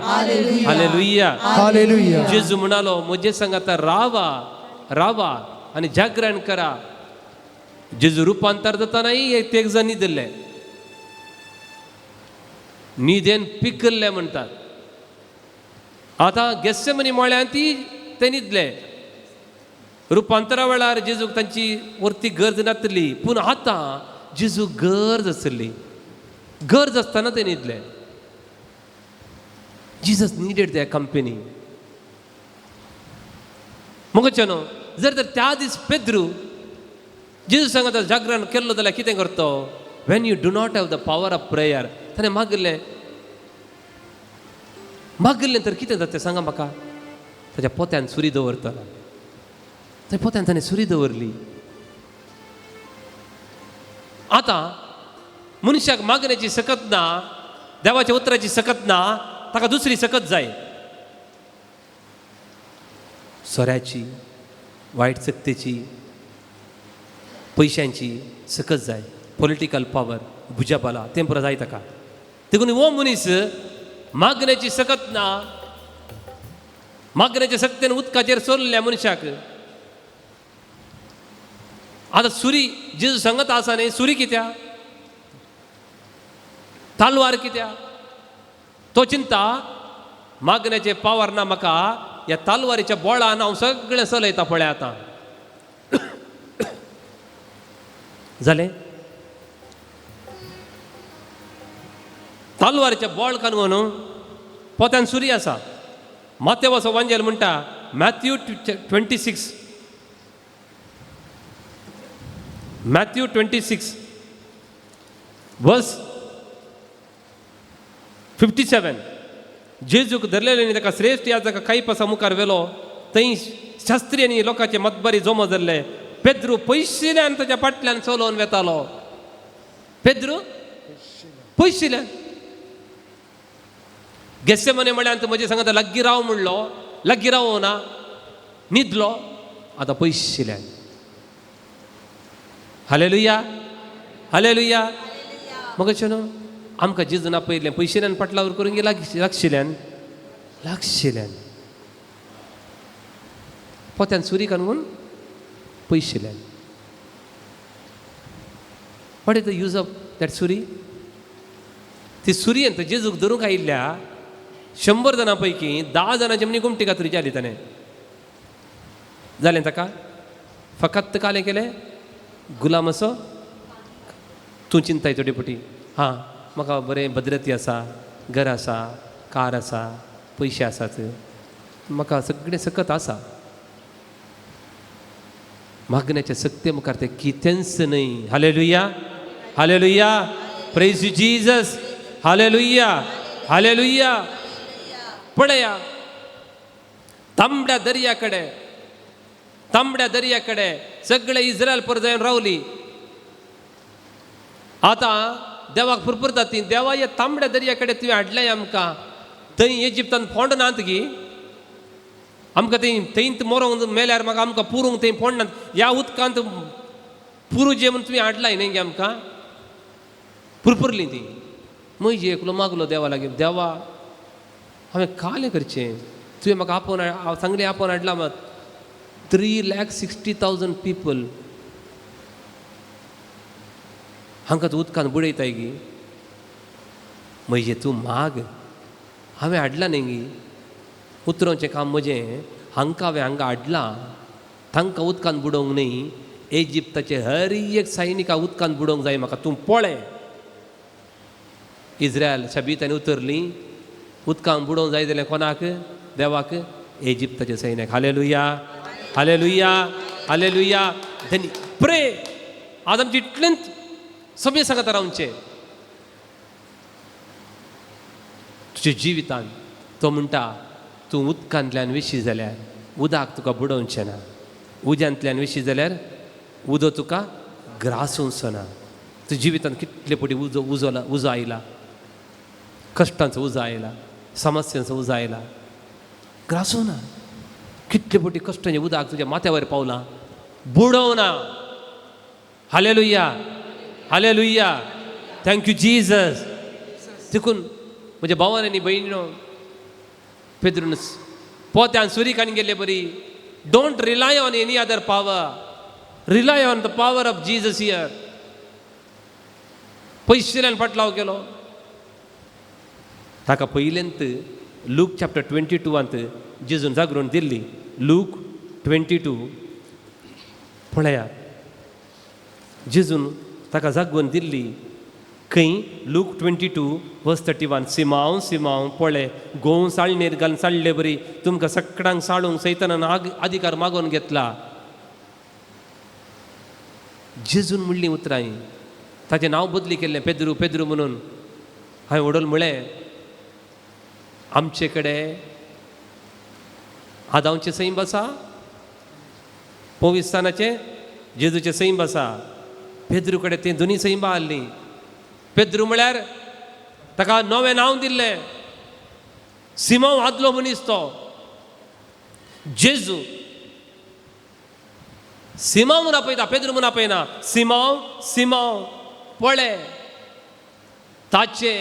Hallelujah. Hallelujah. जेजू म्हणालो म्हजे सांगाता रावा रावा आनी जागरण करा. जेजू रुपांतर जातानाय एक जाण न्हिदिल्ले, न्हिदेन पिकल्ले म्हणटात. आतां गेस्सेमनी मळ्यान ती ते न्हिदले. रुपांतरा वेळार जेजूक तांची वरती गरज नासली, पूण आतां जेजूक गरज आसली. गरज आसतना ते न्हिदले. Jesus needed the company. मगो न्हू जर तर त्या दीस पेद्रू जेजू सांगता जागरण केल्लो जाल्यार कितें करतो? When you do not have the power of prayer, ताणें मागिल्लें मागिल्लें तर कितें जाता सांगा म्हाका? ताच्या पोत्यान सुरी दवरतलो. ताच्या पोत्यान ताणें सुरी दवरली. आतां मनशाक मागण्याची सकत ना, देवाच्या उतराची सकत ना, ताका दुसरी सकत जाय. सोऱ्याची, वायट सक्तेची, पयशांची सकत जाय, पॉलिटिकल पावर, भुजाबाला तें पुरो जाय ताका. देखून हो मनीस मागण्याची सकत ना, मागण्याच्या सक्तेन उदकाचेर चोरल्या मनशाक. आतां सुरी जेजू सांगत आसा न्ही, सुरी कित्या, तालवार कित्या? तो चिंता मागण्याचे पावर ना म्हाका, ह्या तालवारीच्या बोळान हांव सगळें चलयता पळय आतां. जालें, तालवारीच्या बोळ कानून न्हू पोत्यान सुरी आसा. मातेवाचो वांजेल म्हणटा Matthew 26, Matthew 26 verse 57. जेजूक धरलेले आनी ताका श्रेश्ठ याजका कायपासा मुखार व्हेलो. थंय शास्त्री आनी लोकांचे मतबारी जमो जाल्ले. पेद्रू पयशिल्ल्यान ताच्या फाटल्यान चलोवन वेतालो. पेद्रू पयशिल्ल्यान गेस्सेमने म्हळ्यार म्हजे सांगता लागीं राव म्हणलो, लागीं रावो ना, न्हिदलो. आतां पयशिल्ल्यान. Hallelujah, hallelujah. मग अशें न्हू आमकां जेजून आपयलें पयशिल्ल्यान पाटलावर करूंक लागशिल्ल्यान, लागशिल्ल्यान. पोत्यान सुरी काडून पयशिल्ल्यान. What is the use of that सुरी? ती सुरयेन जेजूक धरूंक आयिल्ल्या 100 जाणां पैकी 10 जाणांची म्हणी गुमटी कातरी जाली ताणें. जालें ताका फकत कालें केलें गुलाम असो. तूं चिंताय थोडी पटी, हां म्हाका बरें भद्रती आसा, घर आसा, कार आसा, पयशे आसात, म्हाका सगळें सकत आसा. मागण्याच्या सक्ते मुखार तें कितेंच न्हय. Hallelujah, hallelujah, praise you Jesus, hallelujah, hallelujah. पळया तांबड्या दर्या कडेन, तांबड्या दर्या कडेन सगळे इस्रायल परजायन रावली. आतां देवाक पुरपुरता ती, देवा ह्या तांबड्या दर्या कडेन तुवें हाडलें आमकां, थंय इजिप्तान फोंड नात गी आमकां, थंय थंयत मरोंक मेल्यार म्हाका आमकां पुरूंक थंय फोंड नात, ह्या उदकांत पुरूचे म्हूण तुवें हाडलाय न्ही गे आमकां. पुरपुरली ती. म्हजी एकलो मागलो देवा लागीं, देवा हांवें कालें करचें, तुवें म्हाका आपोवन सांगलें आपोवन हाडलां मात 3,60,000 पीपल हांकां तूं उदकान बुडयताय गी. म्हजें तूं माग, हांवें हाडलां न्ही गी, उतरोवचें काम म्हजें, हांकां हांवें हांगा हाडलां, तांकां उदकान बुडोवंक न्ही, इजिप्ताचे हर एक सैनिका उदकान बुडोवंक जाय म्हाका, तूं पळय. इस्रायल शबीतांनी उतरली, उदकान बुडोवंक जाय जाल्यार कोणाक? देवाक, इजिप्ताचे सैन्याक. Hallelujah, hallelujah, hallelujah. धनी प्रे. आज आमचे इतलेंच सगळें सांगता रावचें तुज्या जिवितान. तो म्हणटा तूं उदकांतल्यान विशी जाल्यार उदक तुका बुडोवचें ना, उज्यांतल्यान विशी जाल्यार उदो तुका ग्रासूंचो ना. तुज्या जिवितान कितले पटी उजो उजो उजो आयला, कश्टांचो उजो आयला, समस्यांचो उजो आयला, ग्रासूं ना. कितले पटी कश्टांचें उदक तुज्या माथ्यावर पावलां, बुडोवना. Hallelujah, hallelujah, thank you Jesus. देखून म्हज्या भावान आनी भयणीनो, पेद्रून पोत्यान सुरी काडून गेल्ले बरी, don't rely on any other power, rely on the power of Jesus here. पयशिल्ल्यान फाटलाव केलो ताका. पयलेंत लूक चॅप्टर 22 जेजून जागरण दिल्ली. लूक 22 पळया, जेजून ताका जागवण दिल्ली खंय? लूक 22 वर्स 31. सिमांव सिमांव पळय, गोंव साळणेर घालून साळले बरी तुमकां सगळ्यांक साळूंक सैतानान अधिकार मागोवन घेतला. जेजून म्हणलीं उतरां, ताचें नांव बदली केल्लें पेद्रू पेद्रू म्हणून. हांवें वडोल म्हळें आमचे कडेन आदांवचें सैम आसा, पविस्तानाचें जेजूचें सैम आसा. पेद्रू कडेन तीं दोनी सैमां आहलीं. पेद्रू म्हळ्यार ताका नवें नांव दिल्लें, सिमांव आदलो मनीस तो. जेजू सिमांव म्हूण आपयता, पेद्रू म्हूण आपयना. सिमांव सिमांव पळय, ताचे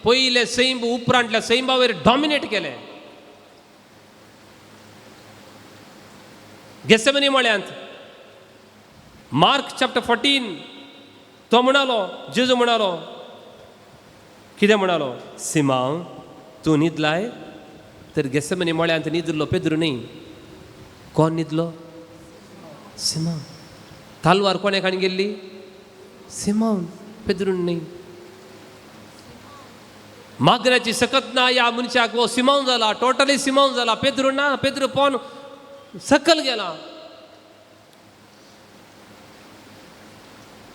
पयले सैम उपरांतल्या सैमा वयर डॉमिनेट केलें. गेसेमनी म्हळ्यांत मार्क चॅप्टर 14 तो म्हणालो, जेजू म्हणालो, कितें म्हणालो? सिमांव तूं न्हिदलाय? तर गेसेमनी म्हळ्यांत न्हिदिल्लो पेद्रू न्ही, कोण न्हिदलो? सिमांव. तालवार कोणें काडून गेल्ली? सिमांव, पेद्रून न्ही. मागण्याची सकत ना ह्या मनशाक, हो सिमांव जाला, टोटली सिमांव जाला, पेद्रू ना. पेद्रू पोन सकल गेला.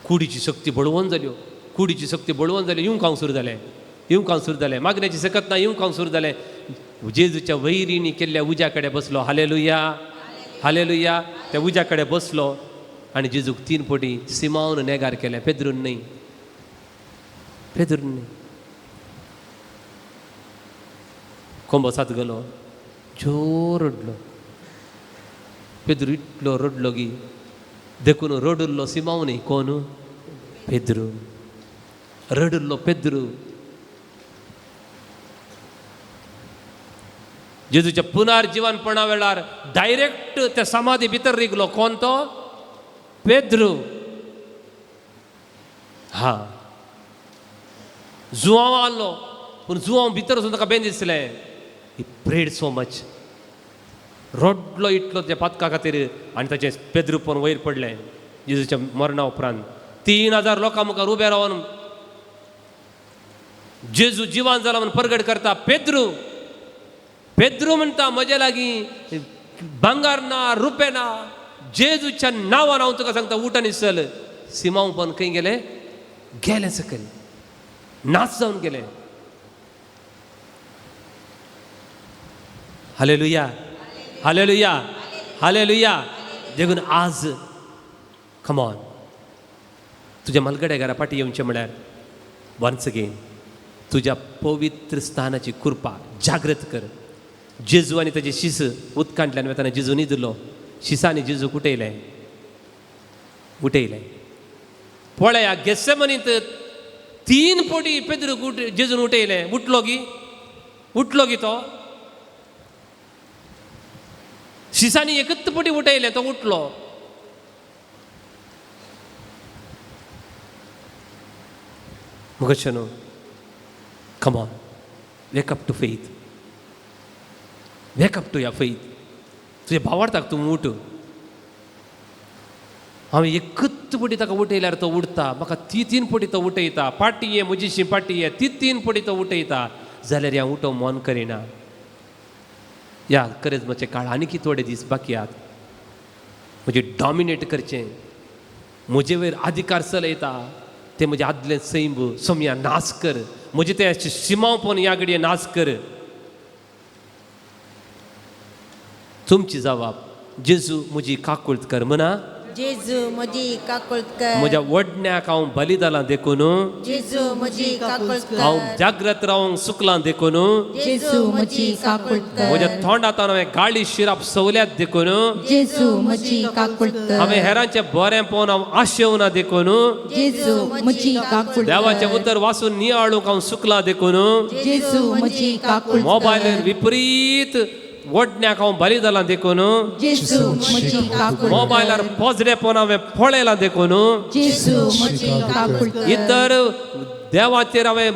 कुडीची शक्ती बळवंत जाल्यो, कुडीची शक्ती बळवंत जाली, येवंक हांव सुरू जालें, येवंक हांव सुरू जालें, मागण्याची सकत ना, येवंक हांव सुरू जालें. जेजूच्या वैरिणी केल्ल्या उज्या कडेन बसलो. Hallelujah, hallelujah. त्या उज्या कडेन बसलो आनी जेजूक 3 पटी सिमावन नेगार केलें, पेद्रून न्हय, पेद्रून न्हय. कोंबो सात गेलो, जोर रडलो पेद्रू, इतलो रडलो गी देखून रडुल्लो सिमांव न्ही, कोण? पेद्रू. रडुल्लो पेद्रू. जेजूच्या पुनर्जिवनपणा वेळार डायरेक्ट त्या समाधी भितर रिगलो. कोण तो? पेद्रू. हा, जुआंव आसलो, पूण जुआंव भितर वचून ताका बेन दिसलें. ही प्रेड सो मच, रडलो इतलो त्या पातका खातीर आनी ताचें पेद्रूपण वयर पडलें. जेजूच्या मरणा उपरांत 3000 लोकां मुखार उबे रावन जेजू जिवान जाला म्हूण परगट करता पेद्रू. पेद्रू म्हणटा, म्हजे लागीं भांगर ना, रुपें ना, जेजूच्या नांवान हांव तुका सांगता, उठ आनी चल. सिमांव पण खंय गेले? गेले सकयल, नाच जावन गेले. Hallelujah, hallelujah, hallelujah. देखून आज कमॉन, तुज्या मलगड्या घरा फाटी येवचें म्हळ्यार वन्स अगेन तुज्या पवित्र स्थानाची कृपा जागृत कर. जेजू आनी ताजे शिस उदकांतल्यान वतना जेजू न्हिदलो. शिसांनी जेजू उठयलें, उठयलें. पळया, गेसेमनीत 3 पटी पेद्रूक जेजून उठयलें. उठलो गी? उठलो गी तो? शिसांनी एकच पटी उठयलें, तो उठलो. मुगशनो, come on, wake up to faith, wake up to your faith. तुज्या भावार्थाक तूं उठ. हांवें एकच पटी ताका उठयल्यार तो उठता, म्हाका ती 3 पटी तो उठयता. पाटी ये म्हजीशी, पाटी ये, ती 3 पटी तो उठयता जाल्यार ह्या उठो मन करिना. ह्या करेजमाचे काळ आनीक थोडे दीस बाकी आहात. म्हजें डॉमिनेट करचें, म्हजे वयर अधिकार चलयता ते म्हजें आदलें सैंब सोमया नाश कर, म्हजें तें शिमांवपण ह्या घडये नाश कर. तुमची जबाब, जेजू म्हजी काकूळत कर म्हणा. जेजू म्हजी काकूळत कर. म्हज्या वडण्याक हांव बलिदालां देखून, जेजू म्हजी काकूळत कर. हांव जाग्रत रावंक सुकलां देखून, जेजू म्हजी काकूळत कर. म्हज्या तोंडांत हांवें गाळी शिराप सवल्यात देखून, जेजू म्हजी काकूळत कर. हांवें हेरांचें बरें पळोवन हांव आशेवना देखून, जेजू म्हजी काकूळत कर. देवाचें उतर वाचून नियाळूंक हांव सुकलां देखून, जेजू म्हजी काकूळत कर. मोबायलार विपरीत वडण्याक हांव बलिदालां देखून, जेजू म्हजी काकूळत कर. मोबायलार पोजडेपण हांवें पळयलां देखून, जेजू म्हजी काकूळत कर. इतर देवाचेर हांवें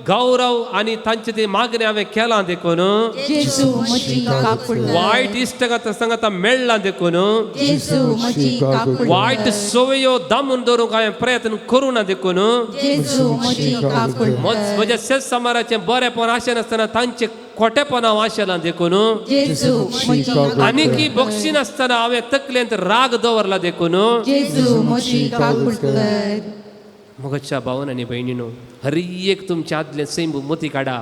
गौरव आनी तांचे ते मागणें हांवें केलां देखून, जेजू म्हजी काकूळत कर. वायट इश्ट संगता मेळ्ळां देखून, जेजू म्हजी काकूळत कर. वायट सवयो दामून दवरूंक हांवें प्रयत्न करूं ना देखून, जेजू म्हजी काकूळत कर. म्हज्या शेत समाराचें बरेंपण आशें नासतना तांचें खोटेपण हांव आशेलां देखून, जेजू म्हजी काकूळत कर. आनीकी बक्षी नासतना हांवें तकलेंत राग दवरला देखून, जेजू म्हजी काकूळत कर. म्हज्या भावन आनी भयणीनो, हर एक तुमच्या आदलें सैम मोती काडा.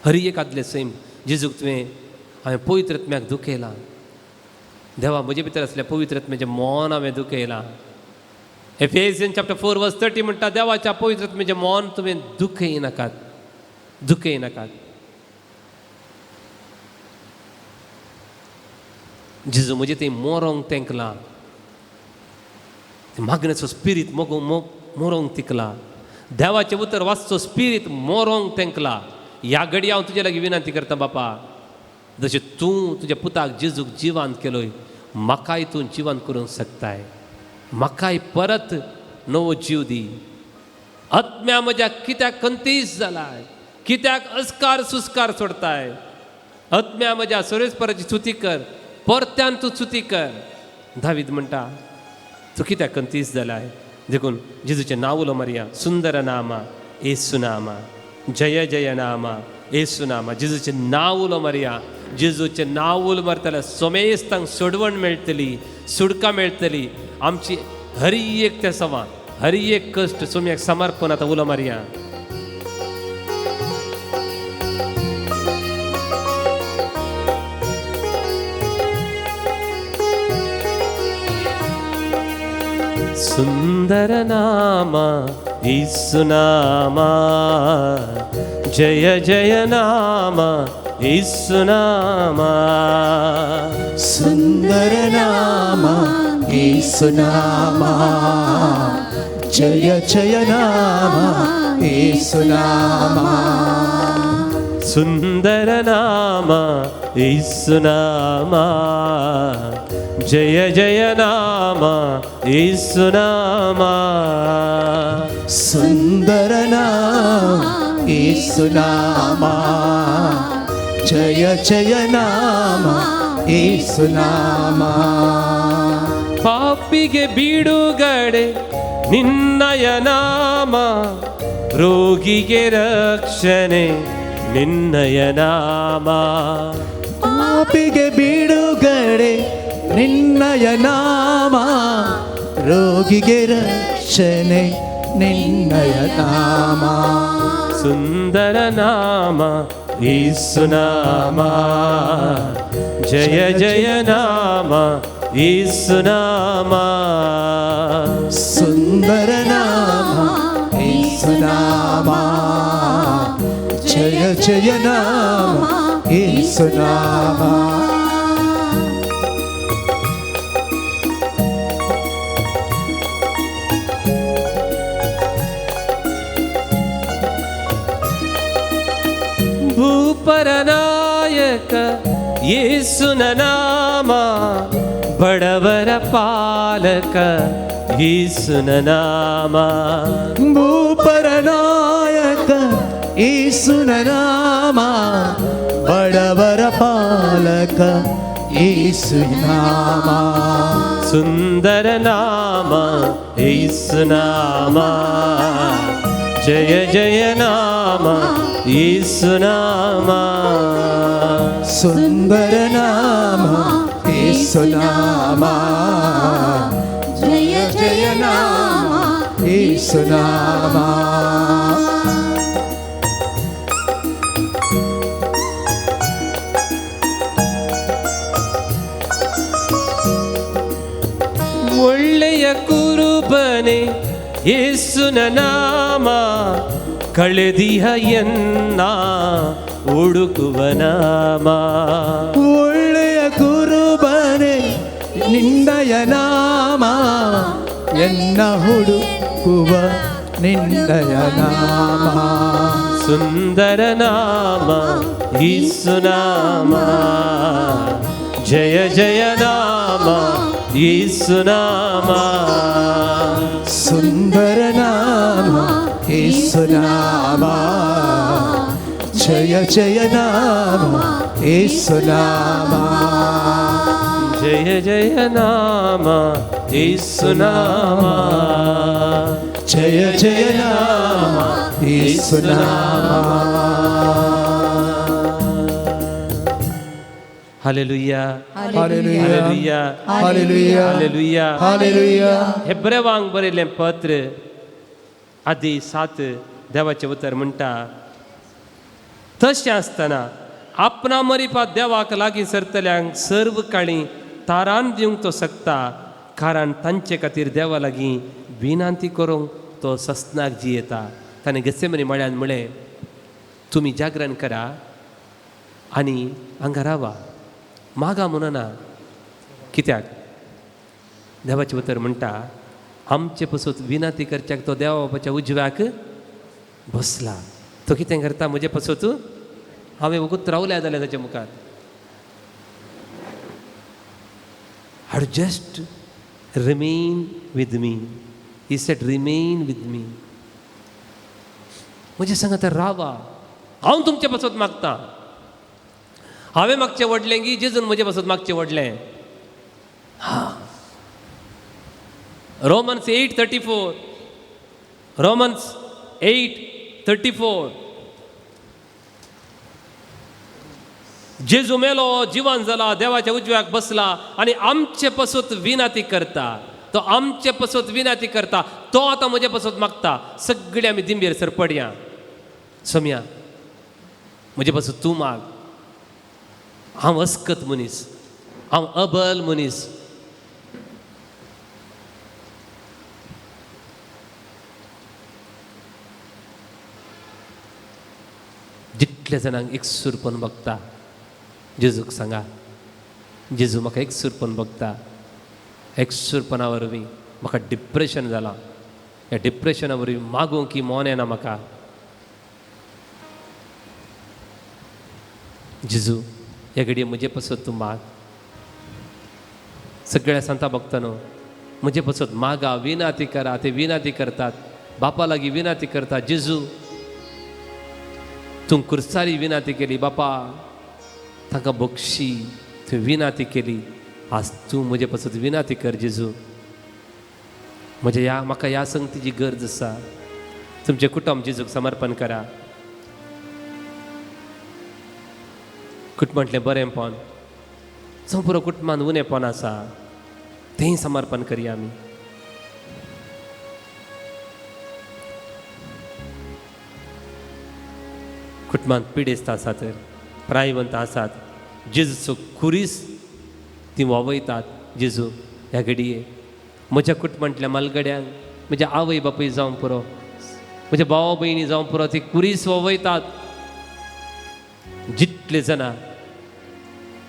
हर एक आदलें सैम जेजूक तुवें हांवें पवित्र आत्म्याक दुखयलां. देवा, म्हजे भितर आसल्या पवित्र आत्म्याचें मन हांवें दुखयलां. एफेसियन चॅप्टर 4 वर्स 30 म्हणटा, देवाच्या पवित्र आत्म्याचें मन तुवें दुखयनाकात, दुखयनाकात. जेजू म्हजें थंय मोरोंक तेंकलां, मागण्याचो स्पिरीत मोगो मोरोंक तिकला, देवाचें उतर वाचचो स्पिरीत मोरोंक तेंकला. ह्या घडये हांव तुजे लागीं विनंती करता बापा, जशें तूं तुज्या पुताक जेजूक जिवांत केलोय, म्हाकाय तूं जिवांत करूंक शकताय. म्हाकाय परत नवो जीव दी. आत्म्या म्हज्या कित्याक खंतीस जालाय, कित्याक अस्कार सुस्कार सोडताय. आत्म्या म्हज्या सोरेस्पराची स्तुती कर, परत्यान तूं स्तुती कर. दावीद म्हणटा, तूं कित्याक खंतीस जालाय. देखून जेजूचें नांव उलो मारया. सुंदर नामा येसू नामा, जय जय नामा येसू नामा. जेजूचें नांव उलो मारया. जेजूचें नांव उलो मारतल्यार सोमेस्तांक सोडवण मेळटली, सुडका मेळटली. आमची हरी एक त्या सवा, हरी एक कश्ट सोम्याक समर्पण आतां उलो मारया. सुंदर नामा येसू नामा, जय जय नामा येसू नामा. सुंदर नामा येसू नामा, जय जय नामा येसुनामा. ಸುಂದರ ನಾಮ ಯೇಸುನಾಮ, ಜಯ ಜಯ ನಾಮ ಯೇಸುನಾಮ. ಸುಂದರ ನಾಮ ಯೇಸುನಾಮ, ಜಯ ಜಯ ನಾಮ ಯೇಸುನಾಮ. ಪಾಪಿಗೆ ಬಿಡುಗಡೆ ನಿನ್ನಯ ನಾಮ, ರೋಗಿಗೆ ರಕ್ಷಣೆ ನಿನ್ನಯ ನಾಮ. ಪಾಪಿಗೆ ಬಿಡುಗಡೆ ನಿನ್ನಯ ನಾಮ, ರೋಗಿಗೆ ರಕ್ಷಣೆ ನಿನ್ನಯ ನಾಮ. ಸುಂದರ ನಾಮ ಯೇಸುನಾಮ, ಜಯ ಜಯ ನಾಮ ಯೇಸುನಾಮ. ಸುಂದರ ನಾಮ ಯೇಸುನಾಮ, ಜಯ ಜಯ ನಾಮ ಯೇಸುನಾಮ. ಭೂಪರನಾಯಕ ಯೇಸುನ ನಾಮ, ಬಡವರ ಪಾಲಕ ಯೇಸುನ ನಾಮ. ಭೂಪರನಾಯಕ ಯೇಸುನ ನಾಮ, ಬಡವರ ಪಾಲಕ ಯೇಸುನ ನಾಮ. ಸುಂದರ ನಾಮ ಯೇಸುನಾಮ, ಜಯ ಜಯ ನಾಮ ಯೇಸುನಾಮ. ಸುಂದರ ನಾಮ ಯೇಸುನಾಮ, ಜಯ ಜಯ ನಾಮ ಯೇಸುನಾಮ. ಒಳ್ಳೆಯ ಕುರುಬನೆ ಯೇಸುನ ನಾಮ, ಕಳೆದಿಹ ಎನ್ನ ಹುಡುಕುವ ನಾಮ. ಒಳ್ಳೆಯ ಕುರುಬನೆ ನಿನ್ನಯ ನಾಮ, ಎನ್ನ ಹುಡುಕುವ ನಿನ್ನಯ ನಾಮ. ಸುಂದರ ನಾಮ ಯೇಸುನಾಮ, ಜಯ ಜಯ ನಾಮ ಯೇಸುನಾಮ. ಸುಂದರ ನಾಮ ಯೇಸುನಾಮ, ಜಯ ಜಯ ನಾಮ ಯೇಸುನಾಮ. ಜಯ ಜಯ ನಾಮ ಯೇಸುನಾಮ, ಜಯ ಜಯ ನಾಮ ಯೇಸುನಾಮ. Hallelujah, hallelujah, hallelujah, hallelujah, hallelujah. Hallelujah. हेब्रेवांक बरयल्लें पत्र आदी 7 देवाचें उतर म्हणटा, तशें आसतना आपणा मरिपा देवाक लागीं सरतल्यांक सर्व काळी तारान दिवंक तो शकता, कारण तांचे खातीर देवा लागीं विनंती करूंक तो सस्नाक जियेता. ताणें गेसेमनी मळ्यान म्हळें, तुमी जागरण करा आनी हांगा रावा, मागा म्हणना. कित्याक देवाचें उतर म्हणटा, आमचे पसून विनंती करच्याक तो देवा बापाच्या उजव्याक बसला. तो कितें करता म्हजे पसून? हांवें वगूत रावल्या जाल्यार ताच्या मुखार. हाड just remain with me, he said remain with me. म्हजे सांगात रावा, हांव तुमचे पासत मागता. हांवें मागचें व्हडलें की जेजून म्हजे पासत मागचें व्हडलें. हा, Romans 8:34, Romans 8:34. जेजू मेलो, जिवन जाला, देवाच्या उजव्याक बसला आनी आमचे पसत विनंती करता. तो आमचे पसत विनंती करता. तो आतां म्हजे पसत मागता. सगळे आमी दिंबेर सर पडया. सोम्या, म्हजे पसत तूं माग. हांव अस्कत मनीस, हांव अबल मनीस. जितल्या जाणांक एकसूरपण बघता, जेजूक सांगा, जेजू म्हाका एकसूरपण बघता. एकसूरपणा वरवीं म्हाका डिप्रेशन जालां, ह्या डिप्रेशना वरवीं मागूंक की मोन येना म्हाका. जेजू ह्या घडये म्हजे पासत तूं माग. सगळ्या सांता भक्तांनो म्हजे पासत मागा, विनाती करा. ते विनाती करतात, बापा लागीं विनाती करतात. जेजू तूं कुर्सारी विनाती केली, बापा तांकां बक्षी, तुवें विनाती केली. आज तूं म्हजे पासत विनाती कर जेजू. म्हज्या ह्या म्हाका ह्या संगतीची गरज आसा. तुमचें कुटुंब जेजूक समर्पण करा. कुटुंबांतलें बरेंपण, संपूर्ण कुटुंबान उणेपण आसा तेंय समर्पण करया आमी. कुटुंबांत पिडेस्त आसात, प्रायवंत आसात, जेजूचो खुरीस ती वावयतात. जेजू ह्या घडये म्हज्या कुटुंबांतल्या मालगड्यांक, म्हज्या आवय बापूय जावं पुरो, म्हज्या भाव भयणी जावं पुरो, ती खुरीस वावयतात. जितले जाणां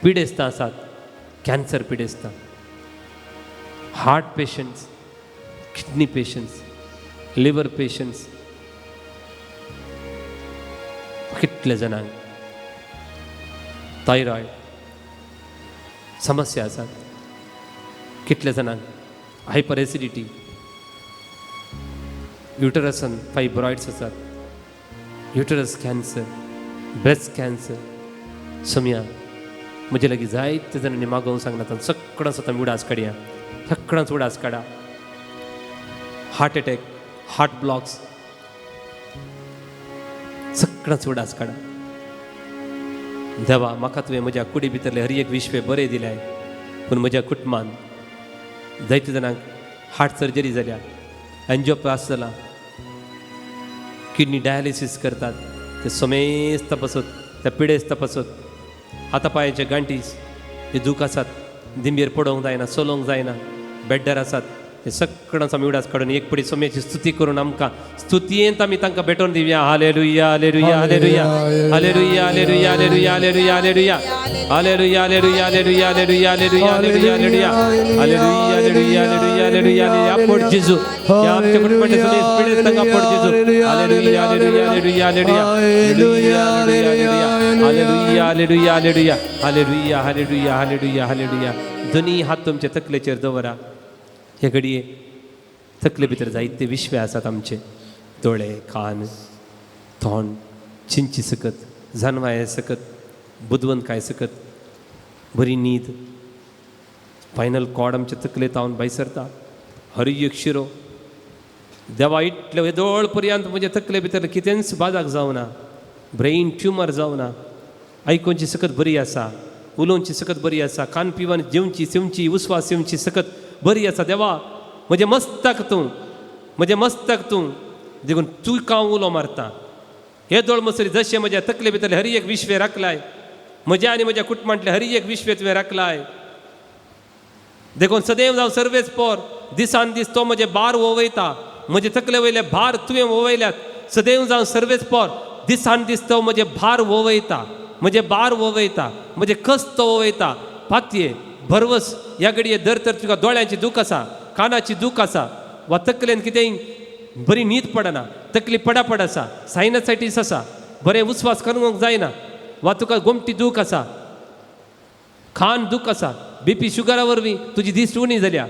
पिडेस्तां आसात, cancer पिडेस्तां, heart patients, kidney patients, liver patients, कितले जाणांक थायरॉयड समस्या आसात, कितले जाणांक हायपर एसिडिटी, युटरसन फायब्रॉयड्स आसात, युटरस कॅन्सर, ब्रेस्ट कॅन्सर. सोम्या म्हजे लागीं जायते जाणांनी मागोवंक सांगला, सगळ्यांच आतां उडास काडया, सगळ्यांच उडास काडा. हार्ट एटॅक, हार्ट ब्लॉक्स, सगळ्यांच उडास काडा. देवा म्हाका तुवें म्हज्या कुडी भितरले हर एक विश्वे बरें दिल्याय, पूण म्हज्या कुटुंबान जायते जाणांक हार्ट सर्जरी जाल्या, एन्जियोप्लास्ट जाला, किडनी डायलिसीस करतात. ते समेस्त पासत, त्या पिडेस्त पासत, हाता पांयाचे गांठीस हे दूख आसात, दिंबेर पडोवंक जायना, चलोवंक जायना, बेड्डार आसात, हे सगळ्यांचो आमी उडास काडून एक पडी सोम्याची स्तुती करून आमकां स्तुतयेंत आमी तांकां भेटोवन दिवया. Hallelujah, hallelujah, hallelujah, hallelujah, hallelujah, hallelujah, hallelujah, hallelujah, hallelujah, hallelujah, hallelujah, hallelujah, hallelujah, hallelujah, hallelujah, hallelujah, hallelujah, hallelujah, hallelujah. आपोट जेजू, ह्या आमच्या कुटुंबाचे समेस्त पिडेस्तांक आपोट जेजू. Hallelujah, hallelujah, hallelujah, hallelujah, hallelujah, hallelujah, hallelujah, hallelujah, hallelujah, hallelujah, hallelujah, hallelujah. दोनी हात तुमचे तकलेचेर दवरा. हे घडये तकले भितर जायते विश्वे आसात आमचे, दोळे, कान, तोंड, चिंची सकत, जानवाय सकत, बुदवंतकाय सकत, बरी न्हीद, स्पायनल कॉर्ड आमच्या तकले तावन भायर सरता, हर एक शिरो. देवा इतले येदोळ पर्यंत म्हज्या तकले भितर कितेंच बाजाक जावना, ब्रेन ट्युमर जावना, आयकुची सकत बरी आसा, उलोवची सकत बरी आसा, कान पिवन जेवची सेवची उस्वास येवची सकत बरी आसा. देवा म्हजें मस्तक तूं, म्हजें मस्तक तूं, देखून तूं हांव उलो मारता. हे दोळ मसरी जशें म्हज्या तकले भितरले हर एक विश्वे राखलाय, म्हज्या आनी म्हज्या कुटुंबांतले हर एक विश्वे तुवें राखलाय. देखून सदैव जावं सर्वेच पोर दिसान दीस तो म्हजे भार ओवयता, म्हजे तकले वयले भार तुवें ओवयल्यात. सदैव जावं सर्वेच पोर दिसान दीस तो म्हजे भार ओवयता, म्हजे भार ओवयता, म्हजे कस्त ओवयता. पातये भरवस ह्या घडये दर तर तुका दोळ्यांची दूख आसा, कानाची दूख आसा, वा तकलेन कितेंय बरी न्हीद पडना, तकली पडापड आसा, सायनसायटीस आसा, बरें उस्वास करूंक जायना, वा तुका गोमटी दूख आसा, खान दूख आसा, बीपी शुगरा वरवीं तुजी दीस उणी जाल्या.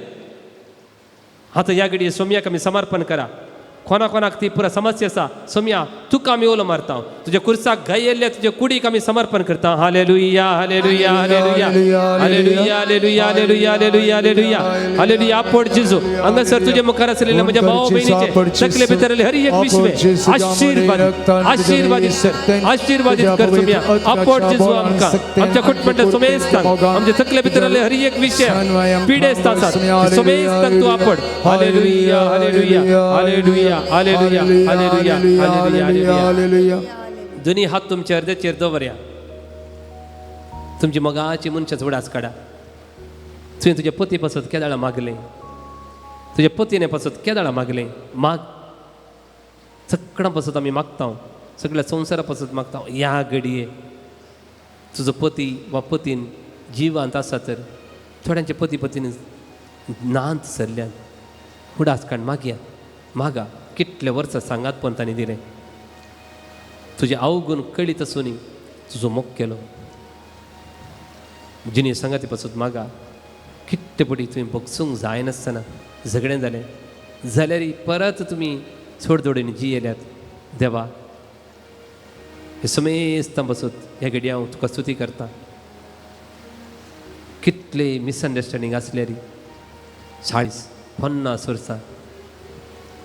आतां ह्या घडये सोम्याक आमी समर्पण करा. कोणा कोणाक ती पुरा समस्या आसा, सोम्या तुका आमी उलो मारता, तुज्या कुर्साक घायल्ल्या तुज्या कुडीक आमी समर्पण करता. Hallelujah, hallelujah, hallelujah, hallelujah, hallelujah, hallelujah, hallelujah, hallelujah, hallelujah. आपोट जेजू हांगासर तुजे मुखार आसलेले म्हज्या भाव भयणीचे तकले भितरले हर एक विश्वे आशीर्वादीत, आशीर्वादीत कर, आशीर्वादीत कर सोम्या. आपोट जेजू आमकां आमच्या कुटुंबांतल्या सोमेस्तांक आमच्या तकले भितरले हर एक विशय पिडेस्त आसात सोमेस्तांक तूं आपड. Hallelujah, hallelujah, hallelujah, hallelujah, hallelujah, hallelujah, hallelujah. दोन्ही हात तुमच्या अर्द्याचेर दवरया. तुमची मोगाची मनशाच उडास काडा. तुवें तुज्या पती पासत केदाळा मागलें, तुज्या पतीने पासत केदाळा मागलें, माग. सगळ्यां पासत आमी मागता, सगळ्या संवसारा पासत मागता. ह्या घडये तुजो पती वा पतीन जिवांत आसा तर थोड्यांचे पती पतीन नांत सरल्यान उडास काड मागया. मागा कितले वर्सां सांगात पण तांणी दिलें तुजें अवगुण कळीत आसून तुजो मोग केलो. जिणे सांगाती पासून मागा कितले पटी तुवें बगसूंक जायनासतना झगडें जालें जाल्यार परत तुमी सोडदोडीन जियेल्यात. देवा हे समेस्तां पासून ह्या घडये हांव तुका स्तुती करता. कितले मिसअंडरस्टँडींग आसल्यार 40-50 वर्सां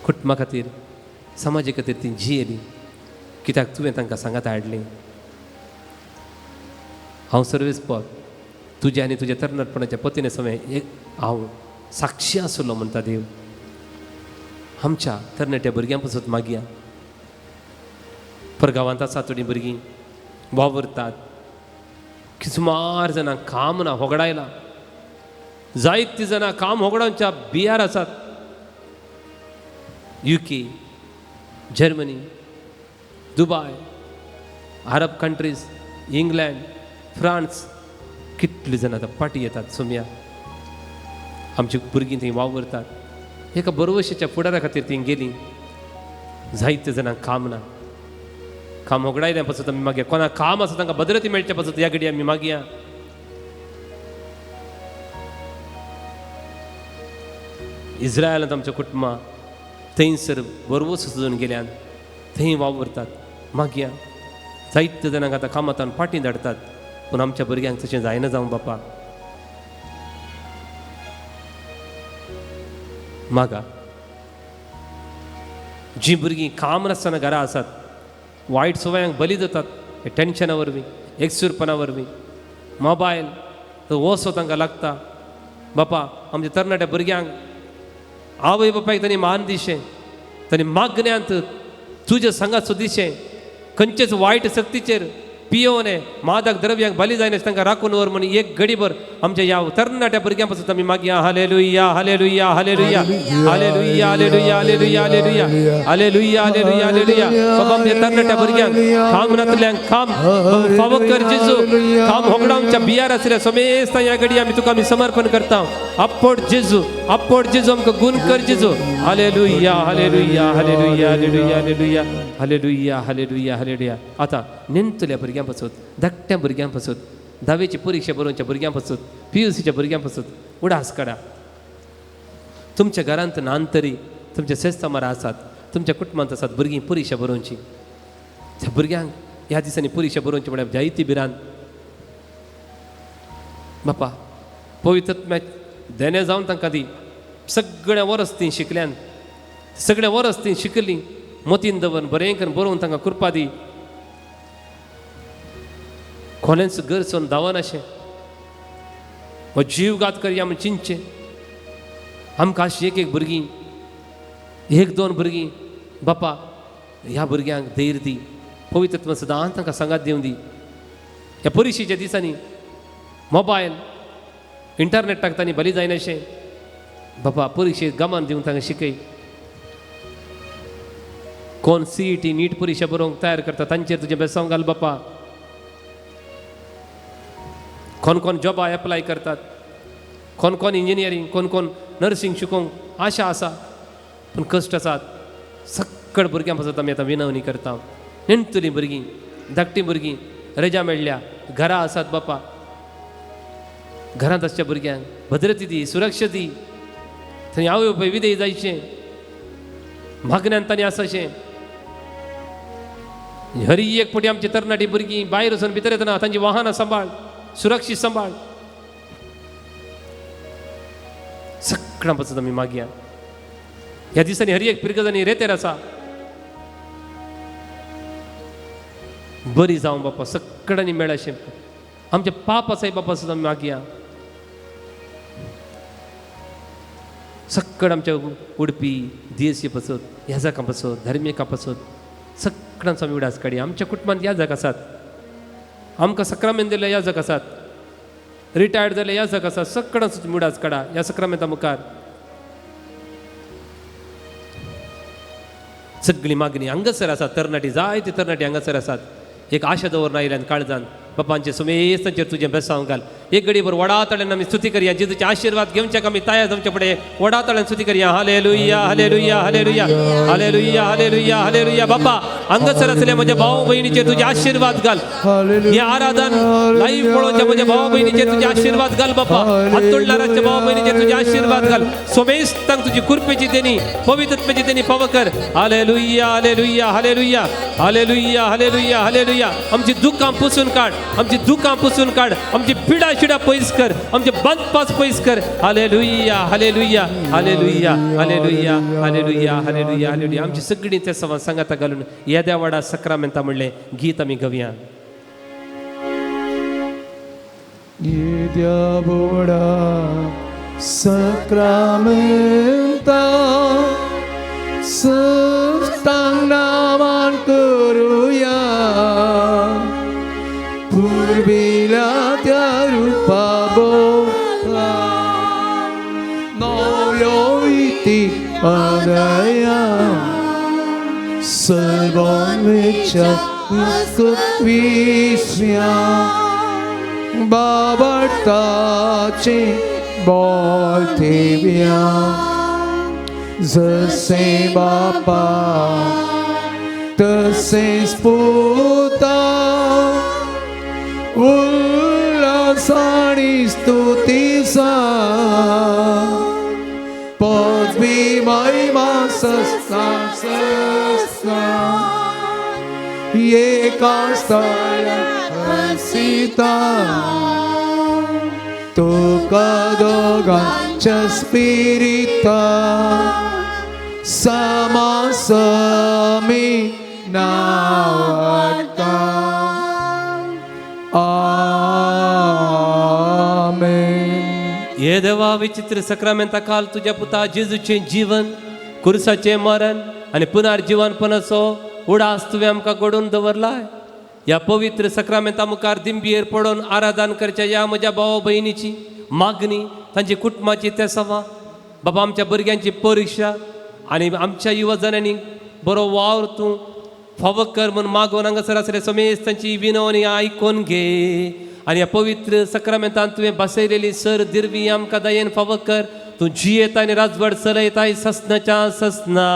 कुटुंबा खातीर समाजा खातीर ती जियेली कित्याक तुवें तांकां सांगात हाडली. हांव सर्वीस पद तुज्या आनी तुज्या तरणाटपणाच्या पतीने समय एक हांव साक्षी आसलो म्हणटा देव. आमच्या तरणाट्या भुरग्यां पासून मागया परगांवांत आसा थोडीं भुरगीं वावुरतात सुमार जाणां काम ना होगडायला जायतीं जाणां काम होगडावच्या बियार आसात. UK, Germany, Dubai, Arab countries, England, France कितली जाणां आतां पाटी येतात सोम्या. आमची भुरगीं थंय वावुरतात एका बरवशेच्या फुडारा खातीर ती गेलीं. जायते जाणांक काम ना काम होगडायल्या पासून आमी मागया कोणाक काम आसा तांकां भद्रती मेळचे पासून ह्या घडये आमी मागया. इस्रायलांत आमच्या कुटुंबां थंयसर बरवस सोदून गेल्यान थंय वावुरतात मागया. जायते जाणांक आतां कामांत फाटीं धाडटात पूण आमच्या भुरग्यांक तशें जायना जावं बापा. मागा जीं भुरगीं काम नासतना घरा आसात वायट सवयांक बली जातात टेन्शना वरवीं एकसुरपणा वरवीं मोबायल वसो तांकां लागता. बापा आमच्या तरणाट्या भुरग्यांक आवय बापायक तांणी मान दिशें तांणी मागण्यांत तुज्या सांगात दिशें खंयचेच वायट शक्तीचेर पियोवने मादक द्रव्यांक बली जायना तांकां राखून वर म्हूण एक घडीभर आमच्या ह्या तरणाट्या भुरग्यां पासून आमी मागया. Hallelujah, hallelujah, hallelujah, hallelujah, hallelujah, hallelujah, hallelujah, hallelujah, hallelujah, hallelujah. बाबा आमच्या तरणाट्या भुरग्यांक काम नातल्यांक काम फावो कर जेजू. काम होगडावच्या बियार आसल्या समेस्ता ह्या घडी आमी तुका आमी समर्पण करता. आपोट जेजू, आपोट जेजू, आमकां गुण कर जेजू. Hallelujah, hallelujah, hallelujah, hallelujah, hallelujah, hallelujah, hallelujah, hallelujah. आतां नेणतल्या भुरग्यां पासून धाकट्या भुरग्यां पासून धावेची परिक्षा बरोवच्या भुरग्यां पासून PUCच्या भुरग्यां पासून उडास काडा. तुमच्या घरांत नानतरी तुमच्या सेस्तामार आसात तुमच्या कुटुंबांत आसात भुरगीं परिक्षा बरोवची. त्या भुरग्यांक ह्या दिसांनी परिक्षा बरोवची म्हळ्यार जायती भिरांत. बापा पवित्र देणे जावन तांकां दी सगळ्या वरस ती शिकल्यान सगळ्या वरस ती शिकलीं मतीन दवर बरें करून बरोवन तांकां कृपा दी. कोणेंच गरजून धांवनाशें हो जीवघात करया म्हूण चिंतचें. आमकां अशीं एक एक भुरगीं एक दोन भुरगीं बापा ह्या भुरग्यांक धैर्य दी पवित्रत्व सदांच तांकां सांगात दिवं दी. ह्या परिक्षेच्या दिसांनी मोबायल इंटरनेटाक तांणी बली जायनाशें बापा परिक्षेक गमान दिवन तांकां शिकय. कोण CET नीट परिक्षा बरोवंक तयार करता तांचेर तुजें बेसांव घाल बापा. कोण कोण जॉबा एप्लाय करतात कोण कोण इंजिनियरींग कोण कोण नर्सिंग शिकोवंक आशा आसा पूण कश्ट आसात. सक्कड भुरग्यां पासत आमी आतां विनवणी करता. नेणटलीं भुरगीं धाकटीं भुरगीं रजा मेळ्ळ्या घरा आसात बापा. घरांत आसच्या भुरग्यांक भद्रती दी सुरक्षा दी. थंय आवय बापूय विदेय जायचें मागण्यान तांणी आसाचें. हरी एक फावटी आमची तरणाटी भुरगीं भायर वचून भितर येतना तांची वाहनां सांबाळ सुरक्षीत सांबाळ. सगळ्यां पासून आमी मागया. ह्या दिसांनी हर एक पिरगजांनी रेतेर आसा बरी जावं बापा सगळ्यांनी मेळाशें आमचे पाप आसाय बापा सुद्दां आमी मागया. सगळं आमच्या उडपी DSC पासत ह्या जाकां पासत धार्मिका पासत सगळ्यांचो आमी उडास काडया. आमच्या कुटुंबांत ह्या जाक आसात आमकां सक्रामेंत दिल्ले ह्या जाक आसात रिटायर्ड जाल्ले ह्या जाक आसात सगळ्यांचो तुमी उडास काडा ह्या सक्रामेंता मुखार. सगळी मागणी हांगासर आसात तरणाटी जायती तरणाटी हांगासर आसात एक आशा दवरून आयल्यान काळजान बापांचे सुमेस्तांचेर तुजें बेसांव घाल. एक घडीभर वडा तळ्यान आमी स्तुती करया. जेजूचे आशिर्वाद घेवच्याक आमी तयार जावचे फुडें वडा तळ्यान स्तुती करया. Hallelujah hallelujah hallelujah hallelujah hallelujah hallelujah. बापा हांगासर आसले म्हज्या भाव भयणीचेर तुजे आशिर्वाद घाल. हे आराधन लाईव्ह पळोवच्या म्हज्या भाव भयणीचेर तुजे आशिर्वाद घाल बापा. हातुडलाराच्या भाव भयणीचेर तुजे आशिर्वाद घाल. सोमेस्तांक तुजी कृपेची देणी पवित्रत्वाची देणी पाव कर. Hallelujah hallelujah hallelujah hallelujah hallelujah hallelujah. आमची दुकां पुसून काड, आमची दुकां पुसून काड, आमची पिडा शिडा पयस कर, आमचे बंदपास पयस कर. Hallelujah hallelujah hallelujah hallelujah hallelujah hallelujah hallelujah. आमची सगळीं त्या सवां सांगाता घालून येद्या वाडा सक्रामेंता म्हणलें गीत आमी गावया. येद्या बोडा सक्रामेंता सस्तांग नामान करुया पुर्विल्या त्या रुपा बोला नव्यो इति अदया सर्वांच्या विस्या बाबटाचे बोल ठेव्या जसे बापा तसेच पुता उल्हास आणि स्तुतीचा पदवी महिमा सस्ता सस्ता एका सीता तुका दोगांच्या स्पिरिता समासमी नावडता. आमेन. हे देवा विचित्र सक्रामेंता काल तुज्या पुता जेजूचें जीवन कुर्साचें मरण आनी पुनर्जीवनपणाचो उडास तुवें आमकां घडोवन दवरलाय. ह्या पवित्र सक्रामेंता मुखार दिंबियेर पडोवन आराधन करच्या ह्या म्हज्या भाव भयणीची मागणी, तांची कुटुंबाची तेसावां बाबा, आमच्या भुरग्यांची परिक्षा आनी आमच्या युवजनांनी बरो वावर तूं फावो कर म्हूण मागोवन हांगासर आसले समेस्त तांची विनवणी आयकून घे आनी ह्या पवित्र सक्रामेंतान तुवें बसयलेली सर दिरवी आमकां दयेन फावो कर. तूं जियेता आनी राजवट चलयताय ससनाच्या ससना.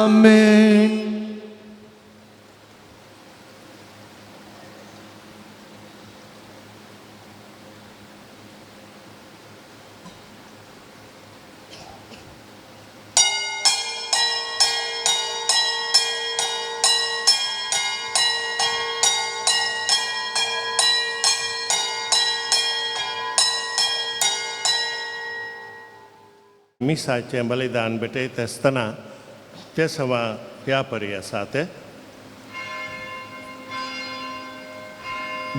आमेन. मिसाचें बलिदान भेटयता आसतना ते सवा ह्या परी आसा ते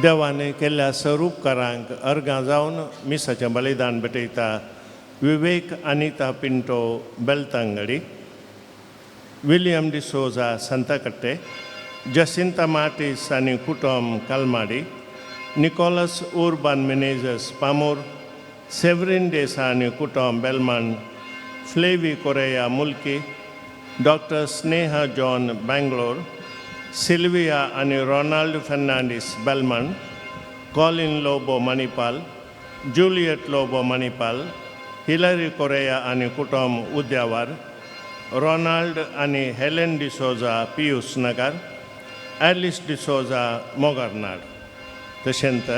देवान केल्ल्या स्वरूपकारांक अर्गां जावन मिसाचें बलिदान भेटयता विवेक अनिता पिंटो बेलतांगडी, विलियम डिसोजा संताकट्टे, जसिंता मार्टीस आनी कुटुंब कालमाडी, निकोलस उर्बान मिनेजस पामोर, सेवरीन डेसा आनी कुटुंब बेलमान, Flavi Correa Mulki, doctor Sneha John Bangalore, Sylvia आनी Ronald Fernandes Belman, Colin Lobo Manipal, Juliet Lobo Manipal, Hillary Correa आनी कुटुंब उद्यावर, रोनाल्ड आनी हेलेन डिसोजा पियूस नगर, एलिस डिसोजा मोगरनाड, तशेंच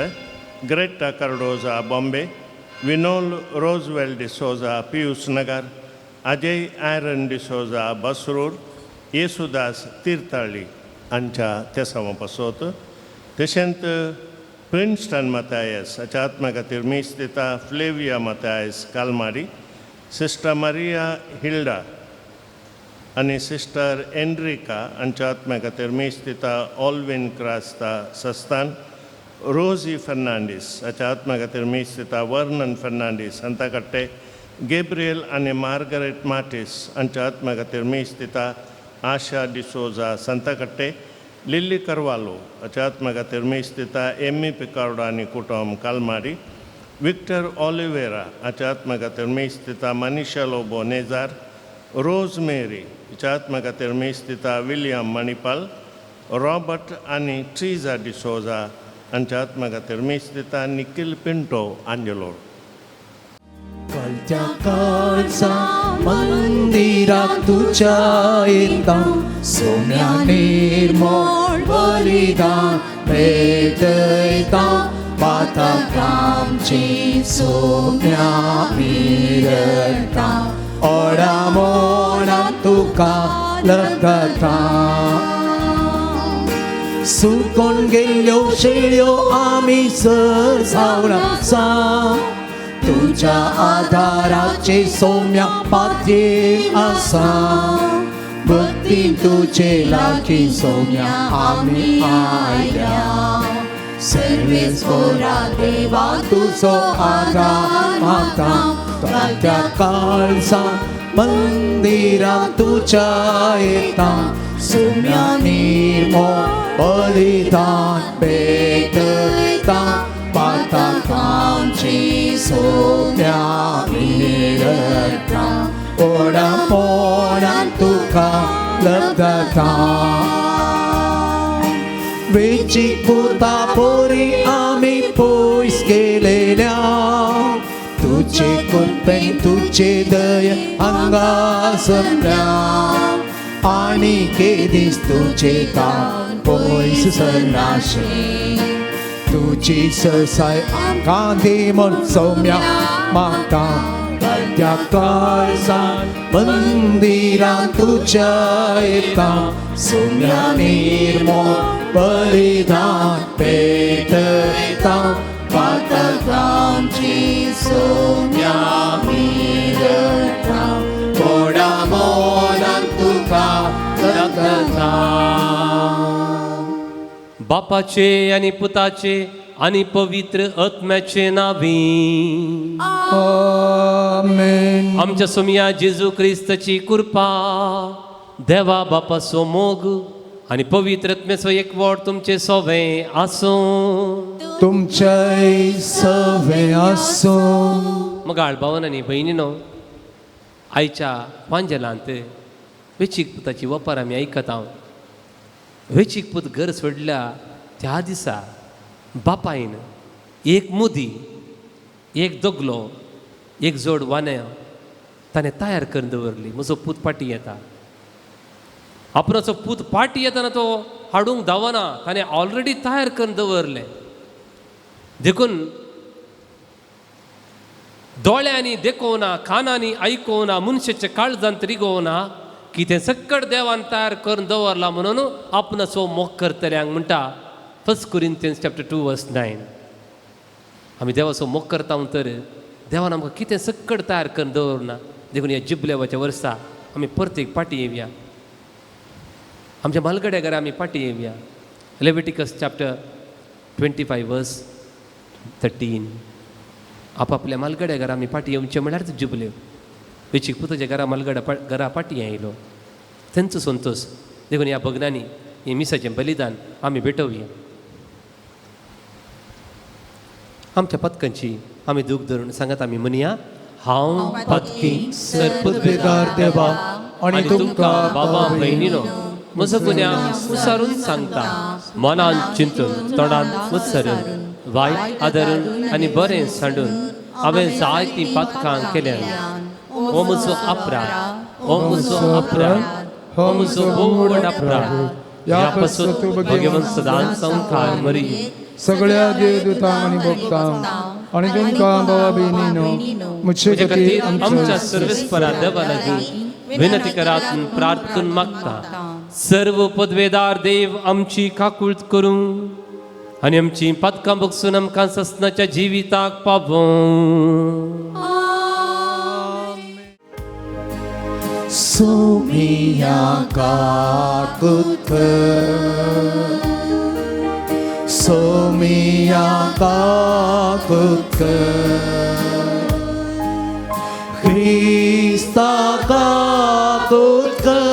Greta Cardoza Bombay, Vinol Roswell D'Souza Pius Nagar, Ajay Aaron D'Souza Basrur, Yesudas Thirthahalli हांच्या तेसांवा पासत. तशेंच Princeton Mathias हाच्या आत्मा खातीर मीस दिता Flavia Mathias Calmari, sister Maria Hilda आनी सिस्टर एनरिका हांच्या आत्म्या खातीर मीस दिता ऑलवीन क्रास्ता सस्तान, रोजी फर्नांडीस हाच्या आत्म्या खातीर मीस दिता वर्नन फर्नांडीस सांताकट्टे, गेब्रियल आनी मार्गरेट मार्टीस हांच्या आत्म्या खातीर मीस दिता आशा डिसोजा सांताकट्टे, लिल्ली करवालो हाच्या आत्म्या खातीर मीस दिता एमी पिकार्डो आनी कुटुंब कालमारी, विक्टर ऑलिवेरा हाच्या आत्म्या खातीर मीस दिता मनीषा लोबो नेजार, रोज मेरी हिच्या आत्म्या खातीर मीस दिता विलियम मणिपाल, रॉबर्ट आनी ट्रिजा डिसोजा हांच्या आत्मा खातीर मीस दिता निखील पिंटो आंजेलो. कलत्या काळजा मंदिराक तुज्या येता सोम्या निर्मळ बलिदान भेटयता पातकांची सोम्या मिरता ओडा मोडा तुका लकता सुकोन गेल्ल्यो शेळ्यो आमी सजावन आसा तुज्या आधाराचे सौम्या पातये आसा भक्ती तुजे लागीं सौम्या आमी आयल्या सर्वेस्पोरा देवा तुजो आधार मागता त्या काळजा मंदिरां तुज्या येता सौम्या निर्मळ बलिदान भेटयता पातकांची सोम्या मिरता ओडा पोडा तुका लब्धता वेचीक पुता पोरी आमी पयस गेलेल्या तुजे कृपेन तुजे दय हांगा सपल्या आनी केदीस तुजे दान पयस सरनाशें तुजी सरसाय आमकां दी म्हूण सौम्या मागता त्या काळजान मंदिरां तुज्या येता सौम्या निर्मळ बलिदान भेटयता पातकांची सौम्या मिरता गोडा मोलान तुका लकता. बापाचे आनी पुताचे आनी पवित्र आत्म्याचे नावी आमेन. आमच्या सोमया जेजू क्रिस्ताची कृपा, देवा बापाचो मोग आनी पवित्र आत्म्याचो एकवट तुमचे सोवे आसूं. तुमच्याय सवे आसूं. मगाळ भावन आनी भयणीनो, आयच्या वांजेलांत वेचीक पुताची वपार आमी आयकता. वेचीक पूत घर सोडल्या त्या दिसा बापायन एक मुदी, एक दगलो, एक जोड वान्या ताणें तयार करून दवरली. म्हजो पूत पाटी येता, आपणाचो पूत पाटी येताना तो हाडूंक धांवना, ताणें ऑलरेडी तयार करून दवरलें. देखून दोळ्यांनी देखोवना, कानांनी आयकोवना, मनशाच्या काळजांत रिगोवना कितें सक्कड देवान तयार करून दवरला म्हणून आपणाचो मोग करतल्यांक म्हणटा 1 Corinthians chapter 2 verse 9. आमी देवाचो मोग करता तर देवान आमकां कितें सक्कड तयार करून दवरना. देखून ह्या जिबलेवाच्या वर्सा आमी परत पाटी येवया, आमच्या मालगड्या घरा आमी पाटी येवया. Leviticus chapter 25 verse 13. आपापल्या मालगड्या घरा आमी पाटी येवचें म्हणल्यार जुबलेव. वेचीक पुताच्या घरा मालगड्या घरा पाटी आयलो थंयचो संतोश. देखून ह्या भगनांनी हें मिसाचें बलिदान आमी भेटोवया. आमच्या पदकांची आमी दूख धरून सांगत आमी म्हणया, हांव पदकी पदवेदार देवा आनी तुमकां बाबा भयणीनो म्हजो गुन्यांव उसारून सांगता, मनान चिंतून, तोंडान उत्सरून, वायट आदरून आनी बरें सांडून हांवें जायतीं पातकां केल्यान. हो म्हजो अपराध, हो म्हजो अपराध, हो म्हजो व्हड अपराध. ह्या पासून भगवंत सदांच संवसार मरी सगळ्या देवदूतांक आनी भक्तांक आनी तुमकां बाबा भयणीनो म्हजे म्हजे खातीर खातीर आमच्या सर्वेस्परा देवा लागीं विनंती करात, प्रार्थून मागता. सर्व पदवेदार देव आमची काकूळत करूं आनी आमची पातकां बगसून आमकां ससनाच्या जिविताक पावों. सोमिया काकूत कर, सोमिया काकूत कर, ख्रिस्ता काकूत कर,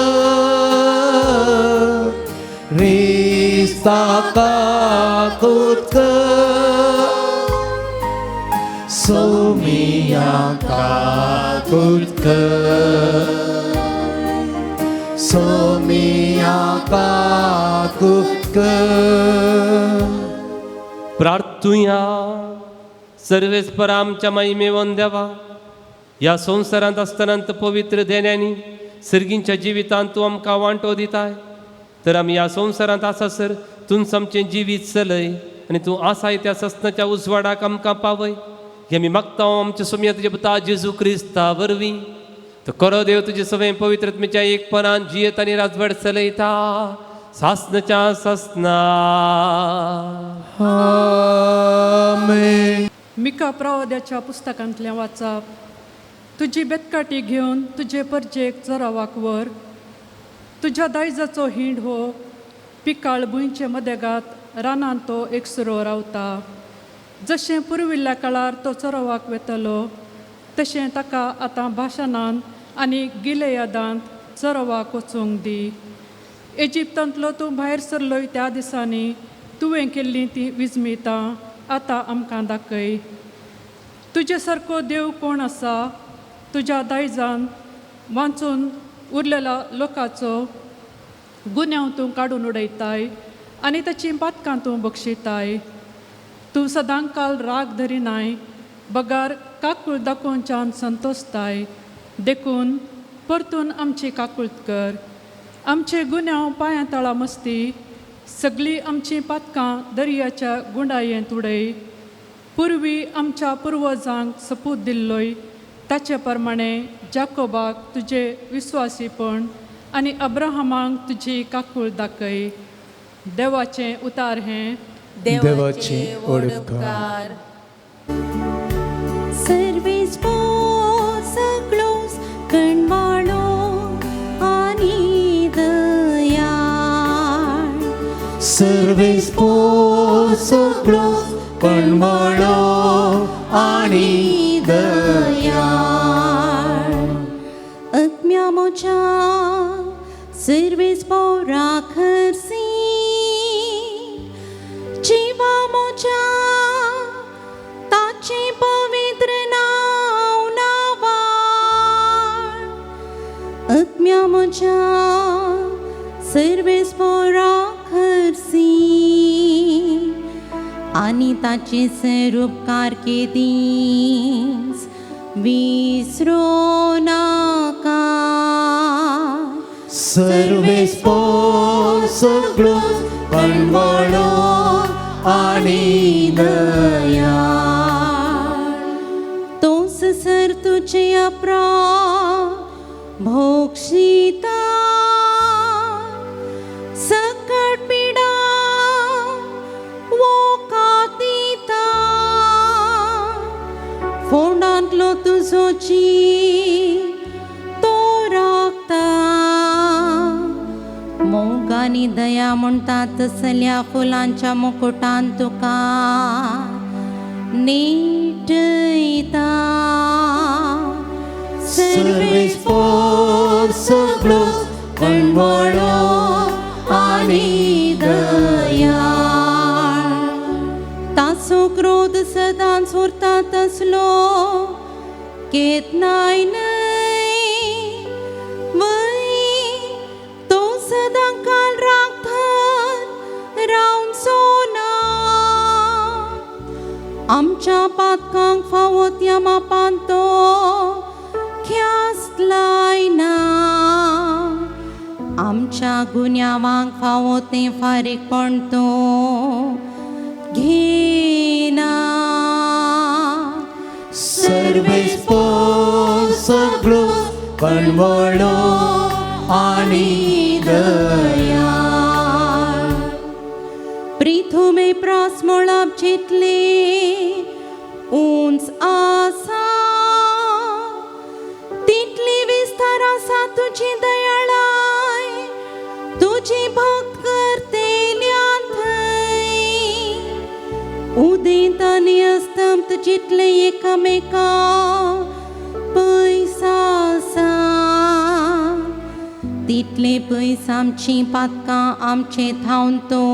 ख्रिस्ता काकूत कर, सोमिया काकूत कर, सोमिया काकूत कर. प्रार्थुया. सर्वेस्पर आमच्या महिमेवन देवा, ह्या संवसारांत आसतना पवित्र देण्यांनी सर्गींच्या जिवितांत तूं आमकां वांटो दिताय, तर आमी ह्या संवसारांत आसासर तूंच आमचें जिवीत चलय आनी तूं आसाय त्या सस्नाच्या उजवाडाक आमकां पावय. हें आमी मागता आमच्या सोमया तुज्या पुता जेजू क्रिस्ता वरवीं. तो करो देव तुजे सगळें पवित्रत्मेच्या एकपणान जियेत आनी राजवट चलयता सासनाच्या सासना. आमेन. मिका प्रवाद्याच्या पुस्तकांतलें वाचप. तुजी बेतकाटी घेवन तुजे परजेक चरावाक व्हर. तुज्या दायजाचो हिंड हो पिकाळ भुंयचे मदेगात रानांत तो एकसुरो रावता. जशें पुर्विल्ल्या काळार तो चरोवाक वेतलो तशें ताका आतां भाशणान आनी गिलेयादांत चरोवाक वचूंक दी. इजिप्तांतलो तूं भायर सरलोय त्या दिसांनी तुवें केल्लीं तीं विजमितां आतां आमकां दाखय. तुजे सारको देव कोण आसा? तुज्या दायजान वांचून उरलेल्या लोकाचो गुन्यांव तूं काडून उडयताय आनी ताचीं पातकां तूं बक्षिताय. तूं सदांकाल राग धरिनाय बगार काकूळ दाखोवच्यान संतोशताय. देखून परतून आमची काकूळत कर. आमचे गुन्यांव पांयां तळा मस्ती सगळीं आमचीं पातकां दर्याच्या गुंडायेंत उडय. पुर्वी आमच्या पुर्वजांक सपूत दिल्लोय ताचे प्रमाणे जाकोबाक तुजें विस्वासीपण आनी अब्राहमाक तुजी काकूळ दाखय. देवाचें उतार हें. देवाचे व्हड उपकार. सर्वेस सगळोस कणवाळो आनी दयाळ. सर्वेस सगळो कणवाळो आनी दयाळ. आत्म्या म्हज्या सर्वेस राखरसी जिवा म्हज्या ताचें पवित्र नांव नांवाळ. आत्म्या म्हज्या सर्वेस राखरसी आनी ताचे सर उपकार केदीस विसरो नाका. सर्वेस सगळो कणवाळो आनी दयाळ. तोच सर तुजे अपरा भोगशिता सकट पिडा वोकातिता. फोंडांतलो तुजो जीव तो राखता. मोग आनी दया म्हणटा तसल्या फुलांच्या मुकुटान तुका नेटयता. सर्वेस सगळो कणवाळो आनी दयाळ. ताचो क्रोध सदांच उरता तसलो केन्नाय न्हय वय. तो सदां काल राखत रावचो ना. आमच्या पातकांक फावो त्या मापान तो ख्यास्त लायना. आमच्या गुन्यांवांक फावो तें फारीकपण तो घेना. सर्वेस सगळो कणवाळो आनी दयाळ. पृथुमे प्रास मळब जितले उंच आसा तितली विस्तार आसा तुजी दयाळाय. तुजी भक्त करतेल्या थंय उदेंत आनी अस्तंत जितले एकामेका पयस आसा तितले पयस आमचीं पातकां आमचे थावन तो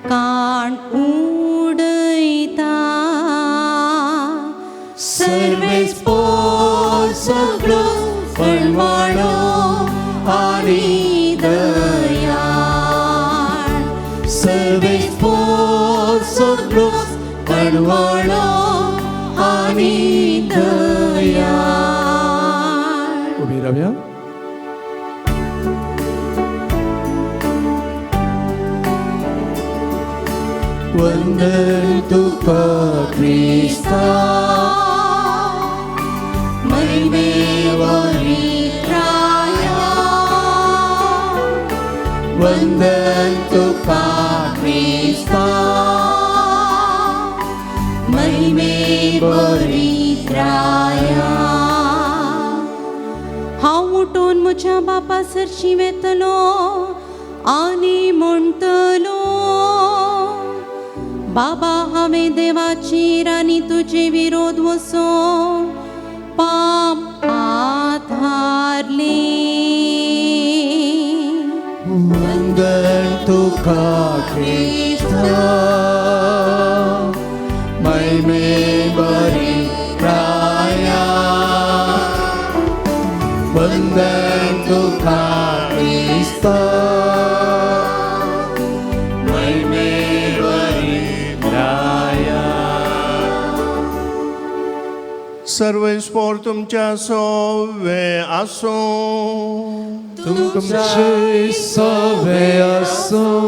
काण उडयता. सर्वेस सगळो कणवाळो आनी कणवळो आनी दयाळ. उबी रावया. वंदन तुका क्रिस्ता महिमेवरी राया. वंदन तुका क्रिस्ता महिमेवरी राया. हांव उठून म्हज्या बापा सरशी वेतलो आनी म्हणटलो, बाबा हांवें देवाचेर आनी तुजे विरोध वचोन पाप आधारलें. वंदन तुका क्रिस्ता महिमेवरी राया. वंदन तुका क्रिस्ता महिमेवरी राया. सर्वेस्पोर तुमच्या सोवे आसूं. तुमचे सवे आसूं.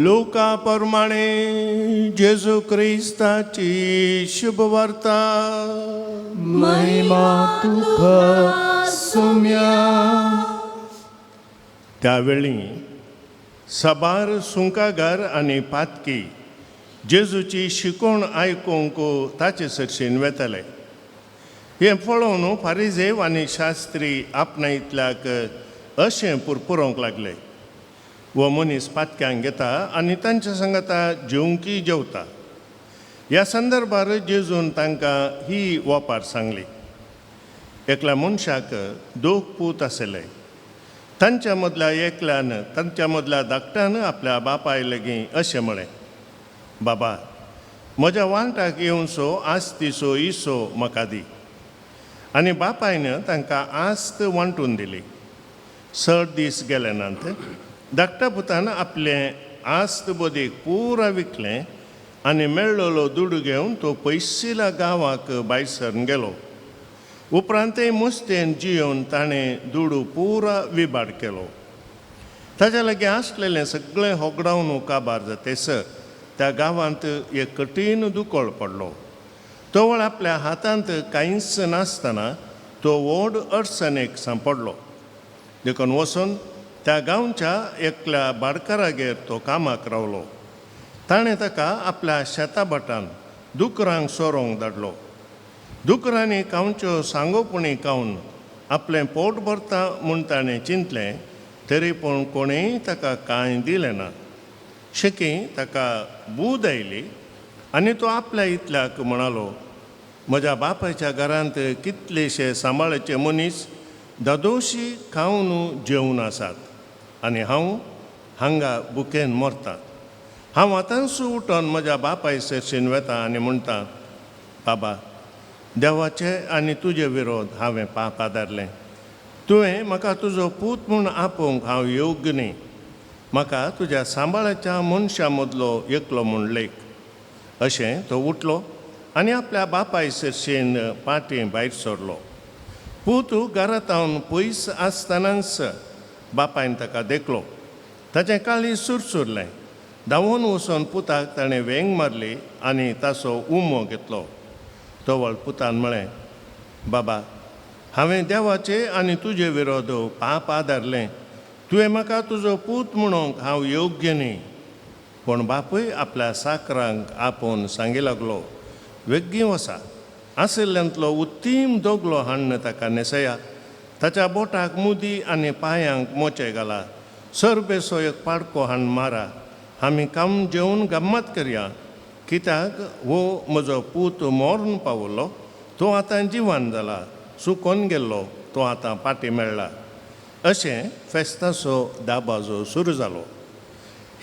लुका प्रमाणे जेजू क्रिस्ताची शुभवार्ता. महिमा तुका सुम्या. त्यावेळी साबार सुंकागार आनी पातकी जेजूची शिकवण आयकूंक ताचे सरशीन वेताले. हें पळोवन फारिजेव आनी शास्त्री आपणायतल्याक अशें पुरपुरोवंक लागले, हो मनीस पातक्यांक घेता आनी तांच्या सांगाता जेवंकी जेवता. ह्या संदर्भार जेजून तांकां ही वपार सांगली. एकल्या मनशाक दोग पूत आशिल्ले. तांच्या मदल्या एकल्यान तांच्या मदल्या धाकट्यान आपल्या बापाय लागीं अशें म्हळें, बाबा म्हज्या वांटाक येवचो आस्तीचो इसो म्हाका दी. आनी बापायन तांकां आस्त वांटून दिली. चड दीस गेले नात, धाकट्या पुतान आपलें आस्त बोदीक पुरा विकलें आनी मेळ्ळलो दुडू घेवन तो पयशिल्या गांवाक भायर सरून गेलो. उपरांतय मुस्तेन जियोवन ताणें दुडू पुरा विबाड केलो. ताच्या लागीं आसलेलें सगळें होगडावन काबार जातेसर त्या गांवांत एक कठीण दुकळ पडलो. तवळ आपल्या हातांत कांयच नासतना तो व्हड अडचणेक सांपडलो. देखून वचून त्या गांवच्या एकल्या बाडकारागेर तो कामाक रावलो. ताणें ताका आपल्या शेता भाटान दुकरांक सोरोंक धाडलो. दुकरांनी खावच्यो सांगोपणी खावन आपलें पोट भरता म्हूण ताणें चिंतलें, तरी पूण कोणेंय ताका कांय दिलें ना. शेकी ताका बूद आयली आनी तो आपल्या इतल्याक म्हणालो, म्हज्या बापायच्या घरांत कितलेशे सांबाळचे मनीस दादोशी खावन जेवन आसात आनी हांव हांगा भुकेन मरतां. हांव आतांच उठोन म्हज्या बापाय सरशीन वेता आनी म्हणटा, बाबा देवाचे आनी तुजे विरोध हांवें पाप आदारलें. तुवें म्हाका तुजो पूत म्हूण आपोवंक हांव योग्य न्ही. म्हाका तुज्या सांबाळाच्या मनशां मदलो एकलो म्हूण लेख. अशें तो उठलो आनी आपल्या बापाय सरशीन पाटी भायर सरलो. पूत घरांत पयस आसतनाच बापायन ताका देखलो. ताचें काळीज सुरसुरलें. धांवून वचून पुताक ताणें वेंग मारली आनी ताचो उमो घेतलो. तवळ पुतान म्हळें, बाबा हांवें देवाचे आनी तुजे विरोध पाप आदारलें. तुवें म्हाका तुजो पूत म्हणूंक हांव योग्य न्ही. पूण बापूय आपल्या साकरांक आपोवन सांगी लागलो, वेगीं वसा आशिल्ल्यांतलो उत्तीम दोगलो हाडून ताका न्हेसया. ताच्या बोटाक मुदी आनी पांयांक मोचे घाला. सरबेसो एक पाडको हाडून मारा. आमी काम जेवन गम्मत करया, कित्याक हो म्हजो पूत मरण पावलो, तो आतां जिवान जाला, सुकोन गेल्लो, तो आतां पाटी मेळ्ळा. अशें फेस्ताचो दाबाजो सुरू जालो.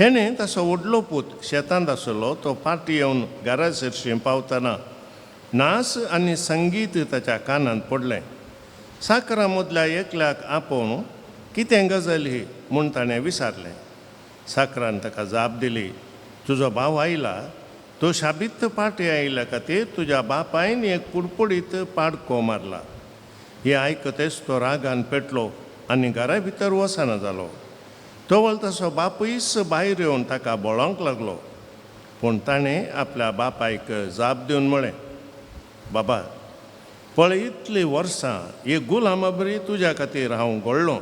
हेणें ताचो व्हडलो पूत शेतांत आसलो. तो पाटी येवन घरा सरशीं पावतना नाच आनी संगीत ताच्या कानांत पडलें. साकरा मदल्या एकल्याक आपोवन कितें गजाल ही म्हूण ताणें विचारलें. साकरान ताका जाप दिली, तुजो भाव आयला, तो शाबीत पाटी आयिल्ल्या खातीर तुज्या बापायन एक पुडपुडीत पाडको मारला. हें आयकतेच तो रागान पेटलो आनी घरा भितर वचना जालो. तवळ तसो बापूयच भायर येवन ताका बोळोंक लागलो. पूण ताणें आपल्या बापायक जाप दिवन म्हळें, बाबा पळय इतलीं वर्सां एक गुलामा बरी तुज्या खातीर हांव घोळ्ळो,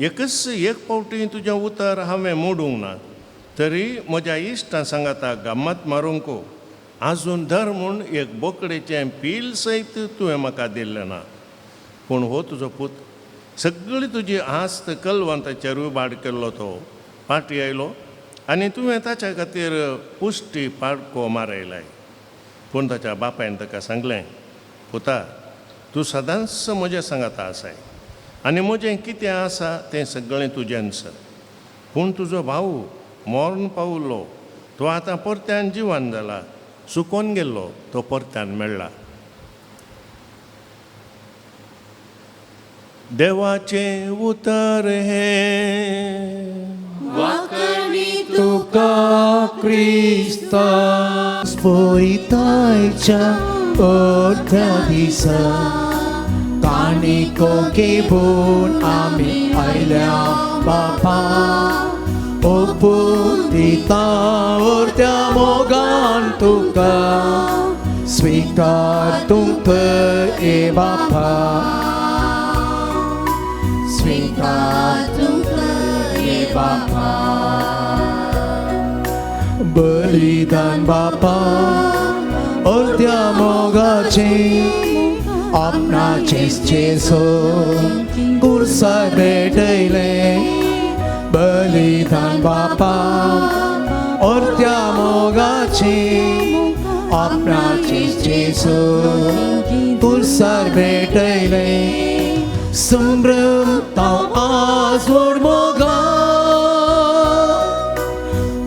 एकच एक फावटी तुजें उतर हांवें मोडूंक ना, तरी म्हज्या इश्टां सांगाता गम्मत मारूंक आजून धर म्हूण एक बोकडेचें पील सयत तुवें म्हाका दिल्लें ना. पूण हो तुजो पूत सगळी तुजी आस्त कलवंताचेर उबाड केल्लो तो पाटी आयलो आनी तुवें ताच्या खातीर पुश्टी पाडको मारयलाय. पूण ताच्या बापायन ताका सांगलें, पुता तूं सदांच म्हजें सांगाता आसाय आनी म्हजें कितें आसा तें सगळें तुजेंच. पूण तुजो भाव मर्ण पावलो, तो आतां परत्यान जिवन जाला, सुकोन गेल्लो तो परत्यान मेळ्ळा. देवाचें उतर हें. तुका क्रिस्ता स्पोरितायच्या अर्ध्या दिसा काणिको घेवन आमी आयल्या बापा, ओपून दिता अर्ध्या मोगान तुका स्वीकार तुमकां ए बापा, स्वीकार तुमकां ए बापा. बलिदान बापा अर्ध्या मोगाचें आपणाचें जेजू कुर्सार भेटयलें. बलिदान बापा अर्ध्या मोगाचें आपणाचें जेजू कुर्सार भेटयलें. संभ्रम तांव आज व्हड मोगा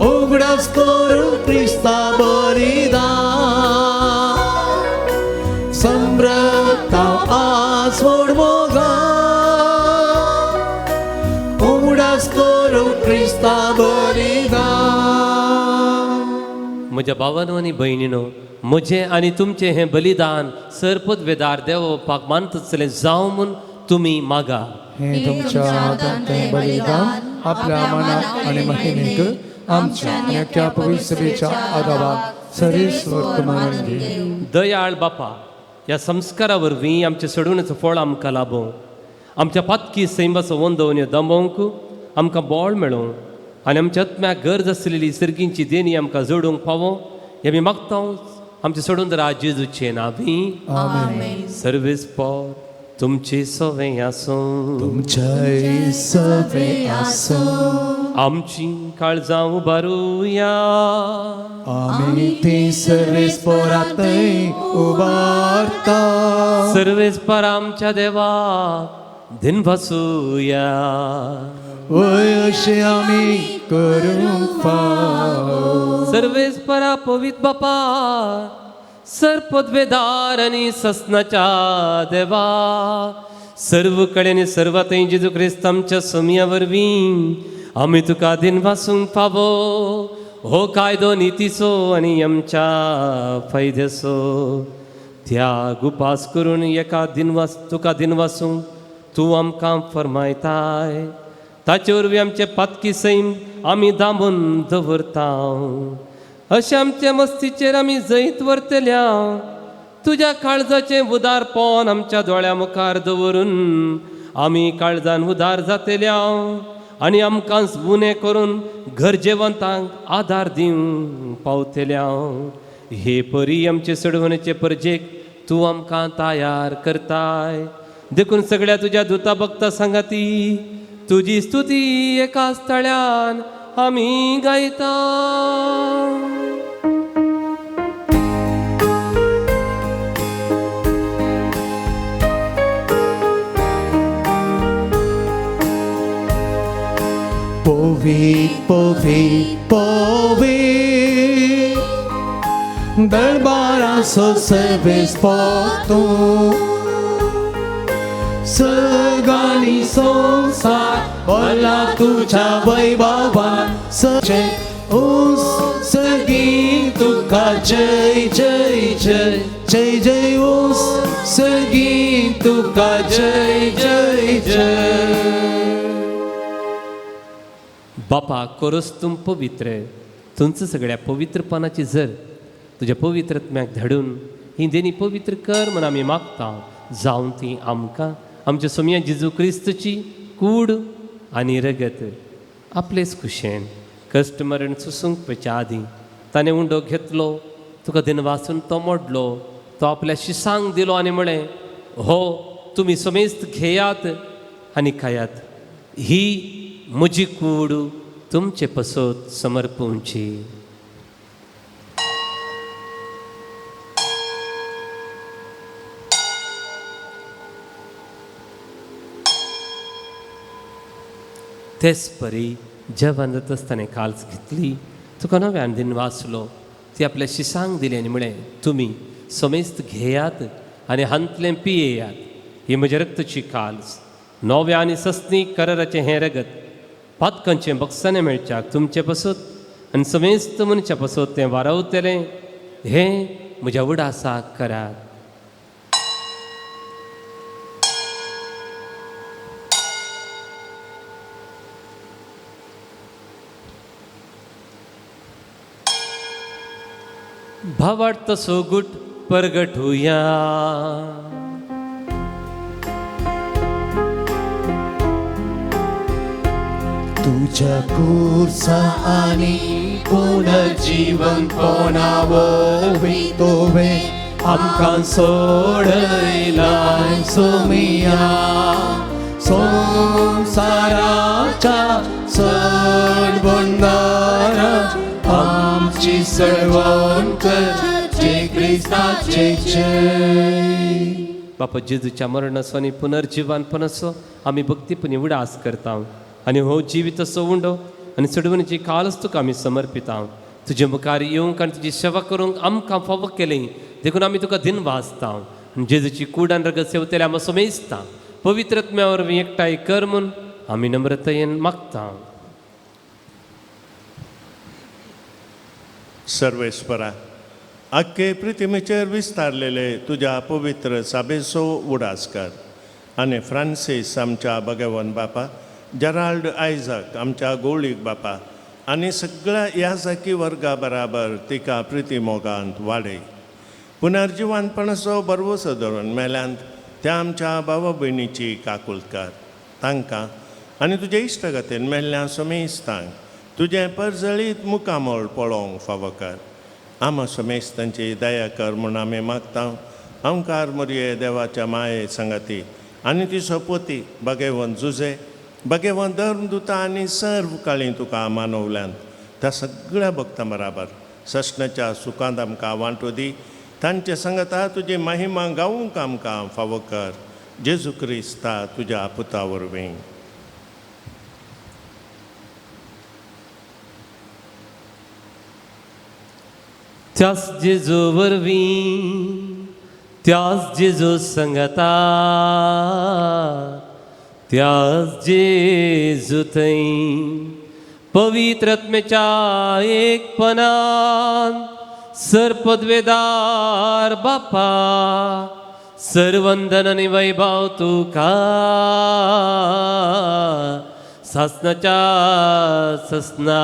उगडास करून क्रिस्ता बलिदान. संभ्रम तांव आज व्हड मोगा उगडास करून क्रिस्ता बलिदान. म्हज्या भावानो आनी भयणीनो, म्हजें आनी तुमचें हें बलिदान सर पदवेदार देवपाक मानतलें जावं म्हूण तुमी मागा. हें तुमच्या हातांतलें बलिदान आपल्या मनाक आनी महिमेक आमच्या आनी अख्ख्या पवित्र सभेच्या आदावाक सरेस्वर मानून घेवं. दयाळ बापा, ह्या संस्कारा वरवीं आमच्या सोडवणेचो फळ आमकां लाबोवं, आमच्या पातकी सैमाचो वंदोवन दमोवंक आमकां बळ मेळोवं आनी आमच्या आत्म्याक गरज आसलेली सर्गींची देणी आमकां जोडूंक पावो हें आमी मागता आमचें सोडून राज जेजूचें नांवी. आमेन. सर्वीस पॉर तुमची सवे आसूं, तुमच्याय सवे आसूं. आमची काळजां उबारुया, आमी ती सर्वेस पोरातय उबारता. सर्वेस पर आमच्या देवाक दिनभासुया. वय अशें आमी करूंक फाव. सर्वेस परा पवित्र बापा, सर पदवेदार आनी ससनाच्या देवा, सर्व कडेन सर्व थंय जेजू क्रिस्त आमच्या सोमया वरवीं आमी तुका दिनवासूंक फावो. हो कायदो नितीचो आनी आमच्या फायद्याचो त्याग उपास करून एका दिनवास तुका दिनवासूंक तूं आमकां फरमायताय. ताचे वरवीं आमचे पातकी सैम आमी दामून दवरता. अशें आमचे मस्तीचेर आमी जैत व्हरतल्या. तुज्या काळजाचें उदारपण आमच्या दोळ्या मुखार दवरून आमी काळजान उदार जातल्या आनी आमकां उणें करून गरजेवंतांक आदार दिवंक पावतल्या. हे परी आमचे सोडवणेचे परजेक तूं आमकां तयार करताय. देखून सगळ्या तुज्या दुता भक्ता सांगाती तुजी स्तुती एका स्थळ्यान आमी गायता. पवी पवी पवी दरबाराचो सर्वेस तूं सगळी संसार भरला तुज्या वैभवान सचे उस सगळी तुका तुका जय जय जय जय जय ओ सर्गी तुका जय जय जय. बापा कोरस तूं पवित्र तुमचं सगळ्या पवित्रपणाची जर तुज्या पवित्रत्म्याक धाडून ही देणी पवित्र कर म्हण आमी मागता जावन ती आमकां आमच्या सोमया जेजू क्रिस्तची कूड आनी रगत आपलेच खुशेन कश्ट मरण सोसूंक पळच्या आदीं ताणें उंडो घेतलो तुका दिनवासून तो मोडलो तो आपल्या शिसांक दिलो आनी म्हळें हो तुमी समेस्त घेयात आनी खायात ही म्हजी कूड तुमचे पसत समर्पूंची. तेच परी जेवण जाताच ताणें काल्स घेतली तुका नव्यान दिन वाचलो ती आपल्या शिसांक दिली आनी म्हळें तुमी समेस्त घेयात आनी हांतलें पियेयात ही म्हज्या रक्तची काल्स नव्या आनी सस्नी कराराचें हें रगत पातकांचें बक्षाणें मेळच्याक तुमचे पसत आनी समेस्त मनशा पसत तें वारावतलें हें म्हज्या उडासाक करात. भावार्थ सोगूट परगटुया. तुझ्या कुर्सा आणि पुनर्जीवन कोणावरवी तुवें आमकां सोडयलाय सोमिया संवसाराच्या सडबंदारा आमची सळवण कर जे क्रिस्ताचे जय. बापा जेजूच्या मरणाचो आनी पुनर्जीवनपणाचो आमी भक्तीपणी उडास करता आनी हो जिवीत असो उंडो आनी सोडवणीची काळच तुका आमी समर्पिता. तुजे मुखार येवंक आनी तुजी सेवा करूंक आमकां फावो केली देखून आमी तुका दिन वाचता आनी जेजूची कूड आनी रगत सेवतले आमी समेजता पवित्र आत्म्या वरवीं एकठांय कर म्हूण आमी नम्रतायेन मागता. सर्वेस्परा आख्खे पृथ्वीचेर विस्तारलेले तुज्या पवित्र साबेचो उडास कर आनी फ्रांसीस आमच्या भगवान बापा जेराल्ड आयजक आमच्या गोळीक बापा आनी सगळ्या याजकी वर्गा बराबर तिका प्रिती मोगांत वाडय. पुनर्जिवानपणाचो भरवसो धरून मेल्यांत त्या आमच्या भावा भयणीची काकूल कर तांकां आनी तुजे इश्टगतीन मेल्ल्या समेस्तांक तुजें परजळीत मुखामळ पळोवंक फावो कर. आमा समेस्तांची दया कर म्हूण आमी मागता. अंकार मोरये देवाच्या माये सांगाती आनी ती सोपोती भगेवन जुजे भगेवन धर्मदुता आनी सर्व काळी तुका मानवल्यान त्या सगळ्या भक्तां बराबर सस्नाच्या सुखांत आमकां वांटो दी. तांचे सांगता तुजी महिमा गावूंक आमकां फावो कर. जेजू क्रिस्ता तुज्या पुता वरवीं. त्याच जेजू वरवीं त्याच जेजू संगता त्याच जेजू थंय पवित्र आत्म्याच्या एकपणान सरपदवेदार बापा सर्वंदन आनी वैभव तुका सासनाच्या ससना.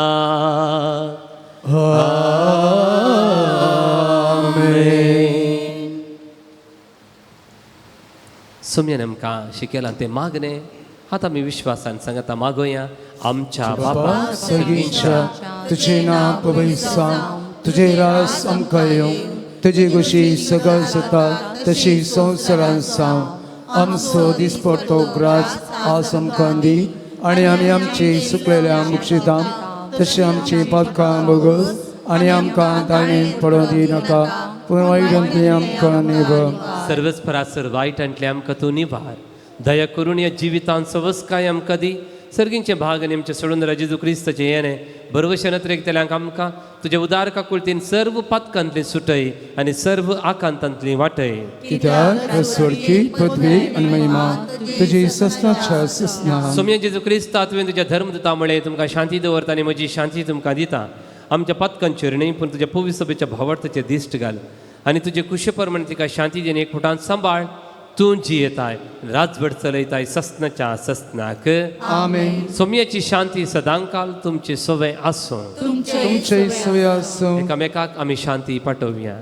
आमेन. सोम्यान आमकां शिकयलां तें मागणें आतां आमी विश्वासान सांगता मागोया. आमच्या बापा सगळींच्या तुझे नांव पवित्र जावं, तुझे रास आमकां येवं, तुजी खुशी सगळ जाता तशी संवसारांत जावं. आमचो दिसपडतो ग्रास आज आमकां दी आनी आमी आमची सुकलेल्या मुक्षिता तशी आमची पातकां बगल आनी आमकां ताणें पडोवं दिनाका पूण वायटांतली आमकां निवळ. सर्वच परासर वायटांतले आमकां तूं निवार दया करून ह्या जिवितांत सवस्काय आमकां दी. सर्गींचे भाग आनी आमचे सोडून जेजू क्रिस्ताचें येणें बरवशें नत्रेकतल्यांक आमकां तुज्या उदार काकुळतीन सर्व पातकांतली सुटय आनी सर्व आकांतांतली वाटय. कित्याक स्वर्गी पदवी आनी महिमा तुजी ससनाच्या ससना. सोम्या जेजू क्रिस्ता तुवें तुज्या धर्म दिता म्हळें तुमकां शांती दवरता आनी म्हजी शांती तुमकां दिता. आमच्या पातकांचेर न्ही पूण तुज्या पवित्र सभेच्या भावार्थाचेर दिश्ट घाल आनी तुजे कुशे प्रमाणे तिका शांती दिवन एकवटान सांबाळ. तूं जियेताय, राजवट चलयताय ससनाच्या ससनाक. आमेन. सोमयाची शांती सदांकाल तुमचे सवे आसूं. तुमचे सवे आसूं. एकामेकाक आमी शांती पाठोवया.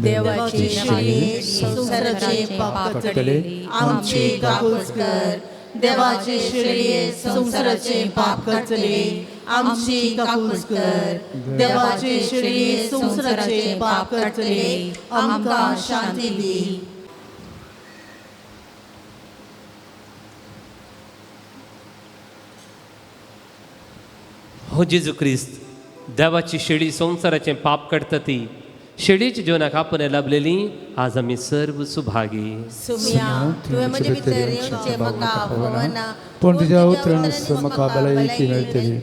देवाची शेळये संवसाराचे पाप काडटले आमची काकूळ कर. देवाचे शेळये संवसाराचे पाप काडटले आमची काकूळ कर. देवाचे शेळये संवसाराचे पाप काडटले आमकां शांती दी. हो जेजू क्रिस्त, देवाची शेळी संवसाराचें पाप काडटा ती शेळीच्या जीवनाक आपण लाभलेली आज आमी सर्व सुभागी. सुम्या, तुवें म्हजे भितर येवचें म्हाका फावना, पूण तुज्या उतरान म्हाका भलायकी मेळटली.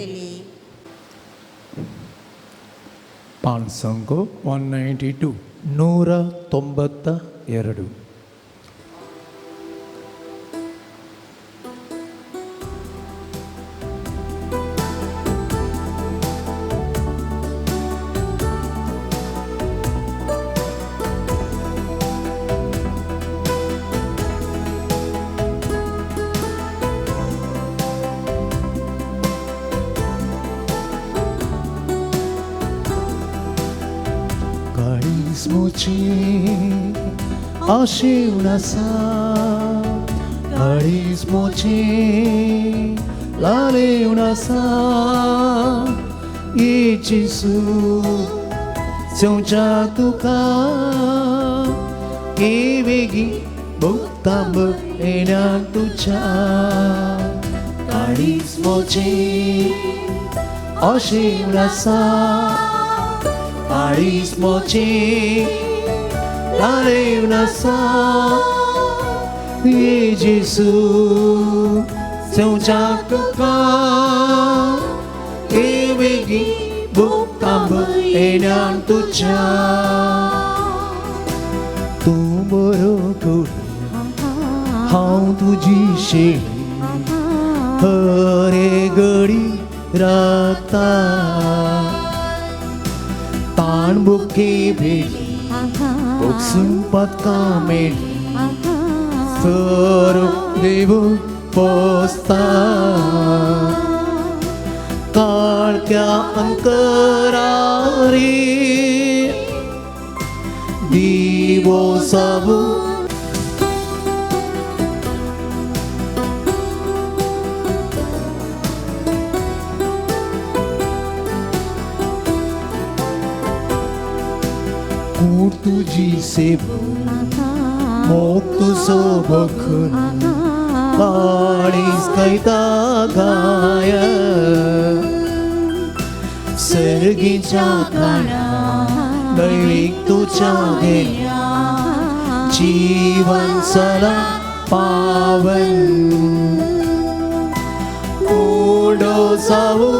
ಪಾನ್ಸಂಗು 192 192. काळीज मोची आशेवन आसा, काळीज मोची लालेवन आसा, ये जेजू जेवच्या तुका ये वेगीं भोगतांब येण्या तुज्या. काळीज मोची आशेवन आसा, काळीज मोची लालेवन आसा, ये जेजू जेवच्या तुका ये वेगीं भोगतांब येण्या तुज्या. तूं बरो करून हांव तुजी शेळी हरे घडी राखता, ताण बुके भेली बोक्सून पदकां मेळ्ळी सर देव पोसता. काळख्या अंकरारी दिवो साबू कूट तुजी सेव मोग तुजो बखून काळीज गायता गाय सर्गीच्या गाण्या दैवीक तुज्या घेण्या जीवन सदा पावन उडो जावू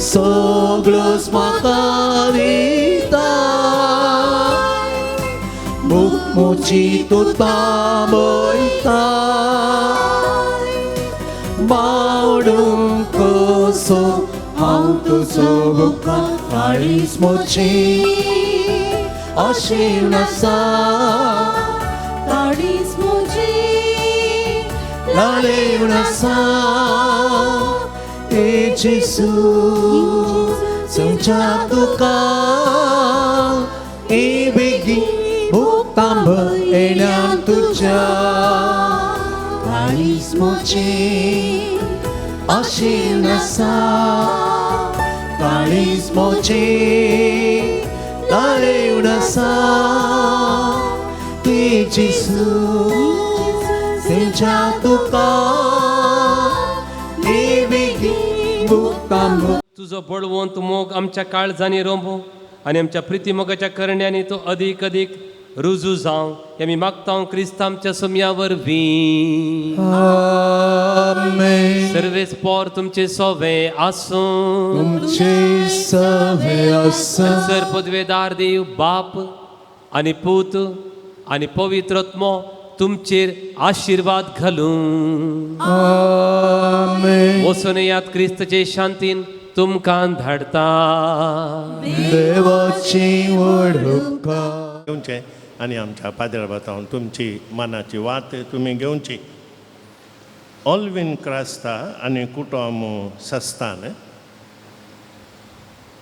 सगळोच म्हाका दिता भूक मोची तूं तांबयता बावडूंक कसो हांव तुजो मुखार काळीज मोची अशें आसा काळीज मोची लालेवन आसा हे जेजू जेवच्या तुका हे बेगीन भोगतांब येण्या तुज्या. काळीज मोची अशें आसा काळीज मोची लालेवन आसा हे जेजू जेवच्या तुका तुजो बळवंत मोग आमच्या काळजांनी रोंबो आनी आमच्या प्रिती मोगाच्या करण्यांनी तो अदीक अदीक रुजू जावं हे आमी मागता क्रिस्त आमच्या सोम्या वरवीं. आमेन. सर्वेस पोर तुमचे सोवे आसूं. तुमचे सवे आसूं. सर पदवेदार देव बाप आनी पूत आनी पवित्र आत्मो तुमचेर आशिर्वाद घालूं. आमेन. वचून यात, क्रिस्तचे शांतीन तुमकां धाडता. देवाची व्हड उपकार. घेवचें आनी आमच्या पाद्रा बतावन तुमची मनाची वात तुमी घेवची. ऑल्विन क्रास्ता आनी कुटुंब संस्थान,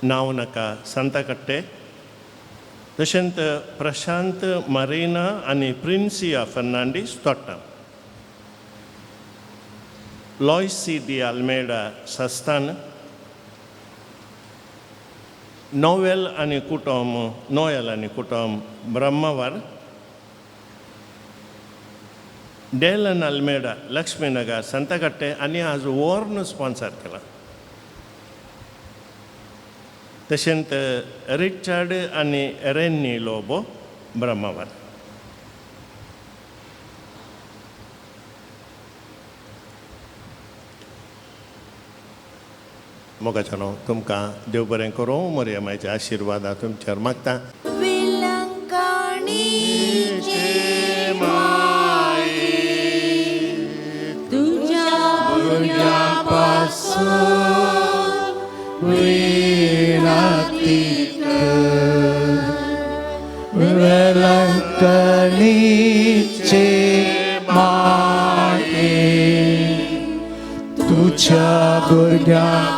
नांव नाका, सांताकट्टे. तशेंच प्रशांत मरेना आनी प्रिन्सिया फर्नांडीस, तोट्टा. लॉयसी डी आल्मेडा, संस्थान. नोवेल आनी कुटुंब, नोयल आनी कुटुंब, ब्रह्मवार. डेलन आल्मेडा, लक्ष्मीनगर, सांताकट्टे आनी आज वॉर्न स्पॉन्सर केला. तशेंच रिचार्ड आनी रेन्नी लोबो, ब्रह्मवार. मोगाच्यानो, तुमकां देव बरें करूं. मरिया मायच्या आशिर्वादा तुमचेर मागता. वेलंकणीचे तुज्या भुरग्यांपासून विनाती कर. वेलंकणीचे माये, तुझ्या भुरग्यांपासून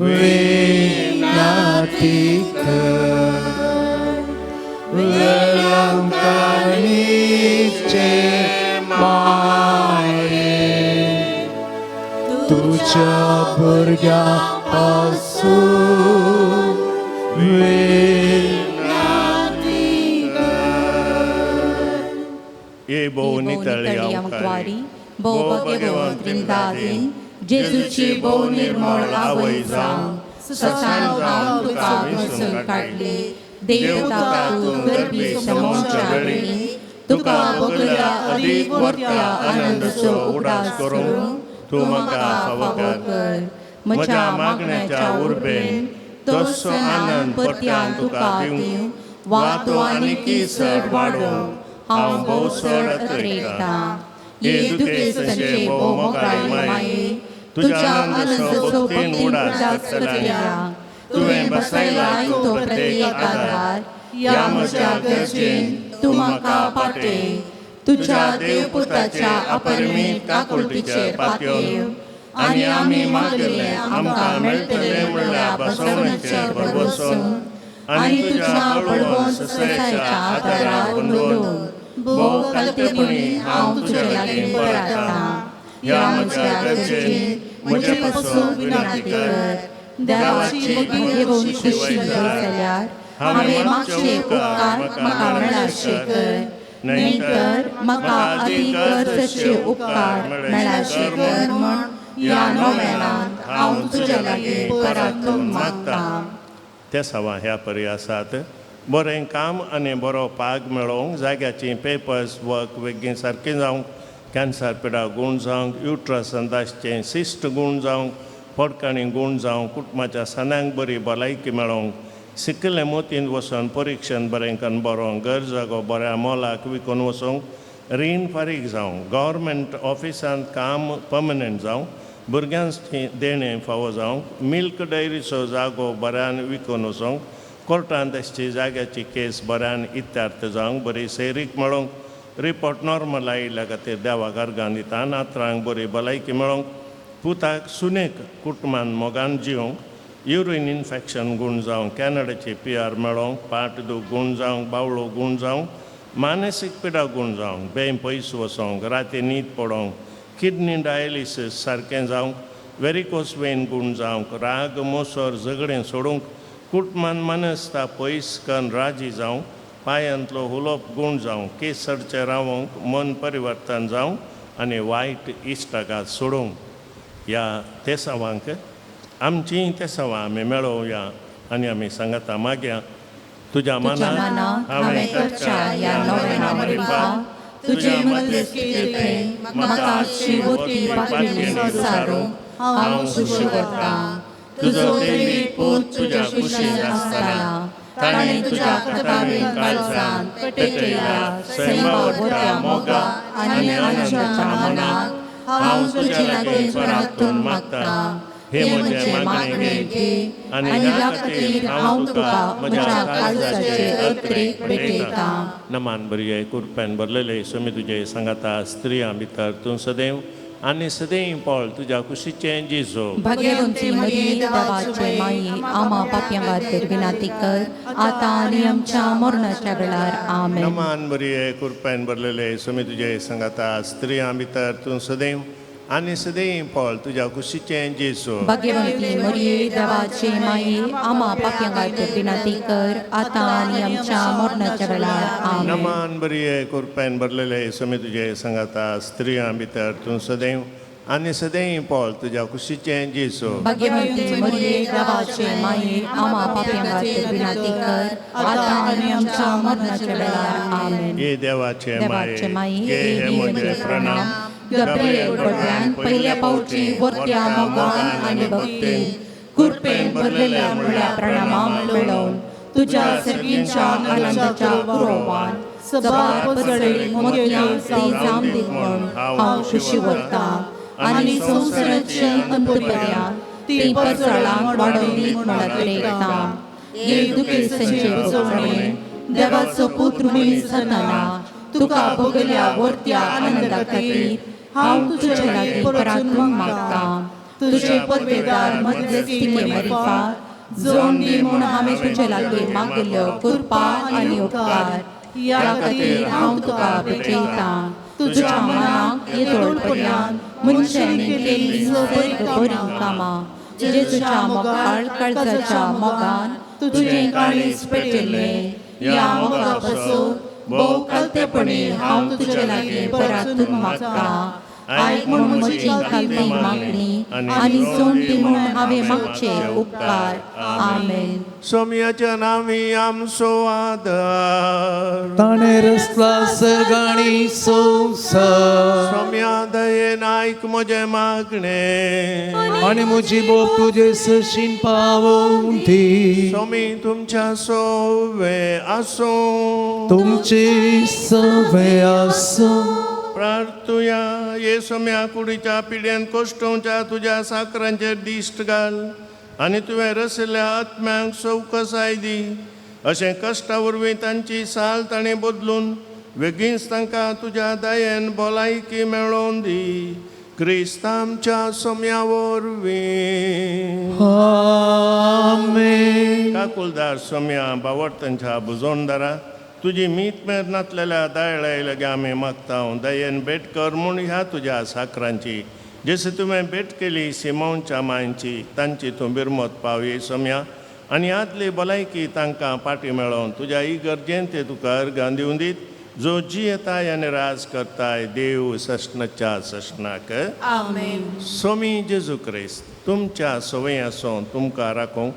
विनाती कर. वेलंकणीचे माये, तुझ्या भुरग्यांपासून विनाती कर. ये भोव नितळी कुवारी, भोव भाग्यवंत त्रिंदादीन, जेजूची भोव निर्मळ आवय जावन ससान हांव तुका वेंचून काडली. देवता तूं गरबी समोवच्या वेळी तुका भोगल्या अदीक वर्त्या आनंदाचो उगडास करूंक तूं म्हाका फावो कर. म्हज्या मागण्याच्या उर्बेन तसो आनंद परत्यान तुका दिवं वा तो आनीकी चड वाडोवंक हांव भोव चड अत्रेकतां. ये दुखेस्तांचे भोव मोगाळी माये, तुज्या आनंदाचो भक्तीन उगडास करतल्या तुवें बसयला तो प्रत्येक आधार ह्या म्हज्या गरजेन तूं म्हाका पाटय. तुज्या देवपुताच्या अपरिमीत काकुळटीचेर पातयेव आनी आमी मागले आमकां मेळटले म्हणल्या बसवण्याचेर भरवसून आनी तुज्या बळवंत ससायच्या आदाराक अंदून भोव कल्पेपणी हांव तुजे लागीं परततां. ह्या म्हज्या गरजेन म्हजे पासून विनंती कर. देवाची भक्ती घेवन खुशी जाल्यार हांवें मागचे उपकार म्हाका मेळाशे कर, न्हय तर म्हाका अदीक गरजेचे उपकार मेळाशे कर म्हूण ह्या नोवेनांत हांव तुजे लागीं परतून मागतां. ते सवा ह्या परी आसात. बरें काम आनी बरो पाग मेळोवंक, जाग्याची पेपर्स वर्क बेगीन सारकें जावंक, कॅन्सर पिडा गूण जावंक, युट्रस अंदाजचें सिस्ट गूण जावंक, पोटकाणी गूण जावंक, कुटुंबाच्या सणांक बरी भलायकी मेळोवंक, शिकिल्ले मोतीन वचून परिक्षण बरें करून बरोवंक, घर जागो बऱ्या मोलाक विकून वचूंक, रीण फारीक जावंक, गव्हर्मेंट ऑफिसांत काम पर्मनंट जावंक, भुरग्यांक देणें फावो जावंक, मिल्क डायरीचो जागो बऱ्यान विकून वचूंक, कोर्टांत आसची जाग्याची केस बऱ्यान इत्यार्थ जावंक, बरी सैरीक मेळोवंक, रिपोर्ट नॉर्मल आयिल्ल्या खातीर देवाक अर्गां दिता. नातरांक बरी भलायकी मेळोवंक, पुताक सुनेक कुटुंबान मोगान जिवंक, युरीन इन्फेक्शन गूण जावंक, कॅनडाची पी आर मेळोवंक, पाट दूख गूण जावंक, बावळो गूण जावंक, मानसीक पिडा गूण जावंक, बें पयस वचोंक, राती न्हीद पडोवंक, किडनी डायलिसीस सारकें जावंक, वेरिकोस वेन गूण जावंक, राग मोसर झगडें सोडूंक, कुटुंबान मनस्ता पयस कन्न राजी जावंक, पांयांतलो हुलोप गूण जावंक, केस सडचें रावोंक, मन परिवर्तन जावंक आनी वायट इश्टागात सोडूंक. ह्या तेसावांक आमचीं तेसावां आमी मेळोवया आनी आमी सांगता मागया. तुज्या तुज्या मनाक मनाक हांवें करच्या ह्या नोवेना मार्फत तुजे मध्यस्थीन म्हाका शिवोती पातळी सारूंक हांव खुशी वतां. तुजो देवी पूत तुज्या कुशीन आसतना ताणें तुज्या कथावीन काळजान पेटयल्या सैमा वरत्या मोगा आनी आनंदाच्या मनाक हांव तुजे लागीं परातून मागता. हे म्हजें मागणें घे आनी ह्या खातीर हांव तुका म्हज्या काळजाचे अत्रेक भेटयतां. नमान बरी कुरप्यान भरलेले स्वामी तुजे सांगाता, स्त्रियां भितर तूं सदैव आनी सदैव पळ तुज्या कुशीचें जेजू. भाग्यवंती मरिये देवाचे माई, आमा पापयां खातीर विनंती कर आतां आनी आमच्या मरणाच्या वेळार. आमेन. नमान बरी कुरप्यान भरलेले स्वामी तुजे सांगाता, स्त्रियां भितर तूं सदैव आनी सदैव पळ तुज्या कुशीचें जेजू. भाग्यवंती मरिये देवाचे माई, आमा पापयां खातीर विनंती कर आतां आनी आमच्या मरणाच्या वेळार. आमेन. नमान बरी कुरप्यान भरलेले स्वामी तुजे सांगाता, स्त्रियां भितर तूं सदैव आनी सदैव पळ तुज्या कुशीचें जेजू. भाग्यवंती मरिये देवाचे माई, आमा पापयां खातीर विनंती कर आतां आनी आमच्या मरणाच्या वेळार. आमेन. हे देवाचे देवाचे माये, माये, घे हे म्हजे प्रणाम. गब्रिएल कडल्यान पयल्या पावटी वर्त्या मोगान आनी भक्तीन कुरपेन भरलेल्या म्हळ्या प्रणामाक मेळोवन तुज्या सर्गींच्या आनंदाच्या पुरोवान सबार पसळी मोतयां ती जावन दीत म्हूण हांव खुशी व्हरतां आनी संवसाराचे अंतपर्यांत ती परसळां वाडोवन दीत म्हूण अत्रेकतां. हे दुखेसांचे भोगसणे देवाचो पुत्र मनीस जाताना तुका भोगल्या वर्त्या आनंदा खातीर हांव तुजे लागीं परातून मागतां. तुजे पदवेदार मध्यस्थिके मरिफात जोड दी म्हूण हांवें तुजे लागीं मागिल्ल्यो कृपा आनी उपकार ह्या खातीर हांव तुका भेटयतां. तुज्या मनाक येदोळ पर्यंत मनशांनी केल्लीं सर्व बरीं कामां जेजूच्या मोगाळ काळजाच्या मोगान तुजें काळीज पेटयल्लें ह्या मोगा पासून भोव खालतेपणी हांव तुजे लागीं परातून मागतां. आयक म्हूण म्हजी खालती मागणी आनी सोंटी म्हूण हांवें मागचे उपकार. आमेन. सोम्याच्या नांवी आमचो आदार. ताणें रचला सर्गाणी संवसार. सोम्या दयेन आयक म्हजें मागणें आनी म्हजी बोब तुजे सशीन पावोवन दी. सोमी तुमच्या सोवे आसूं. तुमचे सवे आसूं. प्रार्थुया. ये सोम्या कुडीच्या पिड्यान कोश्टोवच्या तुज्या साकरांचेर दिश्ट घाल आनी तुवें रशिल्ल्या आत्म्यांक सवकसाय दी. अशें कश्टा वरवीं तांची साल ताणें बदलून वेगींच तांकां तुज्या दयेन भलायकी मेळोवन दी. क्रिस्त आमच्या सोम्या वरवीं. आमेन. काकुलदार सोम्या, बावडतांच्या बुजोणदारा, तुजी मीत मेर नातलेल्या दायळाय लागीं आमी मागता दयेन भेट कर म्हूण ह्या तुज्या साकरांची, जशें तुवें भेट केली सिमोनच्या मांयची, तांची तूं बिरमत पावय सोम्या आनी आदली भलायकी तांकां पाटी मेळोवन तुज्या इगर्जेन ते तुका अर्गां दिवन दीत, जो जियेताय आनी राज करताय देव सश्णाच्या सश्णाक. आमेन. सोमी जेजू क्रिस्त तुमच्या संवय आसून तुमकां राखूंक,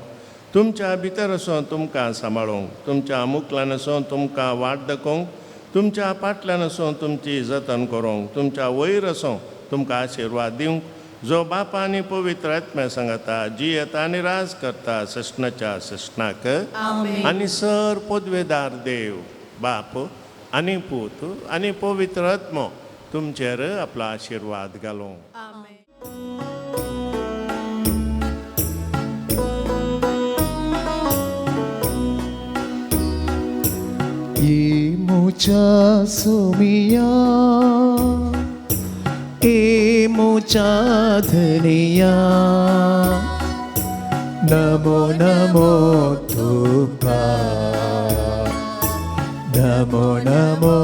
तुमच्या भितर आसून तुमकां सांबाळूंक, तुमच्या मुखल्यान आसून तुमकां वाट दाखोवंक, तुमच्या फाटल्यान आसून तुमची जतन करूंक, तुमच्या वयर आसून तुमकां आशिर्वाद दिवंक, जो बापा आनी पवित्र आत्म्या सांगता जियेता आनी राज करता सश्णाच्या सश्णाक. आनी सर पदवेदार देव बाप आनी पूत आनी पवित्र आत्मो तुमचेर आपलो आशिर्वाद घालूं. मुझा सोमिया, ए मुझा धनिया, नमो नमो तुका, नमो नमो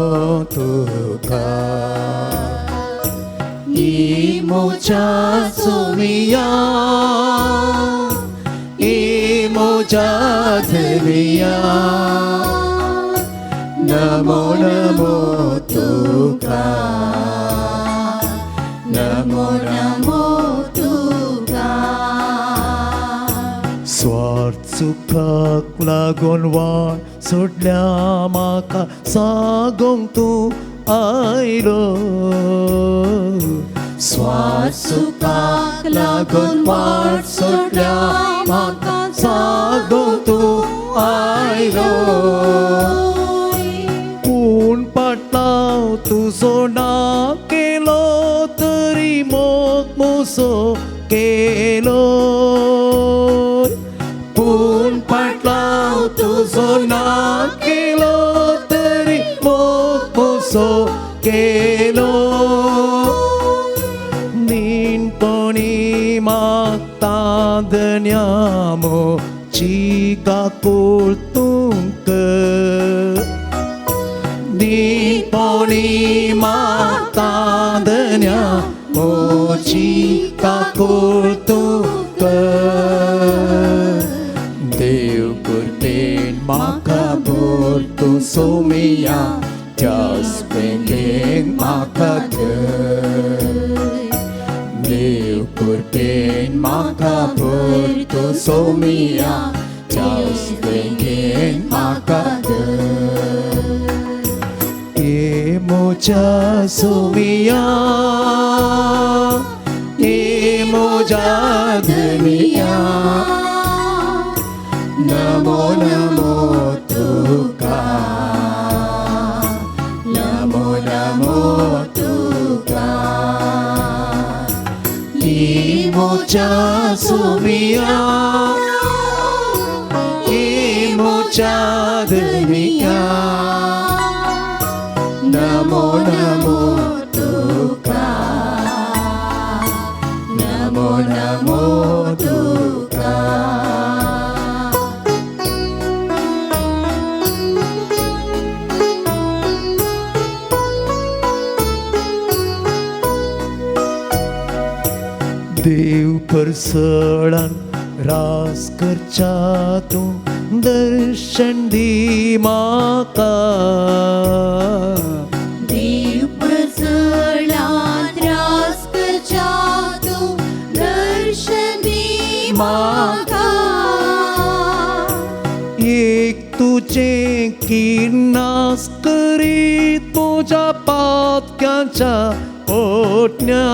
तुका. ए मुझा सोमिया, ए मुझा धनिया, नमो नमो तुका, नमो नमो तुका. स्वार्थ सुखाक लागून वाट सोडल्या म्हाका सागोंक तूं आयलो. स्वार्थ सुखाक लागून वाट सोडल्या म्हाका सागोंक तूं आयलो पूण पाटलाव तुजो ना केलो तरी मोग मोसो केलो पूण पाटलाव तुजो ना केलो तरी मोग मोसो केलो नीणपणी मागता धन्या मोची काकूळ तुंक नीणपणी मागता धन्या मोची काकूळ तुंक देव कृपेन म्हाका भर तूं सोमिया त्याच बेगीन म्हाका धर देव कृपेन म्हाका भर तूं सोमिया त्याच बेगीन म्हाका धर ए म्हज्या सोमिया ए म्हज्या धनिया नमो नमो तुका नमो नमो तुका ए म्हज्या सोमिया ए म्हज्या धनिया नमो नमो तुका नमो नमो तुका. देव परसळान रास करच्या तूं दर्शन दी म्हाका देव परसळान रास करच्या तूं दर्शन दी म्हाका एक तुजें किर्नास करीत म्हज्या पातक्यांच्या ओटण्या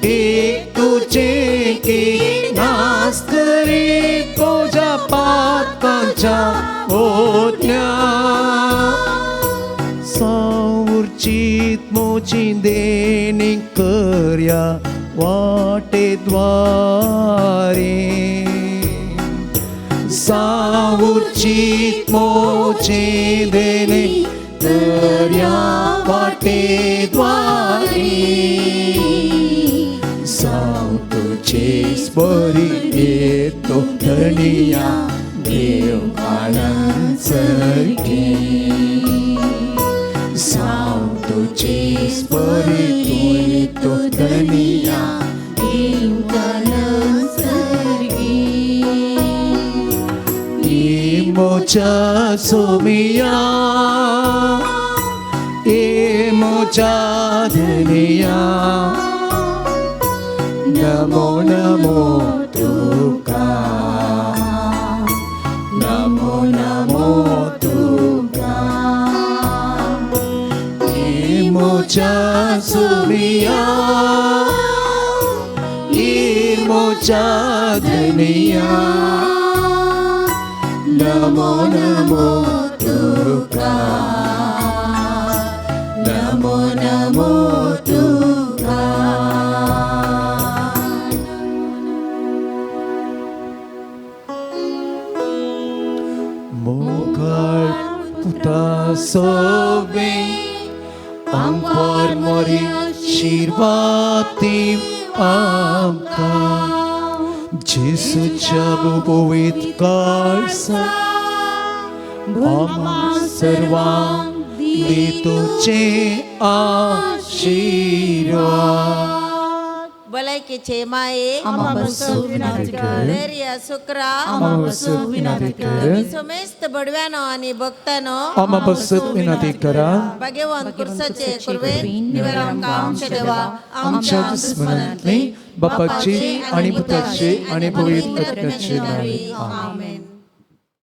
एक तुजें किर्नास करीत म्हज्या पातकांच्या ओटण्या सावरचीत म्हजी देणी करया वाटेद्वारे सावरचीत म्हजी देणी करया वाटेद्वारे साव तुजेच बरी येतो धनिया देव आनंद सारकें साव तुजेच बरी येतो धनिया देव आनंद सारकें ए म्हज्या सोमिया ए म्हज्या धनिया नमो नमो तुका नमो नमो तुका ए म्हज्या सोमिया ए म्हज्या धनिया नमो नमो तुका नमो नमो तुका. मोगाळ पुता सोबे आमकां मोरी शिरवाती आमकां जेसूच्या पवित्र काळसा आम्हा सर्वांक दी तुजे आशिर्वाद. भलायकेचे माये आम्हा पासून विनंती कर धैर्य सुक्रा आम्हा पासून विनंती कर समेस्त बडव्यानो आणि भक्तानो आम्हा पासून विनंती करा. भाग्यवान कुर्साचे कुर्वेन निवर आमकां आमच्या देवा आमच्या दुस्मनांतली बापाची आणि पुताची आणि पवित्र आत्म्याची नावे. आमेन.